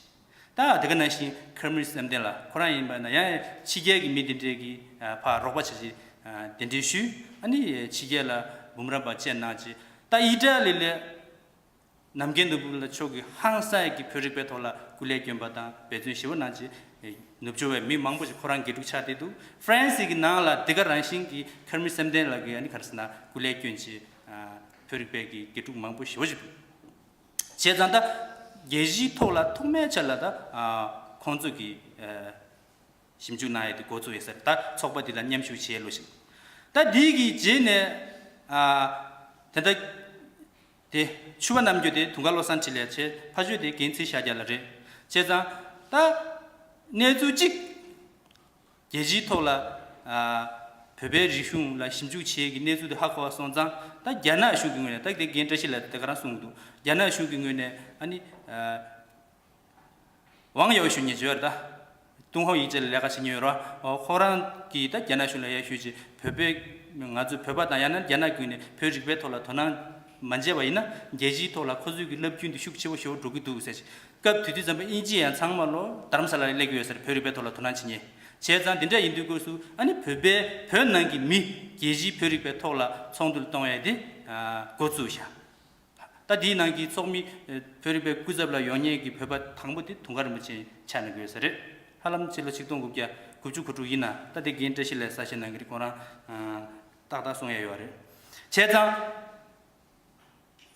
ད་དེ་ག་ནང་བཞིན་ཁེར་མིར་བསམ་གཏན་ལགས་ཁོ་རང་ཡིན་པ་ན་ཡང་ཕྱི་རྒྱལ་གྱི་མི་དེ་འདྲས་ཀྱིས་ཨ་ཕར་རོགས་པ་བྱས་ཅིག་ཨ་གདན་འདྲེན་ཞུས། ཨ་ནི་ཕྱི་རྒྱལ་ལ་འབུམ་རམས་པ་བཅས་གནང་ཅིག་ད་ཨི་ཊ་ལི་ལས་ནམ་མཁའི་ནོར་བུ་ལགས་མཆོག་གིས་ཧང་སངས་ཀྱི་བོད་རིག་པའི་ཐོག་ལ་སྐུ་ལས་བསྐྱོན་པ་དང་འབད་བརྩོན་ཞེ་པོ་གནང་ཅིག་ནུབ་ཕྱོགས་པའི་མི་མང་པོ་ཞིག་ཁོ་རང་དགེ་ཕྲུག་ཆགས་བསྡད་འདུག་ཧྥ་རན་སི་གི་ནང་ལ་དེ་ག་རང་བཞིན་གྱི་ཁེར་མིར་བསམ་གཏན་ལགས་ཀྱིས་ཨ་ནི་ག་རེ་ཟེར་ན་སྐུ་ལས་བསྐྱོན་ཅིག་ཨ་བོད་རིག་པའི་གི་དགེ་ཕྲུག་མང་པོ་ཞེ་པོ་ཞིག་འདུག་བྱས་ཙང་ད་རྒྱལ་སྤྱིའི་ཐོག་ལ་ཐོག་མའི་ཆར་ལ་ད་ཨ་ཁོང་ཚོ་གིས་ཨ་ཞིབ་འཇུག་གནང་ཡས་དེ་འགོ་བཙུགས་ཡོད་ས་རེད། ད་ཚོགས་པ་འདི་ལ་མཉམ་ཞུགས་བྱེད་ལོ་ཞིག་ད་འདི་གི་རྗེས་ནས་ཨ་དེ་ད་དེ་ཕྱུ་པ་རྣམ་འགྱུར་དེ་དུང་དཀར་བློ་བཟང་འཕྲིན་ལས་བྱས། ཕ་ཆོས་དེ་རྒན་ཚེ་ཤཱཀྱ་ལགས་རེད། བྱས་ཙང་ད་གནས་ཚུལ་གཅིག་རྒྱལ་སྤྱིའི་ཐོག་ལ་ཨ་བོད་པའི་རིག་གཞུང་ལ་ཞིབ་འཇུག་བྱེད་ཀྱི་གནས་ཚུལ་དེ་ཧ་གོ་བ་སོང་ཙང་། ད་རྒྱ་ནག་གཞུང་གི་ངོས་ནས་ད་དེ་རྒན་བཀྲ་ཤིས་ལགས་དེ་ག་རང་གསུངས་འདུག་རྒྱ་ནག་གཞུང་གི་ངོས་ནས་ཨ་ནི་ཨ་ཝང་ཡའོ་ཞུ་ཉེ་བར་ད་ཏུན་ཧོང་ཡིག་ཆ་ལ་ལས་ཀ་བྱེད་མྱོང་ཡོད་ར། ཨོ་ཁོ་རང་གིས་ད་རྒྱ་ནག་གཞུང་ལ་ཡར་ཞུས་རྗེས་བོད་པའི་ང་ཚོ་བོད་པ་དང་ཡང་ན་རྒྱ་ནག་ཀུན་ནས་བོད་རིག་པའི་ཐོག་ལ་དོ་སྣང་མ་བྱས་པ་ཡིན་ན་རྒྱལ་སྤྱིའི་ཐོག་ལ་ཁོ་ཚོའི་གི་རླབས་རྒྱུན་དེ་ཤུགས་ཆེ་བོ་ཞེ་པོ་འགྲོ་གི་འདུག་ཟེར། སྐབས་དེ་དུས་ཙམ་པ་དབྱིན་ཇི་ཡང་ཚང་མ་ལོ་རྡ་རམ་ས་ལ་ལ་སླེབས་ཀྱི་ཡོད་ཟེར། བོད་རིག་པའི་ཐོག་ལ་དོ་སྣང་བྱེད་མཁན། བྱས་ཙང་འདི་འདྲ་ཡིན་དུས་སྐབས་སུ་ཨ་ནི་བོད་པའི་བོད་ནང་གི་མི་རྒྱལ་སྤྱིའི་བོད་རིག་པའི་ཐོག་ལ་ཚོགས་འདུ་གཏོང་ཡས་དེ་འགོ་བཙུགས་ཤག་ད་དེའི་ནང་གི་ཚོགས་མི་བོད་རིག་པའི་སྐུ་ཚབ་ལ་ཡོང་མཁན་གྱི་བོད་པ་དང་པོ་དེ་དུང་དཀར་རིན་པོ་ཆེ་ཆགས་ནས་དགོས་ས་རེད། ཧ་ལམ་ཕྱི་ལོ་ཆིག་སྟོང་དགུ་བརྒྱ་དགུ་བཅུ་གོ་དྲུག་ཡིན་ན། ད་དེ་རྒན་བཀྲ་ཤིས་ལགས་གསལ་བཤད་གནང་གི་རེད། ཁོང་རང་ཏག་ཏག་གསུང་ཡ་ཡོད་རེད། བྱས་ཙང་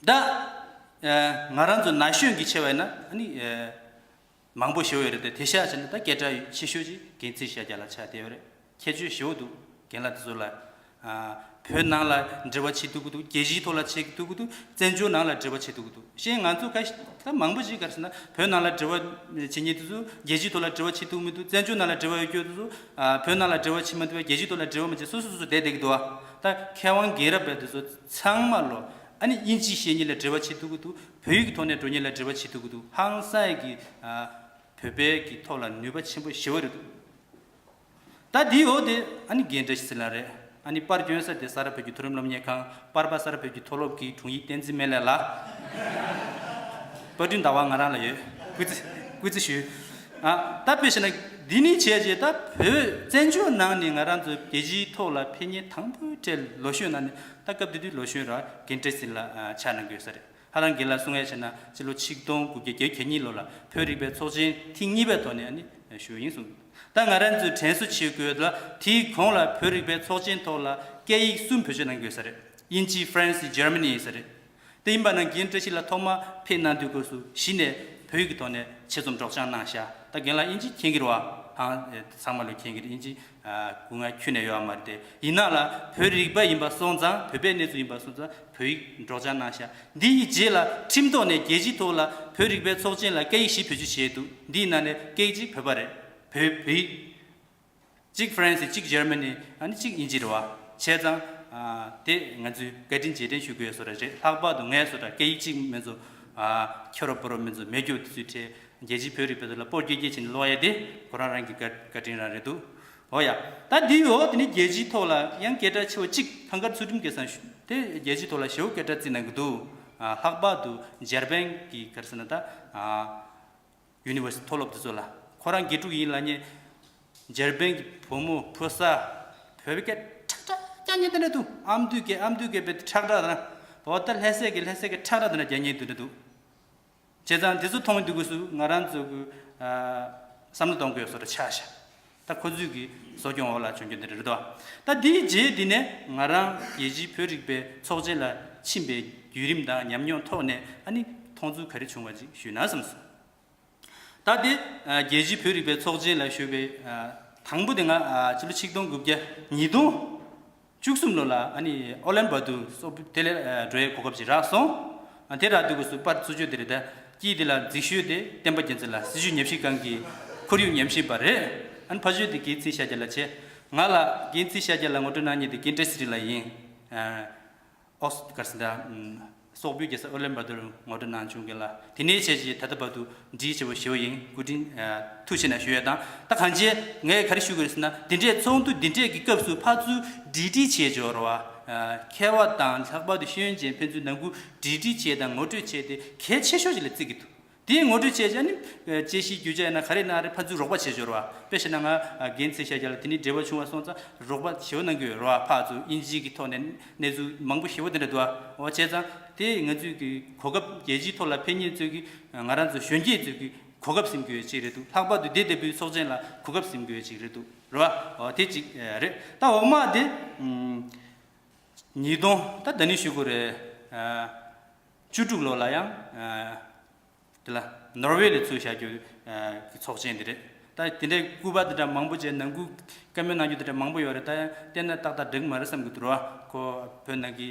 ད་ང་རང་ཚོ་ན་གཞོན་གྱི་ཆེ་བ་ཡིན་ན་ཨ་ནི་མང་པོ་ཞེ་པོ་ཡོད་རེད་དེ། དེ་ཤ་ཆེ་ན་ད་སྐད་གྲགས་ཆེ་ཤོས་ཅིག་རྒན་ཚེ་ཤཱཀྱ་ལགས་ཆགས་བསྡད་ཡོད་རེད། ཁྱད་ཆོས་ཞེ་པོ་འདུག་རྒན་ལགས་དེ་ཚོ་ལ་བོད་ནང་ལ་འབྲེལ་བ་བྱེད་ཐུབ་ཀྱི་འདུག་རྒྱལ་སྤྱིའི་ཐོག་ལ་བྱེད་ཐུབ་ཀྱི་འདུག་བཙན་བྱོལ་ནང་ལ་འབྲེལ་བ་བྱེད་ཐུབ་ཀྱི་འདུག་གཞན་ང་ཚོ་ཁ་ཤས་ད་མང་པོ་ཞིག་ག་རེ་ཟེར་ན་བོད་ནང་ལ་འབྲེལ་བ་བྱེད་མཁན་དེ་ཚོ་རྒྱལ་སྤྱིའི་ཐོག་ལ་འབྲེལ་བ་བྱེད་ཐུབ་མི་འདུག་བཙན་བྱོལ་ནང་ལ་འབྲེལ་བ་ཡོད་རྒྱུ་དེ་ཚོ་བོད་ནང་ལ་འབྲེལ་བ་བྱེད་མ་ཐུབ་པས་རྒྱལ་སྤྱིའི་ཐོག་ལ་འབྲེལ་བ་མ་བྱེད། སོ་སོ་སོ་སོ་བསྡད་བསྡད་ཀྱི་འདུག་ད་མཁས་དབང་རྒན་རབས་པ་དེ་ཚོ་ཚང་མ་ལོ་ཨ་ནི་དབྱིན་ཇི་ཤེས་མཁན་ལ་འབྲེལ་བ་བྱེད་ཐུབ་ཀྱི་འདུག་བོད་ཡིག་གི་ཐོག་ནས་འགྲོ་མཁན་ལ་འབྲེལ་བ་བྱེད་ཐུབ་ཀྱི་འདུག་ཧང་སངས་ཀྱི་བོད་པའི་གི་ཐོག་ལ་ནུས་པ་ཆེན་པོ་ཞེ་པོ་རེད་འདུག་ད་དེའི་འོག་དེ་ཨ་ནི་རྒན་བཀྲ་ཤིས་ཚེ་རིང་རེད། ཨ་ནི་པར་སྐྱོན་ས་དེ་ས་རཱ་བོད་ཀྱི་མཐོ་རིམ་སློབ་གཉེར་ཁང་པར་པ་ས་རཱ་བོད་ཀྱི་མཐོ་སློབ་ཀྱི་དྲུང་ཡིག་བསྟན་འཛིན་སྨན་བླ་ལགས། པར་སྐྲུན་ཟླ་བ་ང་རང་ལ་ཡོད། སྐུ་རྩེད་སྐུ་རྩེད་ཞུ། ཨ་ད་དཔེ་བཞག་ན་འདི་ནི་བྱས་རྗེས་ད་བོད་བཙན་བྱོལ་ནང་ནས་ང་རང་ཚོ་རྒྱལ་སྤྱིའི་ཐོག་ལ་ཕེབས་མཁན་དང་པོའི་གྲས་ལོ་གཞོན་ནང་ནས་ད་སྐབས་དེ་དུས་ལོ་གཞོན་ར་རྒན་བཀྲ་ཤིས་ཚེ་རིང་ལགས་ཆགས་གནང་གི་ཡོད་ས་རེད། ཧ་ལམ་རྒན་ལགས་གསུང་ཡས་བྱས་ན་སྤྱི་ལོ་ཆིག་སྟོང་དགུ་བརྒྱ་བརྒྱད་ཅུ་གྱ་གཉིས་ལོ་ལ་བོད་རིག་པའི་ཚོགས་ཆེན་ཐེངས་གཉིས་པའི་ཐོག་ནས་ཨ་ནི་ཞུས་ཡིན་གསུངས། ད་ང་རང་ཚོས་དྲན་གསོ་བྱེད་དགོས་ལ་དེའི་གོང་ལ་བོད་རིག་པའི་ཚོགས་ཆེན་ཐོག་ལ་སྐད་ཡིག་གསུམ་བེད་སྤྱོད་གནང་གི་ཡོད་ས་རེད། དབྱིན་ཇི། ཧྥ་རན་སི། འཇར་མ་ནི་ཡིན་ས་རེད། དེ་ཡིན་པ་ན་རྒན་བཀྲ་ཤིས་ལགས་ཐོག་མ་ཕེབས་གནང་དུས་སྐབས་སུ་གཞི་ནས་བོད་ཡིག་གི་ཐོག་ནས་ཆེད་རྩོམ་སྒྲོག་སྦྱང་གནང་ཤག་ད་རྒན་ལགས་དབྱིན་ཇི་མཁྱེན་གྱི་རེད་བ། ཧང་ཚང་མ་ལོས་མཁྱེན་གྱི་རེད། དབྱིན་ཇི་ཨ་སྐུ་ངལ་ཁྱོན་ནས་ཡོད་མ་རེད་དེ། ཡིན་ན་ལ་བོད་རིག་པ་ཡིན་པ་སོང་ཙང་། བོད་པའི་གནས་ཚུལ་ཡིན་པ་སོང་ཙང་བོད་ཡིག་སྒྲོག་སྦྱང་གནང་ཤག་འདི་ཡི་རྗེས་ལ་ཁྲིམས་ཐོག་ནས་རྒྱལ་སྤྱིའི་ཐོག་ལ་བོད་རིག་པའི་ཚོགས་ཆེན་ལ་སྐད་ཡིག་བཞི་བེད་སྤྱོད་བྱས་འདུག་འདིའི་ནང་ནས་སྐད་ཡིག་གཅིག་བོད་པ་རེད། བོད་བོད་ཡིག་གཅིག་ཧྥ་རན་སི། གཅིག་འཇར་མ་ནི། ཨ་ནི་གཅིག་དབྱིན་ཇི་རེད་བ། བྱས་ཙང་། ཨ་དེ་ང་ཚོས་བཀའ་དྲིན་རྗེས་དྲན་ཞུ་དགོས་བཟོ་འདྲ་རེད། ལྷག་པར་དུ་ངས་བཟོ་འདྲ་སྐད་ཡིག་གཅིག་མི་ཚོ། ཨ་ཁྱོ་རོ་པོ་རོ་མི་ཚོ་མེད་རྒྱུ་དེ་ཚོའི་གྲས་རྒྱལ་སྤྱིའི་བོད་རིག་པའི་ཐོག་ལ་སྤོ་སྐྱེལ་སྐྱེལ་བྱས་ནས་ཀློག་ཡ་དེ་ཁོ་རང་རང་གི་བཀའ་བཀའ་དྲིན་རང་རེད་འདུག་འོ་ཡ། ད་འདི་ཡོད། དེ་ནི་རྒྱལ་སྤྱིའི་ཐོག་ལ་ཡང་སྐད་གྲགས་ཆེ་བ་གཅིག་ཐང་དཀར་ཚུལ་ཁྲིམས་སྐལ་བཟང་ཞུ། དེ་རྒྱལ་སྤྱིའི་ཐོག་ལ་ཞེ་པོ་སྐད་གྲགས་བརྩི་གནང་གི་འདུག་ཨ་ལྷག་པར་དུ་འཇར་པན་གྱི་ག་རེ་ཟེར་ན་ད། ཨ་ཡུ་ནི་ཝར་སི་མཐོ་སློབ་དེ་ཚོ་ལ། ཁོ་རང་དགེ་ཕྲུག་ཡིན་ལབ་མཁན་འཇར་པན་གྱི་བུ་མོ་བུ་གསར་བོད་པའི་སྐད་ཁྲག་ཁྲག་རྐྱང་རྐྱང་དེ་འདྲ་འདུག་ཨ་མདོའི་སྐད་ཨ་མདོའི་སྐད་བེད་ཁྲག་ཁྲག་དང་། འོ་ད་ལྷ་སའི་སྐད་ལྷ་སའི་སྐད་ཁྲག་ཁྲག་དེ་འདྲ་རྒྱག་མཁན་དེ་འདྲ་འདུག་བྱས་ཙང་དེ་ཚོ་མཐོང་དུས་སྐབས་སུ་ང་རང་ཚོ་གི་ཨ་བསམ་བློ་གཏོང་དགོས་བཟོ་འདྲ་ཆགས་ཤག་ད་ཁོ་ཚོས་ཀྱི་གསོ་སྐྱོང་འོག་ལ་བྱུང་རྒྱུ་འདི་འདྲ་རེད་དོ། ད་འདིའི་རྗེས་འདི་ནས་ང་རང་རྒྱལ་སྤྱིའི་བོད་རིག་པའི་ཚོགས་ཆེན་ལ་ཕྱིན་པའི་བརྒྱུད་རིམ་དང་ཉམས་མྱོང་ཐོག་ནས་ཨ་ནི་མཐོང་ཚུལ་ག་རེ་བྱུང་བ་ཅིག་ཞུས་ན་བསམ་སོང་། ད་དེ་ཨ་རྒྱལ་སྤྱིའི་བོད་རིག་པའི་ཚོགས་ཆེན་ལ་ཞུགས་པའི་ཨ་དང་པོ་དེ་ང་ཨ་ཕྱི་ལོ་ཆིག་སྟོང་དགུ་བརྒྱ་ཉིས་སྟོང་བཅུ་གསུམ་ལོ་ལ་ཨ་ནི་ཨོ་ལན་བ་དུ་སོག་པོ་དེ་ལ་ཨ་འགྲོ་ཡའི་གོ་སྐབས་ཅིག་རག་སོང་། ཨ་དེ་རག་དུས་སྐབས་སུ་པར་ཚུར་ཕྱོགས་དེ་རེད། ད་དཀྱིལ་དེ་ལ་འཛེགས་ཤོས་དེ་བསྟན་པ་རྒྱལ་མཚན་ལགས་སྲིད་བྱུས་ཉམས་ཞིབ་ཁང་གི་ཁོར་ཡུག་ཉམས་ཞིབ་པ་རེད། ཨ་ནི་ཕར་ཕྱོགས་དེ་རྒན་ཚེ་ཤཱཀྱ་ལགས་བྱས། ང་ལ་རྒན་ཚེ་ཤཱཀྱ་ལགས་ངོ་སྤྲོད་གནང་མཁན་དེ་རྒན་བཀྲ་ཤིས་རིག་ལགས་ཡིན། ཨ། ཨོ་ག་རེ་ཟེར་ད། ཨམ། སོག་པོའི་རྒྱལ་ས་ཨོ་ལན་བ་དུར་ངོ་སྤྲོད་གནང་བྱུང་གི་ལ། དེ་ནས་བྱས་རྗེས་ད་ལྟ་བར་དུ་འདྲིས་ཆེ་བོ་ཞེ་བོ་ཡིན། སྐུ་དྲིན་ཨ་ཐུགས་ཆེ་གནང་ཞུ་ཡས་དང་། ད་གང་བྱས་ངས་ག་རེ་ཞུ་དགོས་རེད་ཟེར་ན། འདི་འདྲའི་ཚོགས་འདུ་འདི་འདྲའི་གི་སྐབས་སུ་ཕར་ཚུར་འདྲིས་འདྲིས་བྱས་འབྱོར་བ། ཨ་མཁས་པ་དང་ལྷག་པར་དུ་ཤེས་ཡོན་ཅན་ཕན་ཚུན་ནང་ཁུལ་འདྲིས་འདྲིས་བྱས་དང་ངོ་སྤྲོད་བྱས་ཏེ་གལ་ཆེ་ཤོས་ཤིག་ལ་བརྩི་གི་འདུག་དེའི་ངོ་སྤྲོད་བྱས་བྱས་ནི། དཔྱད་གཞིའི་རྒྱུ་ཆ་ཡིན་ན་ག་རེ་གནང་རེད། ཕར་ཚུར་རོགས་པ་བྱེད་འབྱོར་བ། དཔེ་བཤད་ན་ང་རྒན་ཚེ་ཤཱཀྱ་ལགས་དེ་ནས་འབྲེལ་བ་བྱུང་བ་སོང་ཙང་རོགས་པ་ཞེ་པོ་གནང་གི་ཡོད་རེད་བ། ཕར་ཚུར་དབྱིན་ཇིའི་གི་ཐོག་ནས་གནས་ཚུལ་མང་པོ་ཞེ་པོ་དེ་འདྲ་འདུག་བ། འོ་བྱས་ཙང་དེ་ང་ཚོའི་གི་གོ་སྐབས། རྒྱལ་སྤྱིའི་ཐོག་ལ་ཕེབས་མཁན་ཚོའི་གི་ང་རང་ཚོ་གཞོན་སྐྱེས་ཚོའི་གི་གོ་སྐབས་ཟིན་དགོས་ཅིག་རེད་འདུག་ལྷག་པར་དུ་དེ་ལྟ་བུའི་ཚོགས་ཆེན་ལ་གོ་སྐབས་ཟིན་དགོས་ཅིག་རེད་འདུག་རེད་བ། འོ་དེ་གཅིག་རེད། ད་འོག་མ་དེ་ཉིས་སྟོང་། ད་ད་ནི་ཞུ་དགོས་རེད། བཅུ་དྲུག་ལོ་ལ་ཡང་། དེ་ལ་ནོར་ཝེ་ལ་ཚུར་བཞག་རྒྱུ་གི་ཚོགས་ཆེན་དེ་རེད། ད་དེ་འདྲའི་སྐུ་པར་དེ་འདྲ་མང་པོ་བྱས། ནང་ཁུལ་བཀའ་མོལ་གནང་རྒྱུ་དེ་འདྲ་མང་པོ་ཡོད་རེད། ད་བལྟས་ན་ཏག་ཏག་འགྲིག་མ་རེད་བསམ་གྱི་འདུག་ར་བ། ཁོ་བོད་ནང་གི་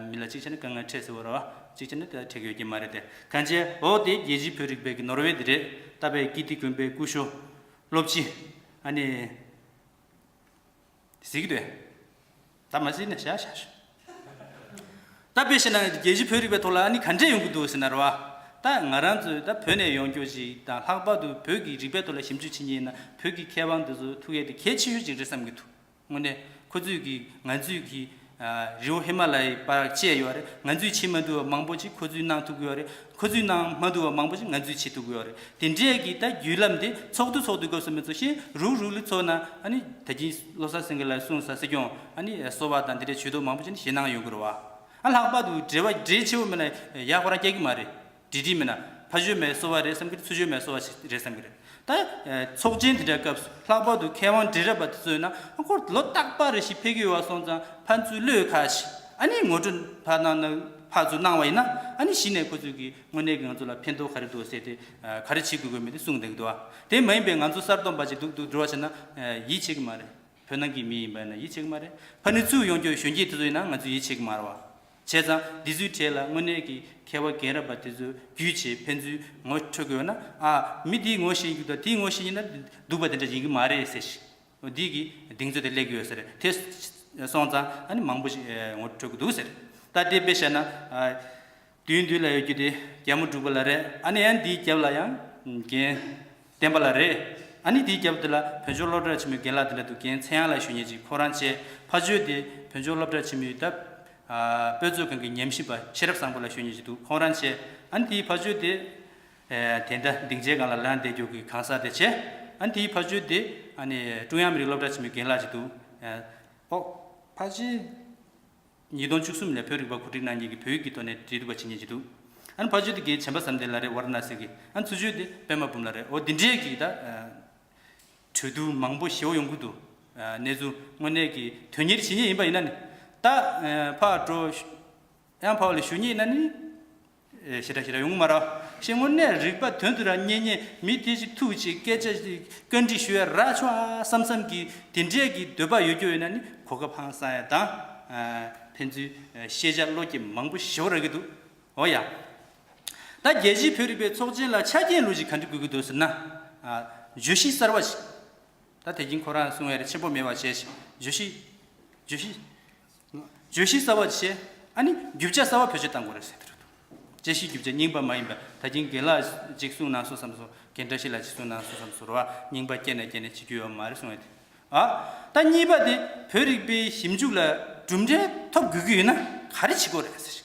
མི་ལ་གཅིག་བྱས་ན་དཀའ་ངལ་འཕྲད་སྲིད་པ་རེད་བ། གཅིག་བྱས་ན་དེ་འཕྲད་ཀྱི་ཡོད་ཀྱི་མ་རེད་དེ། གང་བྱས་འོ་དེ་རྒྱལ་སྤྱིའི་བོད་རིག་པའི་གི་ནོར་ཝེ་དེ་རེད། ད་བའི་ཀིརྟི་དགོན་པའི་སྐུ་ཞབས་སློབ་སྤྱི་ཨ་ནི། གཟིགས་འདོད། ད་མ་གཟིགས་ན་བཞག་བཞག་ཤོག་ད་དཔེ་བཤད་ན་རྒྱལ་སྤྱིའི་བོད་རིག་པའི་ཐོག་ལ་ཨ་ནི་ག་འདྲས་ཡོང་གི་འདུག་ཟེར་ན་རེད་བ། ད་ང་རང་ཚོས་ད་བོད་ནས་ཡོང་རྒྱུ་ཞིག་དང་། ལྷག་པར་དུ་བོད་ཀྱི་རིག་པའི་ཐོག་ལ་ཞིབ་འཇུག་བྱེད་མཁན་ཡིན་ན་བོད་ཀྱི་མཁས་དབང་འདི་ཚོ་ཐུག་ཡས་དེ་གལ་ཆེ་ཤོས་ཅིག་རེད་བསམ་གྱི་འདུག་དངོས་གནས་ཁོ་ཚོས་ཀྱིས་ང་ཚོས་ཀྱིས། ཨ་རི་བོ་ཧི་མ་ལ་ཡའི་བར་བཅད་ཡོད་རེད། ང་ཚོས་བྱེད་མ་ཐུབ་པ་མང་པོ་ཅིག་ཁོ་ཚོས་གནང་ཐུབ་ཀྱི་ཡོད་རེད། ཁོ་ཚོས་གནང་མ་ཐུབ་པ་མང་པོ་ཅིག་ང་ཚོས་བྱེད་ཐུབ་ཀྱི་ཡོད་རེད། དེ་འདྲའི་གི་ད་བརྒྱུད་ལམ་དེ་ཚོགས་འདུ་ཚོགས་དུས་སྐབས་སུ་མི་ཚོགས་ཤིང་རུག་རུག་ལ་ཚོགས་ན། ཨ་ནི་ད་གིན་བློ་བཟང་སེང་གེ་ལགས་གསུངས་ས་སྲིད་སྐྱོང་ཨ་ནི་གསོལ་བ་དང་དེ་འདྲའི་ཇུས་གཏོགས་མང་པོ་ཅིག་ནི་ཞེད་སྣང་ཡོང་གི་རེད་བ། ཨ་ལྷག་པར་དུ་འབྲེལ་བ་འབྲེལ་ཆེ་བོ་མེད་ན་ཡག་པོ་རང་སྐྱེ་གི་མ་རེད། འགྲིག་འགྲིག་མིན་ན་ཕ་ཆོས་མའི་གསོལ་བ་རེད་བསམ་གི་རེད། ཚུར་ཆོས་མའི་གསོལ་བ་ཞིག་རེད་བསམ་གི་རེད། ད་ཚོགས་ཆེན་དེ་འདྲའི་སྐབས་སུ་ལྷག་པར་དུ་མཁས་དབང་འབྲེལ་རེས་པ་དེ་ཚོ་ཡིན་ན་ཨ་ཁོ་ལོ་རྟག་པར་རེ་ཞིག་ཕེབས་ཀྱི་ཡོད་པ་སོང་ཙང་ཕར་ཚུར་བློས་ཁ་ཞིག་ཨ་ནི་ངོ་སྤྲོད་ཕར་གནང་ན་ཕར་ཚུར་གནང་བ་ཡིན་ན་ཨ་ནི་གཞི་ནས་ཁོ་ཚོས་ཀྱི་དངོས་གནས་ཀྱི་ང་ཚོ་ལ་ཕན་ཐོགས་ག་རེ་འདུག་ཟེར་ཏེ་ག་རེ་བྱེད་དགོས་དགོས་མེད་དེ་གསུངས་བསྡད་ཀྱི་འདུག་བ། དེ་མ་ཡིན་པའི་ང་ཚོ་གསར་བསྡོམས་པ་ཅིག་འདུག་འདུག་འགྲོ་བ་བྱས་ན་ཡིད་ཆེས་ཀྱི་མ་རེད། བོད་ནང་གི་མི་ཡིན་པ་ཡིན་ན་ཡིད་ཆེས་ཀྱི་མ་རེད། ཕ་ནི་ཚུར་ཡོང་རྒྱུ་གཞོན་སྐྱེས་དེ་ཚོ་ཡིན་ན་ང་ཚོ་ཡིད་ཆེས་ཀྱི་མ་རེད་བ། བྱས་ཙང་འདི་ཚོའི་གྲས་ལ་དངོས་གནས་ཀྱི་མཁས་པ་རྒན་རབས་པ་དེ་ཚོ་བརྒྱུད་བྱས་ཕན་ཚུན་ངོ་འཕྲོད་དགོས་ན། ཨ་མི་དེའི་ངོ་ཤེས་ཀྱི་འདུག་དེའི་ངོ་ཤེས་ཡིན་ན་སྡུག་པ་དེ་འདྲ་ཡིན་གྱི་མ་རེད་ཟེར་ཞིག་འདི་གི་གདེང་ཚོད་དེ་སླེབས་ཀྱི་ཡོད་ཟེར། དེ་སོང་ཙང་ཨ་ནི་མང་པོ་ཞིག་ངོ་འཕྲོད་ཀྱི་འདུག་ཟེར། ད་དེ་དཔེ་བཤད་ན། ཨ། དུས་འདི་ལ་ཡོད་རྒྱུ་དེ་རྒྱ་མོ་འབྲུག་པ་ལགས་རེད། ཨ་ནི་ཡང་འདིའི་རྒྱབ་ལ་ཡང་རྒན་བསྟན་པ་ལགས་རེད། ཨ་ནི་དེའི་རྒྱབ་དེ་ལ་བོད་ལྗོངས་སློབ་གྲྭ་ཆེན་མོའི་རྒན་ལགས་དེ་འདྲ་འདུག་རྒན་ཚེ་དབྱངས་ལགས་ཞུ་མཁན་ཅིག་ཁོ་རང་བྱས། ཕར་ཕྱོགས་དེ་བོད་ལྗོངས་སློབ་གྲྭ་ཆེན་མོའི་ད་ཨ་དཔེ་མཛོད་ཁང་གི་ཉམས་ཞིབ་པ་ཤེས་རབ་བཟང་པོ་ལགས་ཞུ་མཁན་ཅིག་འདུག་ཁོང་རང་བྱས། ཨ་ནི་དེའི་ཕར་ཕྱོགས་དེ་ཨ་དེ་འདྲ་སྡིངས་ཆའི་སྒང་ལ་ལངས་བསྡད་རྒྱུ་གི་གང་ཟག་དེ་བྱས། ཨ་ནི་དེའི་ཕར་ཕྱོགས་དེ་ཨ་ནི་ཀྲུང་དབྱང་མི་རིགས་སློབ་གྲྭ་ཆེན་མོའི་རྒན་ལགས་ཅིག་འདུག་ཨ་ཨོ་ཕ་ཆེ། ཉིས་སྟོང་བཅུ་གསུམ་ལ་བོད་རིག་པ་གོ་སྒྲིག་གནང་མཁན་གྱི་བོད་ཡིག་གི་ཐོག་ནས་འབྲེལ་གཏུག་པ་བྱེད་མཁན་ཅིག་འདུག་ཨ་ནི་ཕར་ཕྱོགས་དེ་རྒན་བྱམས་པ་བསམ་གཏན་ལགས་རེད། ཝཱ་ར་ཎ་སི་གི། ཨ་ནི་ཚུར་ཕྱོགས་དེ་པད་མ་འབུམ་ལགས་རེད། འོ་འདི་འདྲའི་གི་ད་གྲོས་བསྡུར་མང་པོ་ཞེ་པོ་ཡོང་གི་འདུག་གནས་ཚུལ་དངོས་གནས་ཀྱི་དོན་གཉེར་བྱེད་མཁན་ཡིན་པ་ཡིན་ན་ནི་ད་ཕར་འགྲོ། ཡང་ཕ་བ་ལ་ཞུ་མཁན་ཡིན་ན་ནི། ཨེ་ཞེ་དྲག་ཞེ་དྲག་ཡོང་གི་མ་རེད། ཞེས་དངོས་གནས་རིག་པ་དོན་དུ་ར་རྙེད་མཁན་མི་དེ་ཞིག་ཐུག་ཅིག་སྐད་ཆ་ཞིག་བཀའ་འདྲི་ཞུ་ཡ་རག་ཆོག་ཨ་བསམ་བསམ་གྱི་དེ་འདྲས་ཀྱི་འདོད་པ་ཡོད་རྒྱུ་ཡོད་ན་ནི་གོ་སྐབས་ཧང་སང་ཡ་དང་། ཨ་ཕན་ཚུན་ཤེས་བྱ་བློ་སྐྱེད་མང་པོ་ཞེ་པོ་རག་གི་འདུག་འོ་ཡ། ད་རྒྱལ་སྤྱིའི་བོད་རིག་པའི་ཚོགས་ཆེན་ལ་ཆ་རྐྱེན་ལོ་ཞིག་ག་འདྲ་དགོས་ཀྱི་འདུག་ཟེར་ན། ཨ་བརྗོད་གཞི་གསར་བ་ཞིག་ད་དེ་རིང་ཁོ་རང་གསུང་ཡ་རེ་ཆེན་པོ་མེད་པ་བྱས་ཤིང་བརྗོད་གཞི། བརྗོད་གཞི། བརྗོད་གཞི་གསར་བ་བྱས། ཨ་ནི་རྒྱུ་ཆ་གསར་བ་བེད་སྤྱོད་གཏང་དགོས་རེད་ཟེར་དེ་རེད། དཔྱད་གཞིའི་རྒྱུ་ཆ་རྙིང་པ་མ་ཡིན་པ་ད་གིན་རྒན་ལགས་ཅིག་གསུངས་གནང་སོང་བསམ་སོང་རྒན་བཀྲ་ཤིས་ལགས་ཅིག་གསུངས་གནང་སོང་བསམ་སོང་རེད་བ། རྙིང་པ་སྐྱེ་ན་སྐྱེ་ན་བྱེད་རྒྱུ་ཡོད་མ་རེད་གསུངས་ཡོད་དེ། ཨ། ད་གཉིས་པ་དེ་བོད་རིག་པའི་ཞིབ་འཇུག་ལ་གྲུབ་འབྲས་ཐོབ་དགོས་ཀྱི་ཡོད་ན་ག་རེ་བྱེད་དགོས་རེད་ཟེར།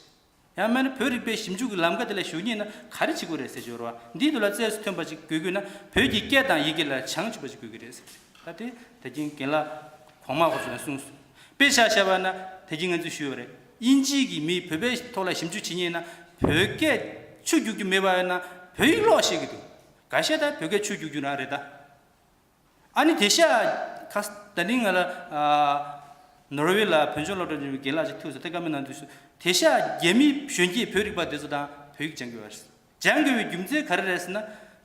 ཡང་མིན་ན་བོད་རིག་པའི་ཞིབ་འཇུག་གི་ལམ་ཁ་དེ་ལ་ཞུགས་ཉེན་ན་ག་རེ་བྱེད་དགོས་རེད་ཟེར་ཞོར་བ་འདིའི་དུ་ལ་རྩལ་སུ་ཐོན་པ་ཅིག་དགོས་དགོས་ན་བོད་ཀྱི་སྐད་དང་ཡི་གེ་ལ་བྱང་ཆུབ་པ་ཅིག་དགོས་ཀྱི་རེད་ཟེར། ད་དེ་ད་གིན་རྒན་ལགས་གོང་མ་ཁོ་ཚོས་གསུངས་སོང་། དཔེ་ཆ་བཞག་པ་ན་ད་གིན་ང་ཚོས་ཞུས་པ་རེད། དབྱིན་ཇིའི་གི་མི་བོད་པའི་ཐོག་ལ་ཞིབ་འཇུག་བྱེད་ཉེན་ན་བོད་སྐད་ཆུ་རྒྱུག་རྒྱུ་མེད་པ་ཡིན་ན་བོད་ཡིག་ཀློག་ཤེས་ཀྱི་འདུག་འགའ་ཤས་ད་བོད་སྐད་ཆུ་རྒྱུག་རྒྱུ་རང་རེད་ད། ཨ་ནི་དེ་ཤ་ཁ་ད་ནི་ང་ལ་ཨ་ནོར་ཝེ་ལ་བོད་ལྗོངས་སློབ་གྲྭ་འགྲིམ་པའི་རྒན་ལགས་ཅིག་ཐུག་སོང་། དེ་བཀའ་མོལ་གནང་དུས་སུ་དེ་ཤ་རྒྱ་མི་གཞོན་སྐྱེས་བོད་རིག་པ་དེ་ཚོ་དང་བོད་ཡིག་སྦྱང་དགོས་པ་རེད། སྦྱང་དགོས་པའི་རྒྱུ་མཚན་ག་རེ་རེད་ཟེར་ན།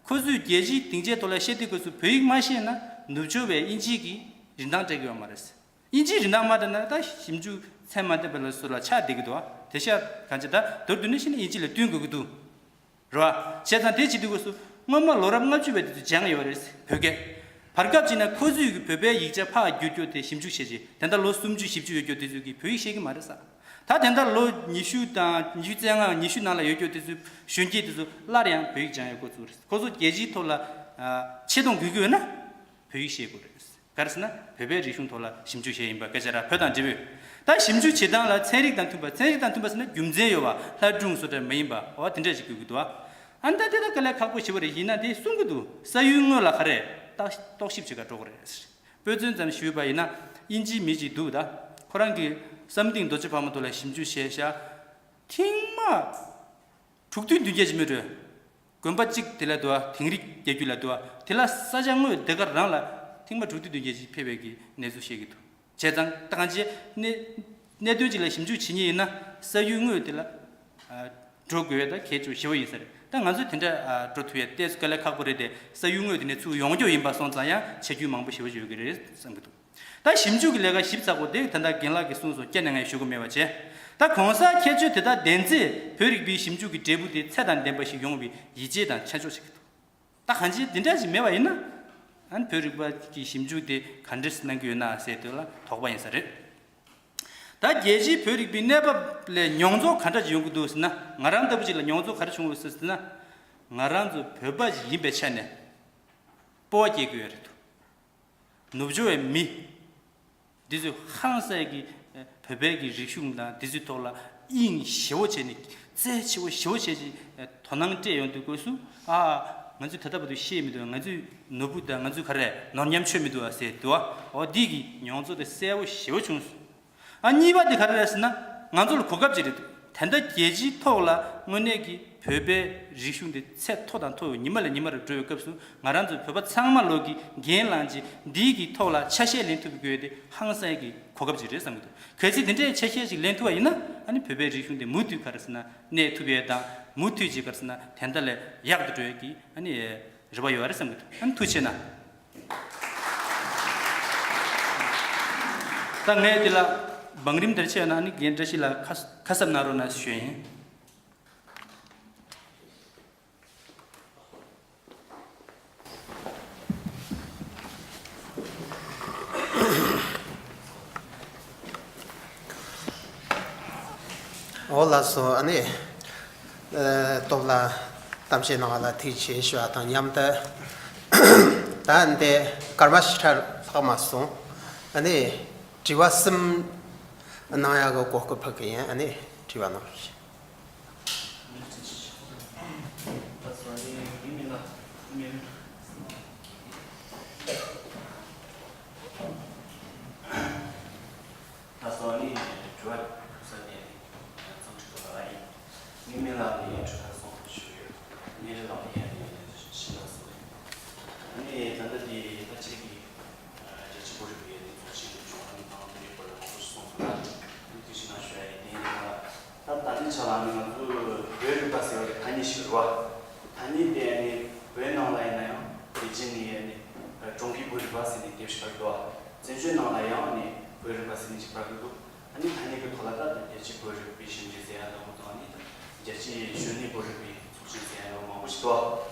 ཁོ་ཚོས་རྒྱལ་སྤྱིའི་སྡིངས་ཆའི་ཐོག་ལ་བཤད་དུས་སྐབས་སུ་བོད་ཡིག་མ་ཤེས་ན་ནུབ་ཕྱོགས་པའི་དབྱིན་ཇིའི་གི་རིན་ཐང་སྤྲད་ཀྱི་ཡོད་མ་རེད། དབྱིན་ཇིའི་རིན་ཐང་མ་སྤྲད་ན་ད་ཞིབ་འཇུག་ཚད་མ་ལྡན་པ་ལ་སོགས་ལ་ཆགས་བསྡད་ཀྱི་འདུག་ཨ། དེ་ཤ་གང་ཅི་ད་མདོར་བསྡུས་ན་ཤི་ན་དབྱིན་ཇི་ལ་བསྟུན་དགོས་ཀྱི་འདུག་རེད་བ། བྱས་ཙང་དེ་བྱེད་དུས་སྐབས་སུ་སྔོན་མ་ལོ་རབས་ལྔ་བཅུ་བའི་དུས་སུ་སྦྱངས་ཡོད་རེད་བོད་སྐད། བར་སྐབས་ཅིག་ན་ཁོ་ཚོས་ཀྱི་བོད་པའི་ཡིག་ཆ་ཕར་བསྒྱུར་རྒྱུ་དེ་ཞིབ་འཇུག་བྱས་རྗེས་དེ་འདྲ་ལོ་སུམ་ཅུ་བཞི་བཅུ་ཡོད་རྒྱུ་དེ་ཚོས་ཀྱི་བོད་ཡིག་ཤེས་ཀྱི་མ་རེད་ས། ད་དེ་འདྲ་ལོ་ཉི་ཤུ་དང་ཉི་ཤུ་རྩ་ལྔ་ཉི་ཤུ་ནང་ལ་ཡོད་རྒྱུ་དེ་ཚོའི་གཞོན་སྐྱེས་དེ་ཚོ་སླར་ཡང་བོད་ཡིག་སྦྱངས་ཡོད་འགོ་བཙུགས་རེད། ཁོ་ཚོ་རྒྱལ་སྤྱིའི་ཐོག་ལ་ཆེ་མཐོང་དགོས་ཀྱི་ཡོད་ན་བོད་ཡིག་ཤེས་དགོས་རེད། ག་རེ་ཟེར་ན་བོད་པའི་རིག་གཞུང་ཐོག་ལ་ཞིབ་འཇུག་བྱས་ཡིན་པ་སྐད་ཆ་ར་བོད་དང་འབྲེལ་བའི། ད་ཞིབ་འཇུག་བྱེད་སྟངས་ལ་ཚན་རིག་དང་མཐུན་པ་ཚན་རིག་དང་མཐུན་པ་ཟེར་ན་རྒྱུ་མཚན་ཡོད་པ་ལྷ་སྒྲུང་བཟོ་འདྲ་མ་ཡིན་པ་འོ་དེ་འདྲ་ཞིག་དགོས་ཀྱི་འདུག་ཨ། ཨ་ནི་ད་དེ་ད་དཀའ་ལས་ཁག་པོ་ཞེ་པོ་རེད། ཡིན་ན་དེ་གསུང་གི་འདུག་ས་ཡུལ་དངོས་ལ་ག་རེ་ད་རྟོག་ཞིབ་བྱེད་ག་འགྲོ་གི་རེད། དཔེ་མཚོན་ཙམ་ཞུས་པ་ཡིན་ན་དབྱིན་ཇིའི་མི་ཅིག་འདུག་ད་ཁོ་རང་གིས་བསམ་གཏན་རྡོ་རྗེ་ཕག་མོ་ཐོག་ལ་ཞིབ་འཇུག་བྱས་ཤག་ཐེངས་མ་དྲུག་བདུན་བདུན་བརྒྱད་ཅིག་མི་འགྲོ། དགོན་པ་གཅིག་དེ་ལ་འདུག་བ། དིང་རི་རྒྱལ་རྒྱུད་ལ་འདུག་བ། དེ་ལ་ས་ཆ་དངོས་དེ་ག་རང་ལ་ཐེངས་མ་དྲུག་བདུན་བདུན་བརྒྱད་ཅིག་ཕེབས་པའི་གི་གནས་ཚུལ་བཤད་ཀྱི་འདུག་བྱས་ཙང་ད་གང་ཅི་གནད་གནད་དོན་ཅིག་ལ་ཞིབ་འཇུག་བྱེད་ཉེན་ཡིན་ན་ས་ཡུལ་དངོས་དེ་ལ་ཨ་འགྲོ་དགོས་ཡ་ད་གལ་ཆེ་བ་ཞེ་པོ་ཡིན་ས་རེད། ད་ང་ཚོས་དེ་འདྲ་ཨ་འགྲོ་ཐུབ་ཡ་ཏོག་ཙམ་དཀའ་ལས་ཁག་པོ་རེད་དེ་ས་ཡུལ་དངོས་དེ་ནས་ཚུར་ཡོང་རྒྱུ་ཡིན་པ་སོང་ཙང་ཡང་ཆ་རྒྱུས་མང་པོ་ཞེ་པོ་ཡོད་ཀྱི་རེད་བསམ་གྱི་འདུག་ད་ཞིབ་འཇུག་གི་ལས་ཀ་ཞིབ་ཚགས་པོ་དེ་ད་ལྟ་རྒན་ལགས་ཀྱིས་གསུངས་སོང་། སྐྱེ་ནས་ངས་ཞུ་གི་མེད་པ་བྱས། ད་གོང་གསལ་ཁྱད་ཆོས་དེ་དག་ལྡན་ཚེ་བོད་རིག་པའི་ཞིབ་འཇུག་གི་འབྲས་བུ་དེ་ཚད་དང་ལྡན་པ་ཞིག་ཡོང་བའི་ཡིད་ཆེས་དང་ཆ་འཇོག་བྱེད་ཀྱི་འདུག་ད་གང་ཅི་འདི་འདྲ་ཞིག་མེད་པ་ཡིན་ན་ཨ་ནི་བོད་རིག་པ་གི་ཞིབ་འཇུག་དེ་ག་འདྲས་གནང་གི་ཡོད་ན་ཟེར་དོན་ལ་དོགས་པ་ཡིན་ས་རེད། ད་རྒྱལ་སྤྱིའི་བོད་རིག་པའི་གནས་བབ་ལས་མྱོང་ཚོར་ག་འདྲ་ཞིག་ཡོང་གི་འདུག་ཟེར་ན། ང་རང་ལྟ་བུ་ཅིག་ལ་མྱོང་ཚོར་ག་རེ་བྱུང་ཡོད་ཟེར་ན། ང་རང་ཚོ་བོད་པ་ཞིག་ཡིན་པའི་ཆ་ནས་སྤོབས་པ་སྐྱེ་གི་ཡོད་རེད་འདུག་ནུབ་ཕྱོགས་པའི་མི་འདི་ཚོས་ཧང་སངས་ཀྱི་བོད་པའི་གི་རིག་གཞུང་དང་འདི་ཚོའི་ཐོག་ལ་དབྱིངས་ཞེ་པོ་བྱས་ནས་རྩལ་ཆེ་བོ་ཞེ་པོ་བྱས་ཀྱི་དོ་སྣང་སྤྲད་ཡོང་དུས་སྐབས་སུ། ཨ། ང་ཚོས་ད་ལྟ་བར་དུ་ཤེས་མི་འདུག་ང་ཚོས་ནོར་བུ་དང་ང་ཚོས་ག་རེ་ནོར་ཉམས་ཆོད་མི་འདུག་ཨ་ཟེར་འདུག་ཨ། འོ་འདི་གི་མྱོང་ཚོར་དེ་གསལ་པོ་ཞེ་པོ་བྱུང་སོང་། ཨ་གཉིས་པ་དེ་ག་རེ་རེད་ཟེར་ན། ང་ཚོ་ལ་གོ་སྐབས་ཅིག་རེད་འདུག་ད་ལྟ་རྒྱལ་སྤྱིའི་ཐོག་ལ་དངོས་གནས་ཀྱི་བོད་པའི་རིག་གཞུང་དེ་ཚད་མཐོ་དང་མཐོ་བའི་ཉི་མ་ལས་ཉི་མ་རུ་འགྲོ་བའི་སྐབས་སུ་ང་རང་ཚོ་བོད་པ་ཚང་མ་ལོག་གི་འགན་བླངས་ཀྱིས་འདིའི་གི་ཐོག་ལ་ཆ་ཤས་ལེན་ཐུབ་དགོས་དེ་ཧང་སངས་ཀྱི་གོ་སྐབས་ཅིག་རེད་བསམ་གྱི་འདུག་གལ་སྲིད་དེ་འདྲའི་ཆ་ཤས་ཅིག་ལེན་ཐུབ་པ་ཡིན་ན་ཨ་ནི་བོད་པའི་རིག་གཞུང་དེ་མུ་མཐུད་ག་རེ་ཟེར་ན་གནས་ཐུབ་ཡས་དང་མུ་མཐུད་ཅིག་ག་རེ་ཟེར་ན་དེ་འདྲ་ལས་ཡག་ཏུ་འགྲོ་ཡས་ཀྱི་ཨ་ནི་རེ་བ་ཡོད་རེད་བསམ་གྱི་འདུག་ཨ་ནི་ཐུགས་རྗེ་གནང་། ད་ངས་འདི་ལ་བང་རིམ་དེར་ཆད་ན་ནི་རྒན་བཀྲ་ཤིས་ལགས་ཁ་ཁ་གསབ་གནང་རོགས་གནང་ཞུ་ཡིན། འོ་ལགས་སོ། ཨ་ནི་ཨ་སྟོབས་ལགས་གཏམ་བཤད་གནང་བ་ལ་ཐུགས་རྗེ་ཆེ་ཞུ་བ་དང་མཉམ་དུ། ད་འདི་སྐར་མ་ཕྱེད་ཀ་ལྷག་མ་སོང་། ཨ་ནི་དྲི་བ་གསུམ་གནང་ཡག་གི་གོ་སྐབས་ཕུལ་གི་ཡིན། ཨ་ནི་དྲི་བ་གནང་རོགས་ཞུ། ད་སོ་ནི་དྲི་བ་ས་ནས་ཚང་ཁྲི་ཐོག་ལ་ཡིན། ངའི་མིང་ལ་ནི་ཁྲི་ཁ་སོང་ཞུ་ཡོད། ངའི་རེ་ལ་ནི་ཡང་ནི་ཤི་ན་སོ་རེད། ནི་ད་ལྟ་དེ་ད་ཆེ་གི་རྒྱ་ཆེ་པོ་རིག་པའི་ནི་ཚོགས་ཆེན་གྱི་ཅུང་ཨ་ནི་ཏང་དེ་རིགས་པར་མང་པོ་ཞིག་སོང་སོང་ན་ནི་དེ་ཞིག་ན་ཞུ་ཡ་ཡིན། དེ་ཡིན་ན་ད་ད་ནི། ཞིག་རེད་བ། ཐ་སྙད་དེ་ནི་བོད་ནང་ལ་ཡིན་ན་ཡང་དེ་རྗེས་ནས་ནི་ཀྲུང་གོའི་བོད་རིག་པ་ཟེར་ནས་དེབ་ཞིག་ཕར་འདུག་བ། བཙན་བྱོལ་ནང་ལ་ཡང་ནི་བོད་རིག་པ་ཟེར་ནས་ཅིག་ཕར་འདུག་ཨ་ནི་ཐ་སྙད་ཀྱི་ཐོག་ལ་ད་རྒྱལ་སྤྱིའི་བོད་རིག་པའི་ཞིབ་འཇུག་ཟེར་ཡ་འདྲ་བོ་དང་ནི་རྒྱལ་སྤྱིའི་གཞོན་ནུའི་བོད་རིག་པའི་ཚོགས་ཆེན་ཟེར་ཡ་འདྲ་བོ་མང་པོ་ཞིག་འདུག་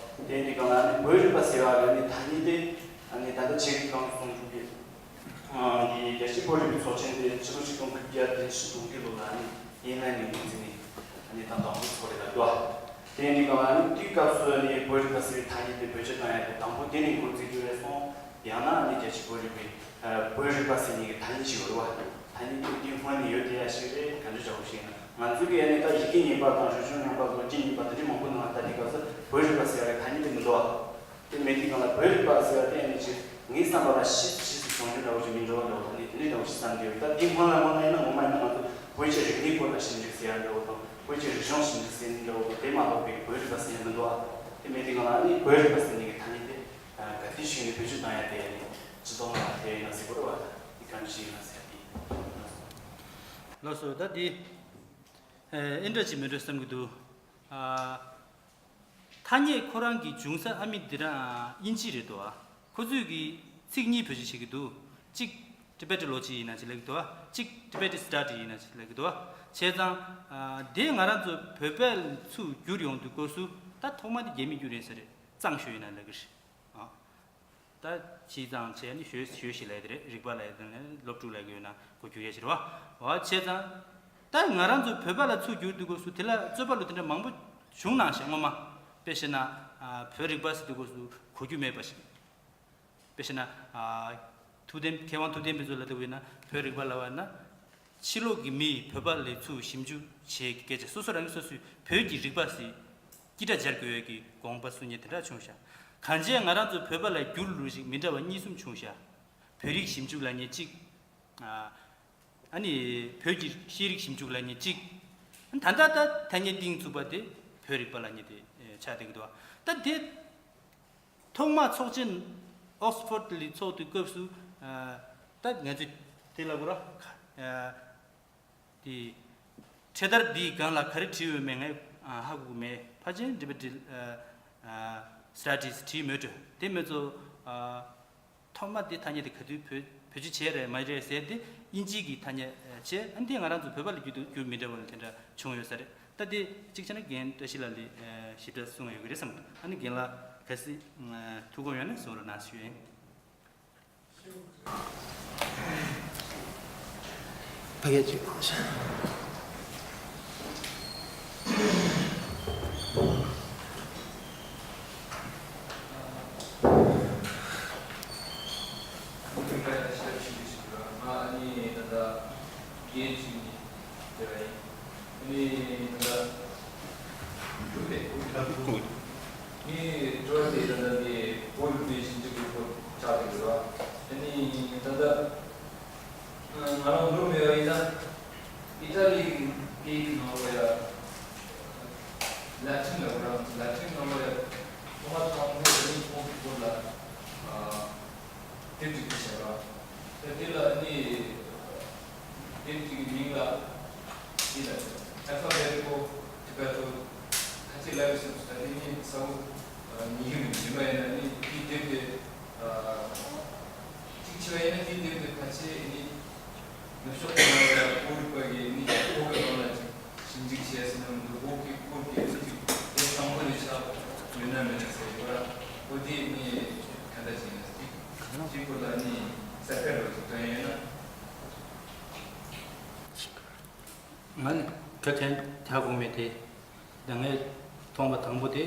དེ་འདི་གང་ལ་ནི་བོད་རིག་པ་ཟེར་བ་ལ་ནི་ཐ་སྙད་དེ་ཨ་ནི་ད་ལྟ་ཆེད་ཀྱི་གང་གསུང་རྒྱུ་གི་ཨ་ནི་རྒྱལ་སྤྱིའི་བོད་རིག་པའི་ཚོགས་ཆེན་དེ་ཕྱི་ལོ་ཆིག་སྟོང་དགུ་བརྒྱ་བདུན་ཅུ་དོན་དགུ་ལོ་ལ་ནི་ཡིན་ན་ནི་ངོས་འཛིན་ནི་ཨ་ནི་ད་དང་པོ་ཚོགས་རེད་ལ་འདུག་དེ་འདི་གང་ལ་ནི་དེའི་སྐབས་སུ་ནི་བོད་རིག་པ་ཟེར་བའི་ཐ་སྙད་དེ་བེད་སྤྱོད་བཏང་ཡ་དེ་དང་པོ་དེ་ནི་ངོས་འཛིན་རྒྱུ་རེད་སོང་། ཡང་ན་ནི་རྒྱལ་སྤྱིའི་བོད་རིག་པའི་ཨ་བོད་རིག་པ་ཟེར་མཁན་གྱི་ཐ་སྙད་ཅིག་ཡོད་རེད་བ། ཐ་སྙད་དེ་དེ་སྔོན་ནས་ཡོད་བསྡད་ཡ་ཞིག་རེད། ག་འདྲ་འདྲ་བོ་ཞིག་ཡིན་ན་ང་ཚོ་གི་ཨ་ནི་ད་ཡི་གེ་རྙིང་པ་དང་རིག་གཞུང་རྙིང་པ་ལོ་རྒྱུས་རྙིང་པ་དེ་འདྲ་མང་པོ་ནང་ལ་ལྟ་དུས་སྐབས་སུ་བོད་རིག་པ་ཟེར་བའི་ཐ་སྙད་དེ་མི་འདུག་བ། དེ་མེད་དུས་སྒང་ལ་བོད་རིག་པ་ཟེར་བ་དེ་ཨ་ནི་ཅིག་ངའི་བསམ་པ་ལ་ཕྱིས་སུ་ཕྱིས་སུ་བྱུང་རྒྱུ་འདྲ་བོ་ཞིག་མིན་འགྲོ་བ་འདྲ་བོ་དང་ནི་དེ་འདྲ་འདྲ་བོ་ཞིག་བསམ་གྱི་ཡོད། ད་དེ་སྔོན་ལ་སྔོན་ལ་ཡིན་ན་ངོ་མ་ཡིན་ན་ང་ཚོ་བོད་ཀྱི་རིག་གནས་སྐོར་ལ་ཞིབ་འཇུག་ཟེར་ཡ་འདྲ་བོ་དང་བོད་ཀྱི་རིག་གཞུང་ཞིབ་འཇུག་ཟེར་ནི་འདྲ་བོ་དང་དེ་མ་གཏོགས་པའི་བོད་རིག་པ་ཟེར་ཡ་མི་འདུག་བ། དེ་མེད་དུས་སྒང་ལ་ཨ་ནི་བོད་རིག་པ་ཟེར་ནི་གི་ཐ་སྙད་དེ་ག་དུས་ཤིག་ནས་བེད་སྤྱོད་བཏང་ཡ་དེ་ཨ་ནི་སྤྱི་ཚོགས་ནང་ལ་ཕེབས་ཡིན་ན་ཟེར་གོ་རེད་བ། ད་དེ་ག་འདྲ་ཞིག་ཡིན་ན་ཟེར་ཡ་དེ། ལགས་སོ། ད་འདི་ཨེ་འདྲ་ཅིག་མི་འགྲོ་བསམ་གྱི་འདུག་ཨ། ཐ་སྙད་ཁོ་རང་གི་འབྱུང་ས་ཨ་མི་འདི་རང་དབྱིན་ཇི་རེད་དོ། ཁོ་ཚོས་ཀྱི་ཚིག་གཉིས་བེད་སྤྱོད་བྱེད་ཀྱི་འདུག་གཅིག་Tibetology ཡིན་ན་ཅིག་ལབ་ཀྱི་འདུག་གཅིག་Tibetist study ཡིན་ན་ཅིག་ལབ་ཀྱི་འདུག་བྱས་ཙང་ཨ་དེ་ང་རང་ཚོ་བོད་པ་ཚུར་བསྒྱུར་ཡོང་དུས་སྐབས་སུ་ད་ཐོག་མ་དེ་རྒྱ་མིས་བསྒྱུར་ཡིན་ས་རེད། གཙང་ཤོས་ཡིན་ན་ལབ་ཀྱི་རེད། ཨ། ད་ཕྱིས་གཙང་བྱས་ནས་ཞོལ་ཞོལ་ཞིག་ལབ་ཡ་དེ་རེད། རིག་པ་ལབ་ཡ་དེ་ནས་སློབ་ཕྲུག་ལབ་ཀྱི་ཡོད་ན་གོ་རྒྱུ་ཡ་ཞིག་རེད་བ། བ་བྱས་ཙང་ད་ང་རང་ཚོ་བོད་པ་ལ་ཚུར་བསྒྱུར་དུས་སྐབས་སུ་དེ་ལ་རྩོད་པ་ལོ་དེ་འདྲ་མང་པོ་བྱུང་གནང་ཤག་སྔོན་མ། དཔེ་བཤད་ན་ཨ་བོད་རིག་པ་ཟེར་དུས་སྐབས་སུ་གོ་རྒྱུ་མེད་པ་ཞིག་དཔེ་བཤད་ན་ཨ་ཐུབ་བསྟན་མཁས་དབང་ཐུབ་བསྟན་ཕུན་ཚོགས་ལ་ལྟ་བུ་ཡིན་ན་བོད་རིག་པ་ལབ་པ་ན། ཕྱི་ལོགས་ཀྱི་མིས་བོད་པ་ལ་ཚུར་ཞིབ་འཇུག་བྱེད་ཀྱི་སྐད་ཆ་སོ་སོ་རང་གིས་སོ་སོའི་བོད་ཀྱི་རིག་པ་ཟེར་ཀི་སྒྲ་སྦྱར་དགོས་ཡོད་ཀྱི་དགོངས་པ་གསུང་མཁན་དེ་འདྲ་བྱུང་ཤག་གང་ཅི་ང་རང་ཚོ་བོད་པ་ལ་བསྒྱུར་ལུགས་ཤིག་མི་འདྲ་བ་གཉིས་གསུམ་བྱུང་ཤག་བོད་རིག་ཞིབ་འཇུག་ལབ་མཁན་གཅིག་ཨ་ཨ་ནི་བོད་ཀྱི་ཤེས་རིག་ཞིབ་འཇུག་ལབ་མཁན་གཅིག་ད་ལྟ་ད་ཐ་སྙད་གཏིང་ཚུགས་པ་དེ་བོད་རིག་པ་ལབ་མཁན་དེ་ཆགས་བསྡད་ཀྱི་འདུག་ད་དེ། ཐོག་མ་ཚོགས་ཆེན་ཨོག་སི་ཕོར་ལ་ཚོགས་དུས་སྐབས་སུ་ཨ་ད་ང་ཚོས་དེ་ལ་གོ་ར་ཨ་དེ་འཕྲེད་དར་འདིའི་སྒང་ལ་ག་རེ་བྲིས་ཡོད་མེད་ངས་ཨ་ཧ་གོ་གི་མེད། ཕལ་ཆེར་འདི་པ་འདི་ཨ་ཨ་སི་ཊ་ཌིས་བྲིས་མེད་འགྲོ། དེ་མེད་ཚོ་ཨ་ཐོག་མ་དེ་ཐ་སྙད་དེ་ག་དུས་བེད་བེད་སྤྱོད་བྱས་རེད་མ་རེད་ཟེར་ཏེ་དབྱིན་ཇི་གི་ཐ་སྙད་བྱས། ཨ་ནི་དེ་ང་རང་ཚོ་བོད་པ་ལ་བསྒྱུར་དུ་བསྒྱུར་མི་འདྲ་བ་ལ་དེ་འདྲ་བྱུང་ཡོད་ས་རེད། ད་དེ་གཅིག་བྱས་ན་རྒན་བཀྲ་ཤིས་ལགས་ལ་ཞིབ་ཕྲ་གསུང་ཡོད་ཀྱི་རེད་བསམ་གི་འདུག་ཨ་ནི་རྒན་ལགས་གལ་སྲིད་ཐུགས་དགོངས་ཡོད་ན་གསུང་རོགས་གནང་ཞུ་ཡིན། ཕ་གི་ཅིག་གནང་ཤག་ངའི་འགྲོ་དེ་ད་ལྟ་དེ་བོད་རིག་པའི་ཞིབ་འཇུག་གི་སྐོར་ཆགས་ཀྱི་འདུག་ལ། དེ་ནི་ད་ལྟ་ང་རང་འགྲོ་མེད་པ་ཡིན་ན་ཨི་ཏྲ་ལི་གི་ནང་ལ་ཡ་ལ་ཏིན་ལ་རང་ལ་ཏིན་ནང་ལ་ཡ་ཐོག་མ་དང་པོ་དེ་ནི་ཁོང་གི་སྐོར་ལ་དེབ་ཅིག་བྲིས་བྱས་པ། ད་དེ་ལ་ནི་དེབ་ཅིག་གི་མིང་ལ་དེ་ལ་Alphabetico Tibeto ཁ་ཆེ་ལ་ཡོད་སེམས་སུ་ད་དེ་ནི་ས་བོ་ཉིད་ཀྱི་མིང་ཡིན་པ་ཡིན་ན་ནི་དེའི་དེབ་དེ་གཅིག་བྱས་པ་ཡིན་ན་དེའི་དེབ་དེ་ཁ་ཆེ་ནི་ནུབ་ཕྱོགས་ཀྱི་ནང་ལ་ཡང་བོད་རིག་པ་གི་ནི་བོད་ཀྱི་ནང་ལ་ཅིག་ཞིབ་འཇུག་བྱས་ཟིན་ན་མི་འདུག་བོད་ཀྱི་སྐོར་གྱི་ནི་ཅིག་དེབ་བཟང་པོ་ལས་ཆགས་ཡོད་ན་མེད་ན་ཟེར་ཡོད་ར། བོད་དེ་ནི་ག་འདྲ་ཅིག་ཡིན་ན་ཅིག་ཅིག་བོད་ལ་ནི་གསར་སྐད་རོགས་ཅིག་བཏོན་ཡོད་ན། ང་ནི་ག་གན་ད་གོང་མེད་དེ། ད་ངས་མཐོང་བ་དང་པོ་དེ།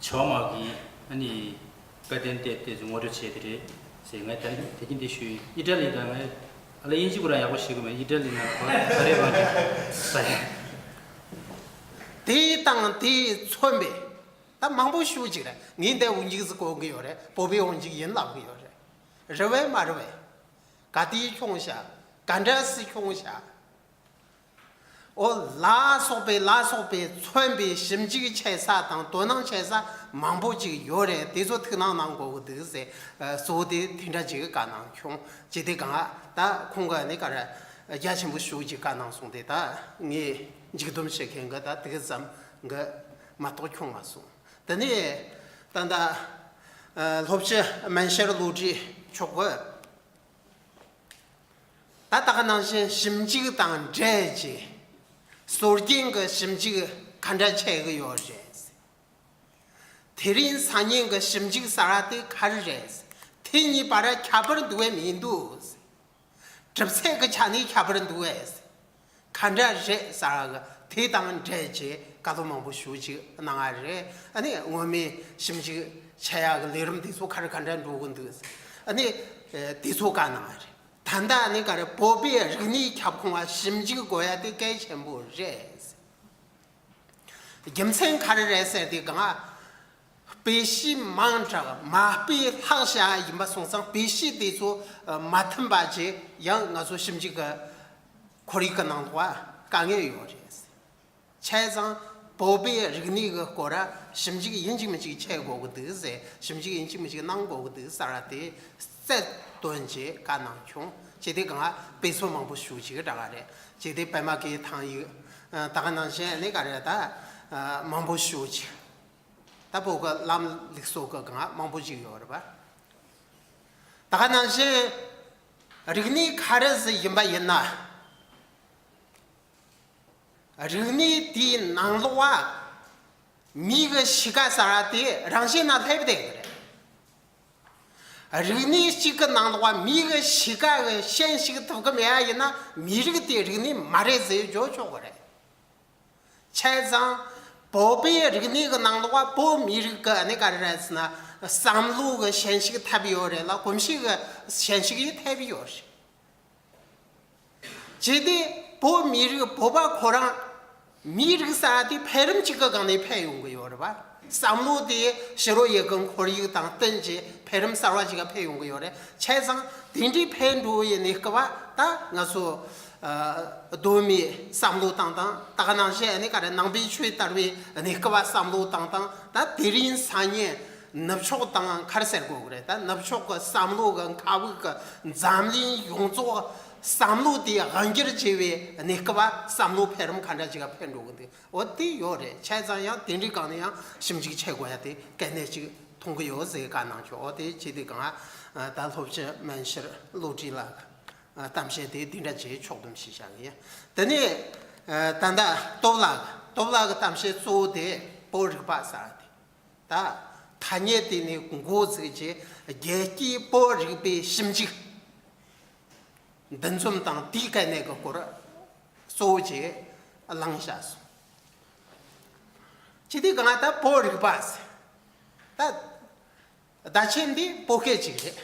ཆོ་མ་གི་ཨ་ནི་བཀའ་བསྟན་བལྟས་ཏེ་ངོ་སྤྲོད་བྱས་དེ་རེད་ཟེར། ངས་ད་དེ་གིན་དེ་ཞུས་ཡིན། ཨི་ཏྲ་ལི་དང་ངས་ཨ་ལ་དབྱིན་ཇི་ཁོ་རང་ཡག་པོ་ཤེས་གི་མེད། ཨི་ཏྲ་ལི་ན་ག་རེ་ག་རེ་ས་ཡ། དེ་དང་དེ་མཚོན་པའི་ད་མང་པོ་ཞུ་ཅིག་རེད། ངས་འདི་འུ་འཇིག་ཟིག་གོ་གི་ཡོད་རེད། བོད་པའི་འུ་འཇིག་ཡིན་ལབ་གི་ཡོད་རེད། རེད་བས་མ་རེད་བས། ག་དུས་ཁྱོངས་ཤག་ག་འདྲ་སེ་ཁྱོངས་ཤག་འོ་ལ་སོགས་པའི་ལ་སོགས་པའི་མཚོན་པའི་ཞིབ་འཇུག་བྱེད་ས་དང་དོ་སྣང་བྱེད་ས་མང་པོ་ཅིག་ཡོད་རེད། དེ་ཚོ་ཐུགས་སྣང་གནང་དགོས་ཀྱི་འདུག་ཟེར། གཙོ་བོ་དེ་དེ་འདྲ་ཅིག་གི་བཀའ་གནང་ཁྱོང་ཅི་དེ་གང་ད་ཁོང་གི་ནི་ག་རེ་རྒྱ་ཆེན་པོ་ཞུ་ཅིག་བཀའ་གནང་སོང་དེ་ད་ངས་ མཇུག་སྡོམ་བྱེད་མཁན་གྱི་ད་དེ་ག་ཙམ་གྱི་མ་གཏོགས་ཁྱོན་མ་སོང་། དེ་ནས་ད་ལྟ་ཨ་སློབ་སྤྱི་སྨན་ཤར་བློ་གྲོས་མཆོག་གིས། ད་ད་ག་ནང་བཞིན་ཞིབ་འཇུག་དང་འབྲེལ་གྱི་སྲོལ་རྒྱུན་གྱི་ཞིབ་འཇུག་ག་འདྲ་བྱེད་ཀྱི་ཡོད་རེད། དེ་རིང་སང་ཉིན་གྱི་ཞིབ་འཇུག་ཟེར་བ་དེ་ག་རེ་རེད། དེ་གཉིས་བར་ཁྱད་པར་འདུག་གས་མི་འདུག་གྲུབ་ཚུལ་གྱི་ཆ་ནས་ཁྱད་པར་འདུག་གས། ག་འདྲ་རེད་ཟེར་བ་གི་དེ་དང་འབྲེལ་གྱི་བཀའ་སློབ་མང་པོ་ཞུ་ཅིག་གནང་བ་རེད། ཨ་ནི་སྔོན་མའི་ཞིབ་འཇུག་བྱེད་ཡག་གི་ལས་རིམ་དེ་ཚོ་ག་རེ་ག་འདྲ་འགྲོ་གི་འདུག་ཨ་ནི་དེ་ཚོ་བཀའ་གནང་བ་རེད། ད་ལྟ་ནི་ག་རེ་བོད་པའི་རིག་གནས་ཁྱབ་ཁོངས་ལ་ཞིབ་འཇུག་དགོས་ཡ་དེ་གལ་ཆེན་པོ་རེད། རྒྱུ་མཚན་ག་རེ་རེད་ཟེར་དུས་གང་། སྤེལ་ཤེས་མང་དྲགས་མ་སྤེལ་ལྷག་བྱ་ཡིན་པ་སོང་ཙང་སྤེལ་ཤེས་དེ་ཚོ་མ་མཐུན་པ་བྱས་ཡང་ང་ཚོ་ཞིབ་འཇུག་གི་ཁོར་ཡུག་གི་ནང་ལོགས་དཀའ་ངལ་ཡོད་རེད། བྱས་ཙང་བོད་པའི་རིག་གནས་ཀྱི་སྐོར་ཞིབ་འཇུག་ཡིན་གཅིག་མིན་གཅིག་བྱེད་དགོས་ཀྱི་འདུག་ཟེར། ཞིབ་འཇུག་ཡིན་གཅིག་མིན་གཅིག་གནང་དགོས་ཀྱི་འདུག་ཟེར་བ་དེ་རྩལ་བཏོན་བྱས་བཀའ་གནང་བྱུང་། བྱས་དུས་གང་དཔེ་མཚོན་མང་པོ་ཞུ་ཅིག་འདྲ་བ་རེད། བྱས་དུས་པད་མ་གི་ཐང་ཡིག་ད་ག་ནང་བཞིན་ནི་ག་རེ་ད་མང་པོ་ཞུ་ཅིག་ད་བོད་ཀྱི་ལམ་ལུགས་སྲོལ་གྱི་གང་མང་པོ་ཞིག་ཡོད་རེད་པ། ད་ག་ནང་བཞིན་རིག་གནས་ག་རེ་ཟིག་ཡིན་པ་ཡིན་ན། རིག་གནས་དེའི་ནང་ལོགས་པ་མི་གི་གཤིས་ཀ་ཟེར་བ་དེ་རང་བཞིན་ན་སླེབས་བསྡད་ཀྱི་རེད། རིག་གནས་གཅིག་གི་ནང་ལོགས་པ་མི་གི་གཤིས་ཀ་གི་ཤན་ཞིག་ཐུབ་གི་མེད་པ་ཡིན་ན་མི་རིགས་དེ་རིག་གནས་མ་རེད་ཟེར་བརྗོད་ཆོག་གི་རེད། བྱས་ཙང་བོད་པའི་རིག་གནས་ཀྱི་ནང་ལོགས་པ་བོད་མི་རིགས་ཀྱི་ཨ་ནི་ག་རེ་རེད་ཟེར་ན་བསམ་བློ་གི་ཤན་ཞིག་ཐེབས་ཡོད་རེད་ལ་གོམས་གཤིས་ཀྱི་ཤན་ཞིག་ཡང་ཐེབས་ཡོད་རེད། བྱས་ཏེ་བོད་མི་རིགས་བོད་པ་ཁོ་རང་མི་རིགས་ས་དེ་འཕེལ་རིམ་གཅིག་གི་སྒང་ནས་འཕེལ་ཡོང་གི་ཡོད་རེད་པ། བསམ་བློ་དེ་ཕྱི་རོལ་ཡུལ་གྱི་ཁོར་ཡུག་དང་བསྟུན་གྱིས་འཕེལ་རིམ་གསར་བ་ཞིག་ག་འཕེལ་ཡོང་གི་ཡོད་རེད། བྱས་ཙང་དེ་འདྲའི་འཕེལ་འགྲོ་བའི་གནས་སྐབས་པ་ད་ང་ཚོ་གདོད་མའི་བསམ་བློ་བཏང་སྟངས་ད་ག་ནང་བཞིན་ཨ་ནི་ག་རེ་ནང་པའི་ཆོས་དར་བའི་གནས་སྐབས་པ་བསམ་བློ་བཏང་སྟངས་ད་དེ་རིང་སང་ཉིན། ནུབ་ཕྱོགས་དང་ག་རེ་ཟེར་དགོས་ཀྱི་རེད། ད་ནུབ་ཕྱོགས་ཀྱི་བསམ་བློ་གི་མཁའ་དབུགས་ཀྱི་འཛམ་གླིང་ཡོངས་རྫོགས་བསམ་བློ་དེ་དབང་སྒྱུར་བྱས་པའི་གནས་སྐབས་པ་བསམ་བློ་འཕེལ་རིམ་ག་འདྲ་ཅིག་ག་འཕེལ་འགྲོ་གི་འདུག་འོ་དེ་ཡོད་རེད། བྱས་ཙང་ཡང་དེ་འདྲའི་སྒང་ནས་ཡང་ཞིབ་འཇུག་བྱེད་དགོས་ཡ་དེ་གལ་གནད་ཅིག་མཐོང་གི་ཡོད་ཟེར་བཀའ་གནང་བྱུང་། འོ་དེ་བྱས་དུས་གང་ད་སློབ་སྤྱི་སྨན་ཤར་བློ་གྲོས་ལགས་གཏམ་བཤད་དེ་འདི་འདྲ་བྱས་ཕྱོགས་བསྡོམས་ཞིག་བྱ་གི་ཡིན། དེ་ནས་ད་ལྟ་སྟོབས་ལགས་སྟོབས་ལགས་ཀྱི་གཏམ་བཤད་གཙོ་བོ་དེ་བོད་རིག་པ་ཟེར་བ་དེ། ད་ཐ་སྙད་དེ་ནས་འགོ་བཙུགས་རྗེས་རྒྱལ་སྤྱིའི་བོད་རིག་པའི་ཞིབ་འཇུག་འདུ་འཛོམས་དང་དེའི་སྐལ་གནད་ཀྱི་སྐོར་གཙོ་བོ་བྱས་གླེང་བཞག་སོང་། ཅི་སྟེ་གང་ད་བོད་རིག་པ་ཟེར། ད་བརྡ་ཆད་འདི་བོད་སྐད་ཅིག་རེད།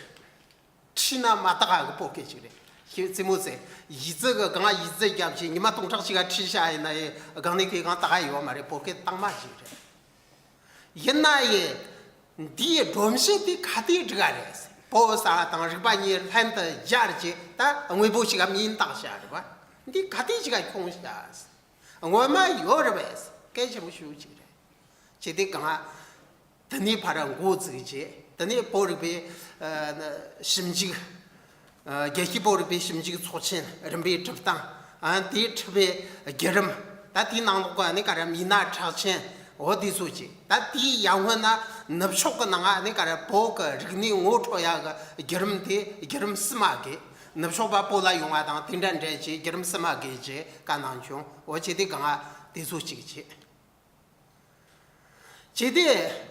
ཁྲིད་ན་མ་དག་གི་བོད་སྐད་ཅིག་རེད། ཁྱེད་རྩེད་མོ་རྩེ། ཡིག་རྩིས་ཀྱི་སྒང་ཡིག་རྩིས་རྒྱབ་ཅིག་ཉི་མ་སྟོང་ཕྲག་ཅིག་ག་ཁྲིད་བཞག་ཡིན་ན་ཡི་སྒང་ནས་ཁྱེད་གང་དག་ཡོད་མ་རེད། བོད་སྐད་གཙང་མ་ཅིག་རེད། ཡིན་ན་ཡི། འདིའི་སྒྲོམ་གཞི་དེ་ག་དུས་སྒྲིག་ག་རེད། བོད་ཟེར་བ་དང་རིག་པ་གཉིས་ལྷན་དུ་སྦྱར་ཅིག་ད་དངོས་པོ་ཞིག་ག་མིང་བཏགས་བཞག་རེད་པ། འདི་ག་དུས་ཅིག་ག་ཁྱོངས་བཞག་སྔོན་མ་ཡོད་རེད་པས། སྐད་ཆེན་པོ་ཞུ་ཅིག་རེད། ཅི་སྟེ་གང་། དེ་ནས་ཕར་འགོ་བཙུགས་རྗེས་དེ་ནས་བོད་རིག་པའི་ཞིབ་འཇུག་རྒྱལ་སྤྱིའི་བོད་རིག་པའི་ཞིབ་འཇུག་ཚོགས་ཆེན་རིམ་པས་གྲུབ་སྟངས། དེའི་ཁྲིད་པའི་བརྒྱུད་རིམ། ད་དེའི་ནང་ལོགས་ཀྱི་ནི་ག་རེ་མི་སྣ་གྲགས་ཅན་འོ་དེ་ཚོ་ཅིག་ད་དེའི་ཡར་སྔོན་ན་ནུབ་ཕྱོགས་ཀྱི་ནང་ང་ནི་ག་རེ་བོད་ཀྱི་རིག་གནས་ངོ་འཕྲོད་ཡག་གི་བརྒྱུད་རིམ་དེ་བརྒྱུད་རིམ་གསུམ་མ་གི་ནུབ་ཕྱོགས་པ་བོད་ལ་ཡོང་བ་དང་དེ་འདྲ་འདྲ་ཅིག་བརྒྱུད་རིམ་གསུམ་མ་གི་ཅིག་བཀའ་གནང་བྱུང་། འོ་ཅི་སྟེ་གང་དེ་ཚོ་ཅིག་ཅིག་བྱས་ཏེ།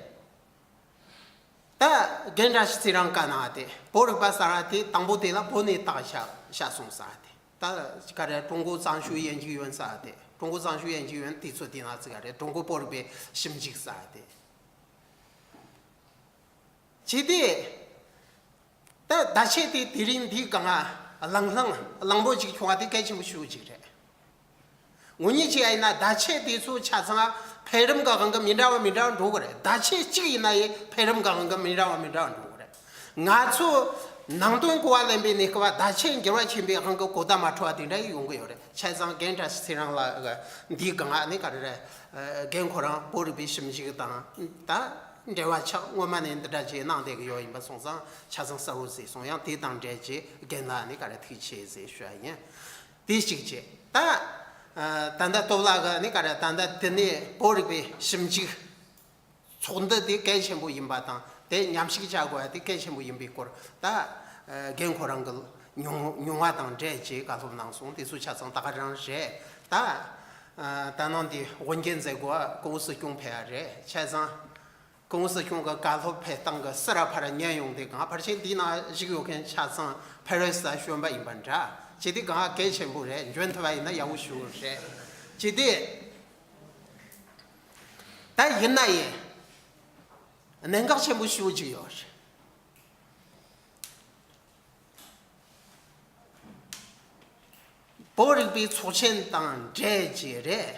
ད་རྒན་བཀྲ་ཤིས་ཚེ་རིང་བཀའ་གནང་བ་དེ་བོད་རིག་པ་ཟེར་བ་དེ་དང་པོ་དེ་ལ་བོད་ནས་བཏགས་བཞག་བཞག་སོང་ཟེར་བ་དེ། ད་ག་རེ་ཀྲུང་གོ་藏学研究院ཟེར་བ་དེ། ཀྲུང་གོ་藏学研究院དེ་ཚོ་དེ་ན་ཙི་ག་རེ་ཀྲུང་གོ་བོད་རིག་པའི་ཞིབ་འཇུག་ཟེར་བ་དེ། བྱས་ཏེ། ད་བརྡ་ཆད་དེ་དེ་རིང་འདིའི་སྒང་ང་གླེང་གླེང་གླེང་པོ་ཅིག་བྱུང་བ་དེ་གལ་ཆེན་པོ་ཞེ་པོ་ཅིག་རེད། ངོ་ཉིད་ཅིག་ཡིན་ན་བརྡ་ཆད་དེ་ཚོ་ཆ་ཚང་འཕེལ་རིམ་གྱི་དབང་གིས་མི་འདྲ་བ་མི་འདྲ་བ་འགྲོ་གི་རེད། བརྡ་ཆད་གཅིག་ཡིན་ན་ཡང་འཕེལ་རིམ་གྱི་དབང་གིས་མི་འདྲ་བ་མི་འདྲ་བ་འགྲོ་གི་རེད། ང་ཚོ་ནང་དོན་གོ་བ་ལེན་པའི་གནས་སྐབས་བརྡ་ཆད་འགྱུར་བ་ཕྱིན་པའི་དབང་གིས་གོ་བརྡ་མ་འཕྲོད་པ་དེ་འདྲ་ཡང་ཡོང་གི་ཡོད་རེད། བྱས་ཙང་རྒན་བཀྲ་ཤིས་ཚེ་རིང་ལགས་འདིའི་སྒང་ང་ནི་ག་རེ་རེད། རྒན་ཁོ་རང་བོད་རིག་པའི་ཞིབ་འཇུག་དང་ད་འབྲེལ་བ་ཆགས་སྔོན་མ་ནས་འདི་འདྲ་བྱས་གནང་བསྡད་ཀྱི་ཡོད་ཡིན་པ་སོང་ཙང་ཆ་ཚང་གསལ་བོ་བཟོས་སོང་། ཡང་དེ་དང་འབྲེལ་བྱས་རྒན་ལགས་ནི་ག་རེ་ཐུགས་རྗེ་ཆེ་ཟེར་ཞུ་ཡ་ཡིན། དེ་གཅིག་བྱས། ད་ ད་ལྟ་སྟོབས་ལགས་ཀྱིས་ནི་ག་རེ། ད་ལྟ་འདི་ནས་བོད་རིག་པའི་ཞིབ་འཇུག་ཚོགས་འདུ་དེ་གལ་ཆེན་པོ་ཡིན་པ་དང་། དེ་མཉམ་ཞུགས་བྱ་དགོས་ཡ་དེ་གལ་ཆེན་པོ་ཡིན་པའི་སྐོར་ད་རྒན་ཁོ་རང་གི་མྱོང་མྱོང་བ་དང་འབྲེལ་བྱས་བཀའ་སློབ་གནང་སོང་། དེ་ཚོ་ཆ་ཚང་ད་ག་རང་རེད། ད་ད་ནང་དེ་དབུ་འབྱེད་མཛད་སྒོ་ཀོང་སྲིད་སྐྱོང་ཕེབས་ཡ་རེད། བྱས་ཙང་། ཀོང་སྲིད་སྐྱོང་གི་བཀའ་སློབ་ཕེབས་སྟངས་ཀྱི་སི་ར་ཕར་ཉན་ཡོང་དུས་གང་། ཕལ་ཆེར་འདིའི་ནང་བཞུགས་ཡོད་མཁན་ཆ་ཚང་ཕེ་རེ་སི་ལ་བྱོན་པ་ཡིན་པ་འདྲ། བྱས་དུས་གང་གལ་ཆེན་པོ་རེད། འབྱོན་ཐུབ་པ་ཡིན་ན་ཡག་པོ་ཞེ་པོ་རེད། བྱས་དུས་ད་ཡིན་ན་ཡང་གནད་འགག་ཆེན་པོ་ཞེ་པོ་ཅིག་ཡོད་རེད། བོད་རིག་པའི་ཚོགས་ཆེན་དང་འབྲེལ་གྱི་རེད།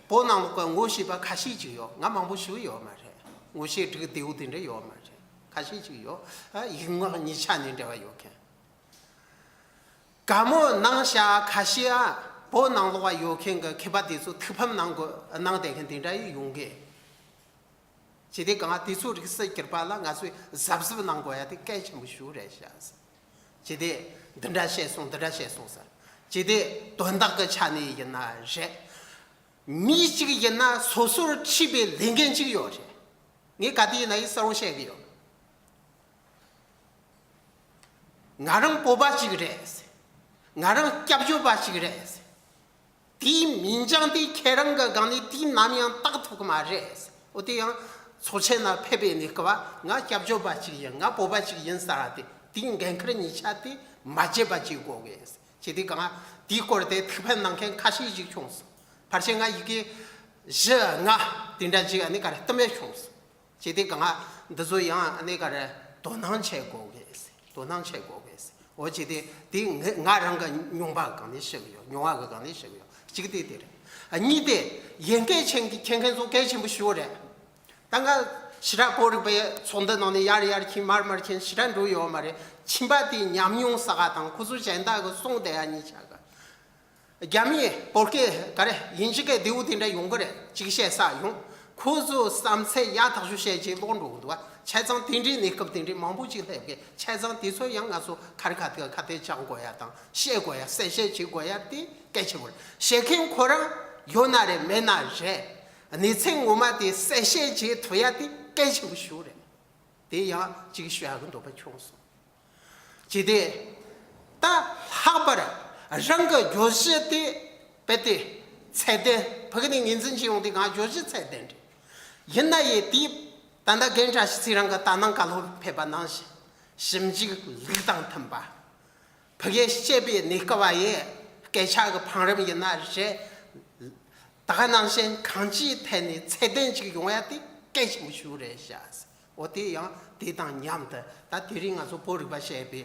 བོད་ནང་ལོགས་ཀྱི་ངོ་ཤེས་པ་ཁ་ཤས་ཅིག་ཡོད། ང་མང་པོ་ཞུ་ཡོད་མ་རེད། ངོ་ཤེས་སྒྲིག་བདེ་བོ་དེ་འདྲ་ཡོད་མ་རེད། ཁ་ཤས་ཅིག་ཡོད། ཨ། ཡིག་ངག་གཉིས་ཆ་ནས་འབྲེལ་བ་ཡོད་མཁན། ག་མོ་ནང་བཞིན་ཁ་ཤས་ཨ་བོད་ནང་ལོགས་ཡོད་མཁན་གྱི་མཁས་པ་དེ་ཚོ་ཐུགས་ཕམ་གནང་དགོས་གནང་བསྡད་མཁན་དེ་འདྲ་ཡང་ཡོང་གི། བྱས་དུས་གང་དེ་ཚོ་རིགས་སུ་གྱུར་པ་ལ་ང་ཚོས་གཟབ་གཟབ་གནང་དགོས་ཡ་དེ་གལ་ཆེན་པོ་ཞེ་པོ་རེད་ཤག། བྱས་དུས་འདི་འདྲ་བཤད་སོང་། འདི་འདྲ་བཤད་སོང་ཟེར། བྱས་དུས་དོན་དག་གི་ཆ་ནས་ཡིན་ན་རེད། མི་གཅིག་ཡིན་ན་སོ་སོར་འཁྲིས་པའི་ལས་འགན་གཅིག་ཡོད་རེད། ངས་ག་དུས་ཡིན་ན་ཡིན་གསལ་པོ་བཤད་གི་ཡོད། ང་རང་བོད་པ་གཅིག་རེད། ང་རང་སྐྱབས་བཅོལ་བ་གཅིག་རེད། དེའི་མིང་བྱང་དེ་ཁྱེད་རང་གི་སྒང་ནས་དུས་ནམ་ཡང་བཏགས་ཐུབ་ཀྱི་མ་རེད། འོ་དེ་ཡང་ཚོགས་ཆེན་ན་ཕེབས་པའི་གནས་སྐབས་ང་སྐྱབས་བཅོལ་བ་གཅིག་ཡིན། ང་བོད་པ་གཅིག་ཡིན་ཟེར་བ་དེ་དེའི་འགན་ཁུར་གཉིས་ཆ་དེ་མ་བརྗེད་པ་བྱེད་དགོས་གི། བྱས་དུས་གང་དེའི་སྐོར་དེ་ཐུགས་ཕན་གནང་མཁན་ཁ་ཤས་ཤིག་བྱུང་སོང་། ཕལ་ཆེར་ང་ཡི་གེ་བཞི་ལྔ་དེ་འདྲ་ཅིག་ཨ་ནི་ག་རེ་བསྟུད་མར་བྱུང་སོང་། བྱས་དུས་གང་འདི་ཚོ་ཡང་ཨ་ནི་ག་རེ་དོ་སྣང་བྱེད་དགོས་གི། དོ་སྣང་བྱེད་དགོས་གི། འོ་བྱས་དུས་དེ་ང་ང་རང་གི་མྱོང་བ་གང་ནས་ཞུ་གི་ཡོད། མྱོང་བ་གི་གང་ནས་ཞུ་གི་ཡོད། གཅིག་དེ་དེ་རེད། ཨ། གཉིས་དེ་ཡན་གལ་ཆེན་གྱི་མཁྱེན་མཁན་ཚོ་གལ་ཆེན་པོ་ཞེ་པོ་རེད། ད་ང་ཞེ་དྲག་བོད་རིག་པའི་ཚོགས་འདུ་ནང་ནས་ཡར་ཡར་ཕྱིན་མར་མར་ཕྱིན་ཞེ་དྲག་འགྲོ་ཡོད་མ་རེད། ཕྱིན་པ་དེའི་ཉམས་མྱོང་ཟེར་ག་དང་ཁོ་ཚོ་གཞན་དག་གི་གསུང་དེ་ཡ་གཉིས་ཆ་གི། རྒྱ་མིས་བོད་སྐད་ག་རེ་དབྱིན་ཇི་སྐད་བདེ་བོ་དེ་འདྲ་ཡོང་གི་རེད། ཅིག་བཤད་ས་ཡོང་། ཁོ་ཚོ་བསམ་ཚད་ཡག་ཐག་ཆོད་བཤད་ཅིག་ལོག་འགྲོ་གི་འདུག་བ། བྱས་ཙང་དེ་འདྲའི་གནས་སྐབས་དེ་འདྲའི་མང་པོ་ཅིག་སླེབས་གི། བྱས་ཙང་དེ་ཚོ་ཡང་ང་ཚོ་ཁ་རི་ཁ་ཐུག་ཁ་གཏད་གཅོག་དགོས་ཡ་དང་བཤད་དགོས་ཡ། གསལ་བཤད་བྱེད་དགོས་ཡ་དེ་གལ་ཆེན་པོ་རེད། བཤད་མཁན་ཁོ་རང་ཡོད་ན་རེད། མེད་ན་རེད། གནས་ཚུལ་ངོ་མ་དེ་གསལ་བཤད་བྱེད་ཐུབ་ཡ་དེ་གལ་ཆེན་པོ་ཞིག་རེད། དེ་ཡང་ཅིག་ཞུ་ཡ་གི་འདོད་པ་བྱུང་སོང་། ཅི་སྟེ། ད་ལྷག་པར་རང་གི་བརྗོད་གཞི་དེ་རྦད་དེ་ཚད་ལྡན། ཕ་གི་ནས་ངོས་འཛིན་བྱེད་ཡོང་དུས་ང་བརྗོད་གཞི་ཚད་ལྡན་རེད། ཡིན་ན་ཡང་དེ་ད་ལྟ་རྒན་བཀྲ་ཤིས་ཚེ་རིང་གིས་ད་ནངས་བཀའ་སློབ་ཕེབས་པ་ནང་བཞིན་ཞིབ་འཇུག་ལུགས་དང་མཐུན་པ། ཕ་གིར་བཤད་པའི་གནས་སྐབས་ཡི་སྐད་ཆ་གི་འཕང་རིམ་ཡིན་ན་རེད། ད་ག་ནང་བཞིན་གང་ཅིའི་ཐད་ནས་ཚད་ལྡན་ཅིག་ཡོང་ཡ་དེ་གལ་ཆེན་པོ་ཞིག་རེད་ཤག། འོ་དེ་ཡང་དེ་དང་མཉམ་དུ་ད་དེ་རིང་ང་ཚོ་བོད་རིག་པ་བཤད་པའི་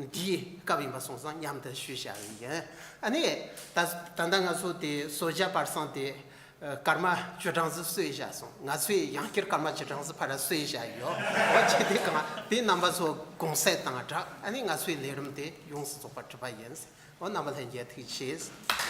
འདིའི་སྐབས་ཡིན་པ་སོང་ཙང་མཉམ་དུ་ཞུས་བཞག་ཡིན། ཨ་ནི་ད་ད་ལྟ་ང་ཚོ་དེ་གསོལ་ཇ་པར་སང་དེ་སྐར་མ་བཅུ་གྲངས་ཙམ་གསོལ་བཞག་སོང་། ང་ཚོས་ཡང་བསྐྱར་སྐར་མ་བཅུ་གྲངས་ཙམ་ཕར་གསོལ་བཞག་ཡོད། འོ་བྱས་དེ་གང་དེ་རྣམ་པ་ཚོ་དགོངས་སེལ་དང་སྦྲགས་ཨ་ནི་ང་ཚོའི་ལས་རིམ་དེ་ཡོངས་སུ་རྫོགས་པར་གྲུབ་པ་ཡིན། འོ་རྣམ་པ་ལྷན་རྒྱས་ཐུགས་རྗེ་ཆེ།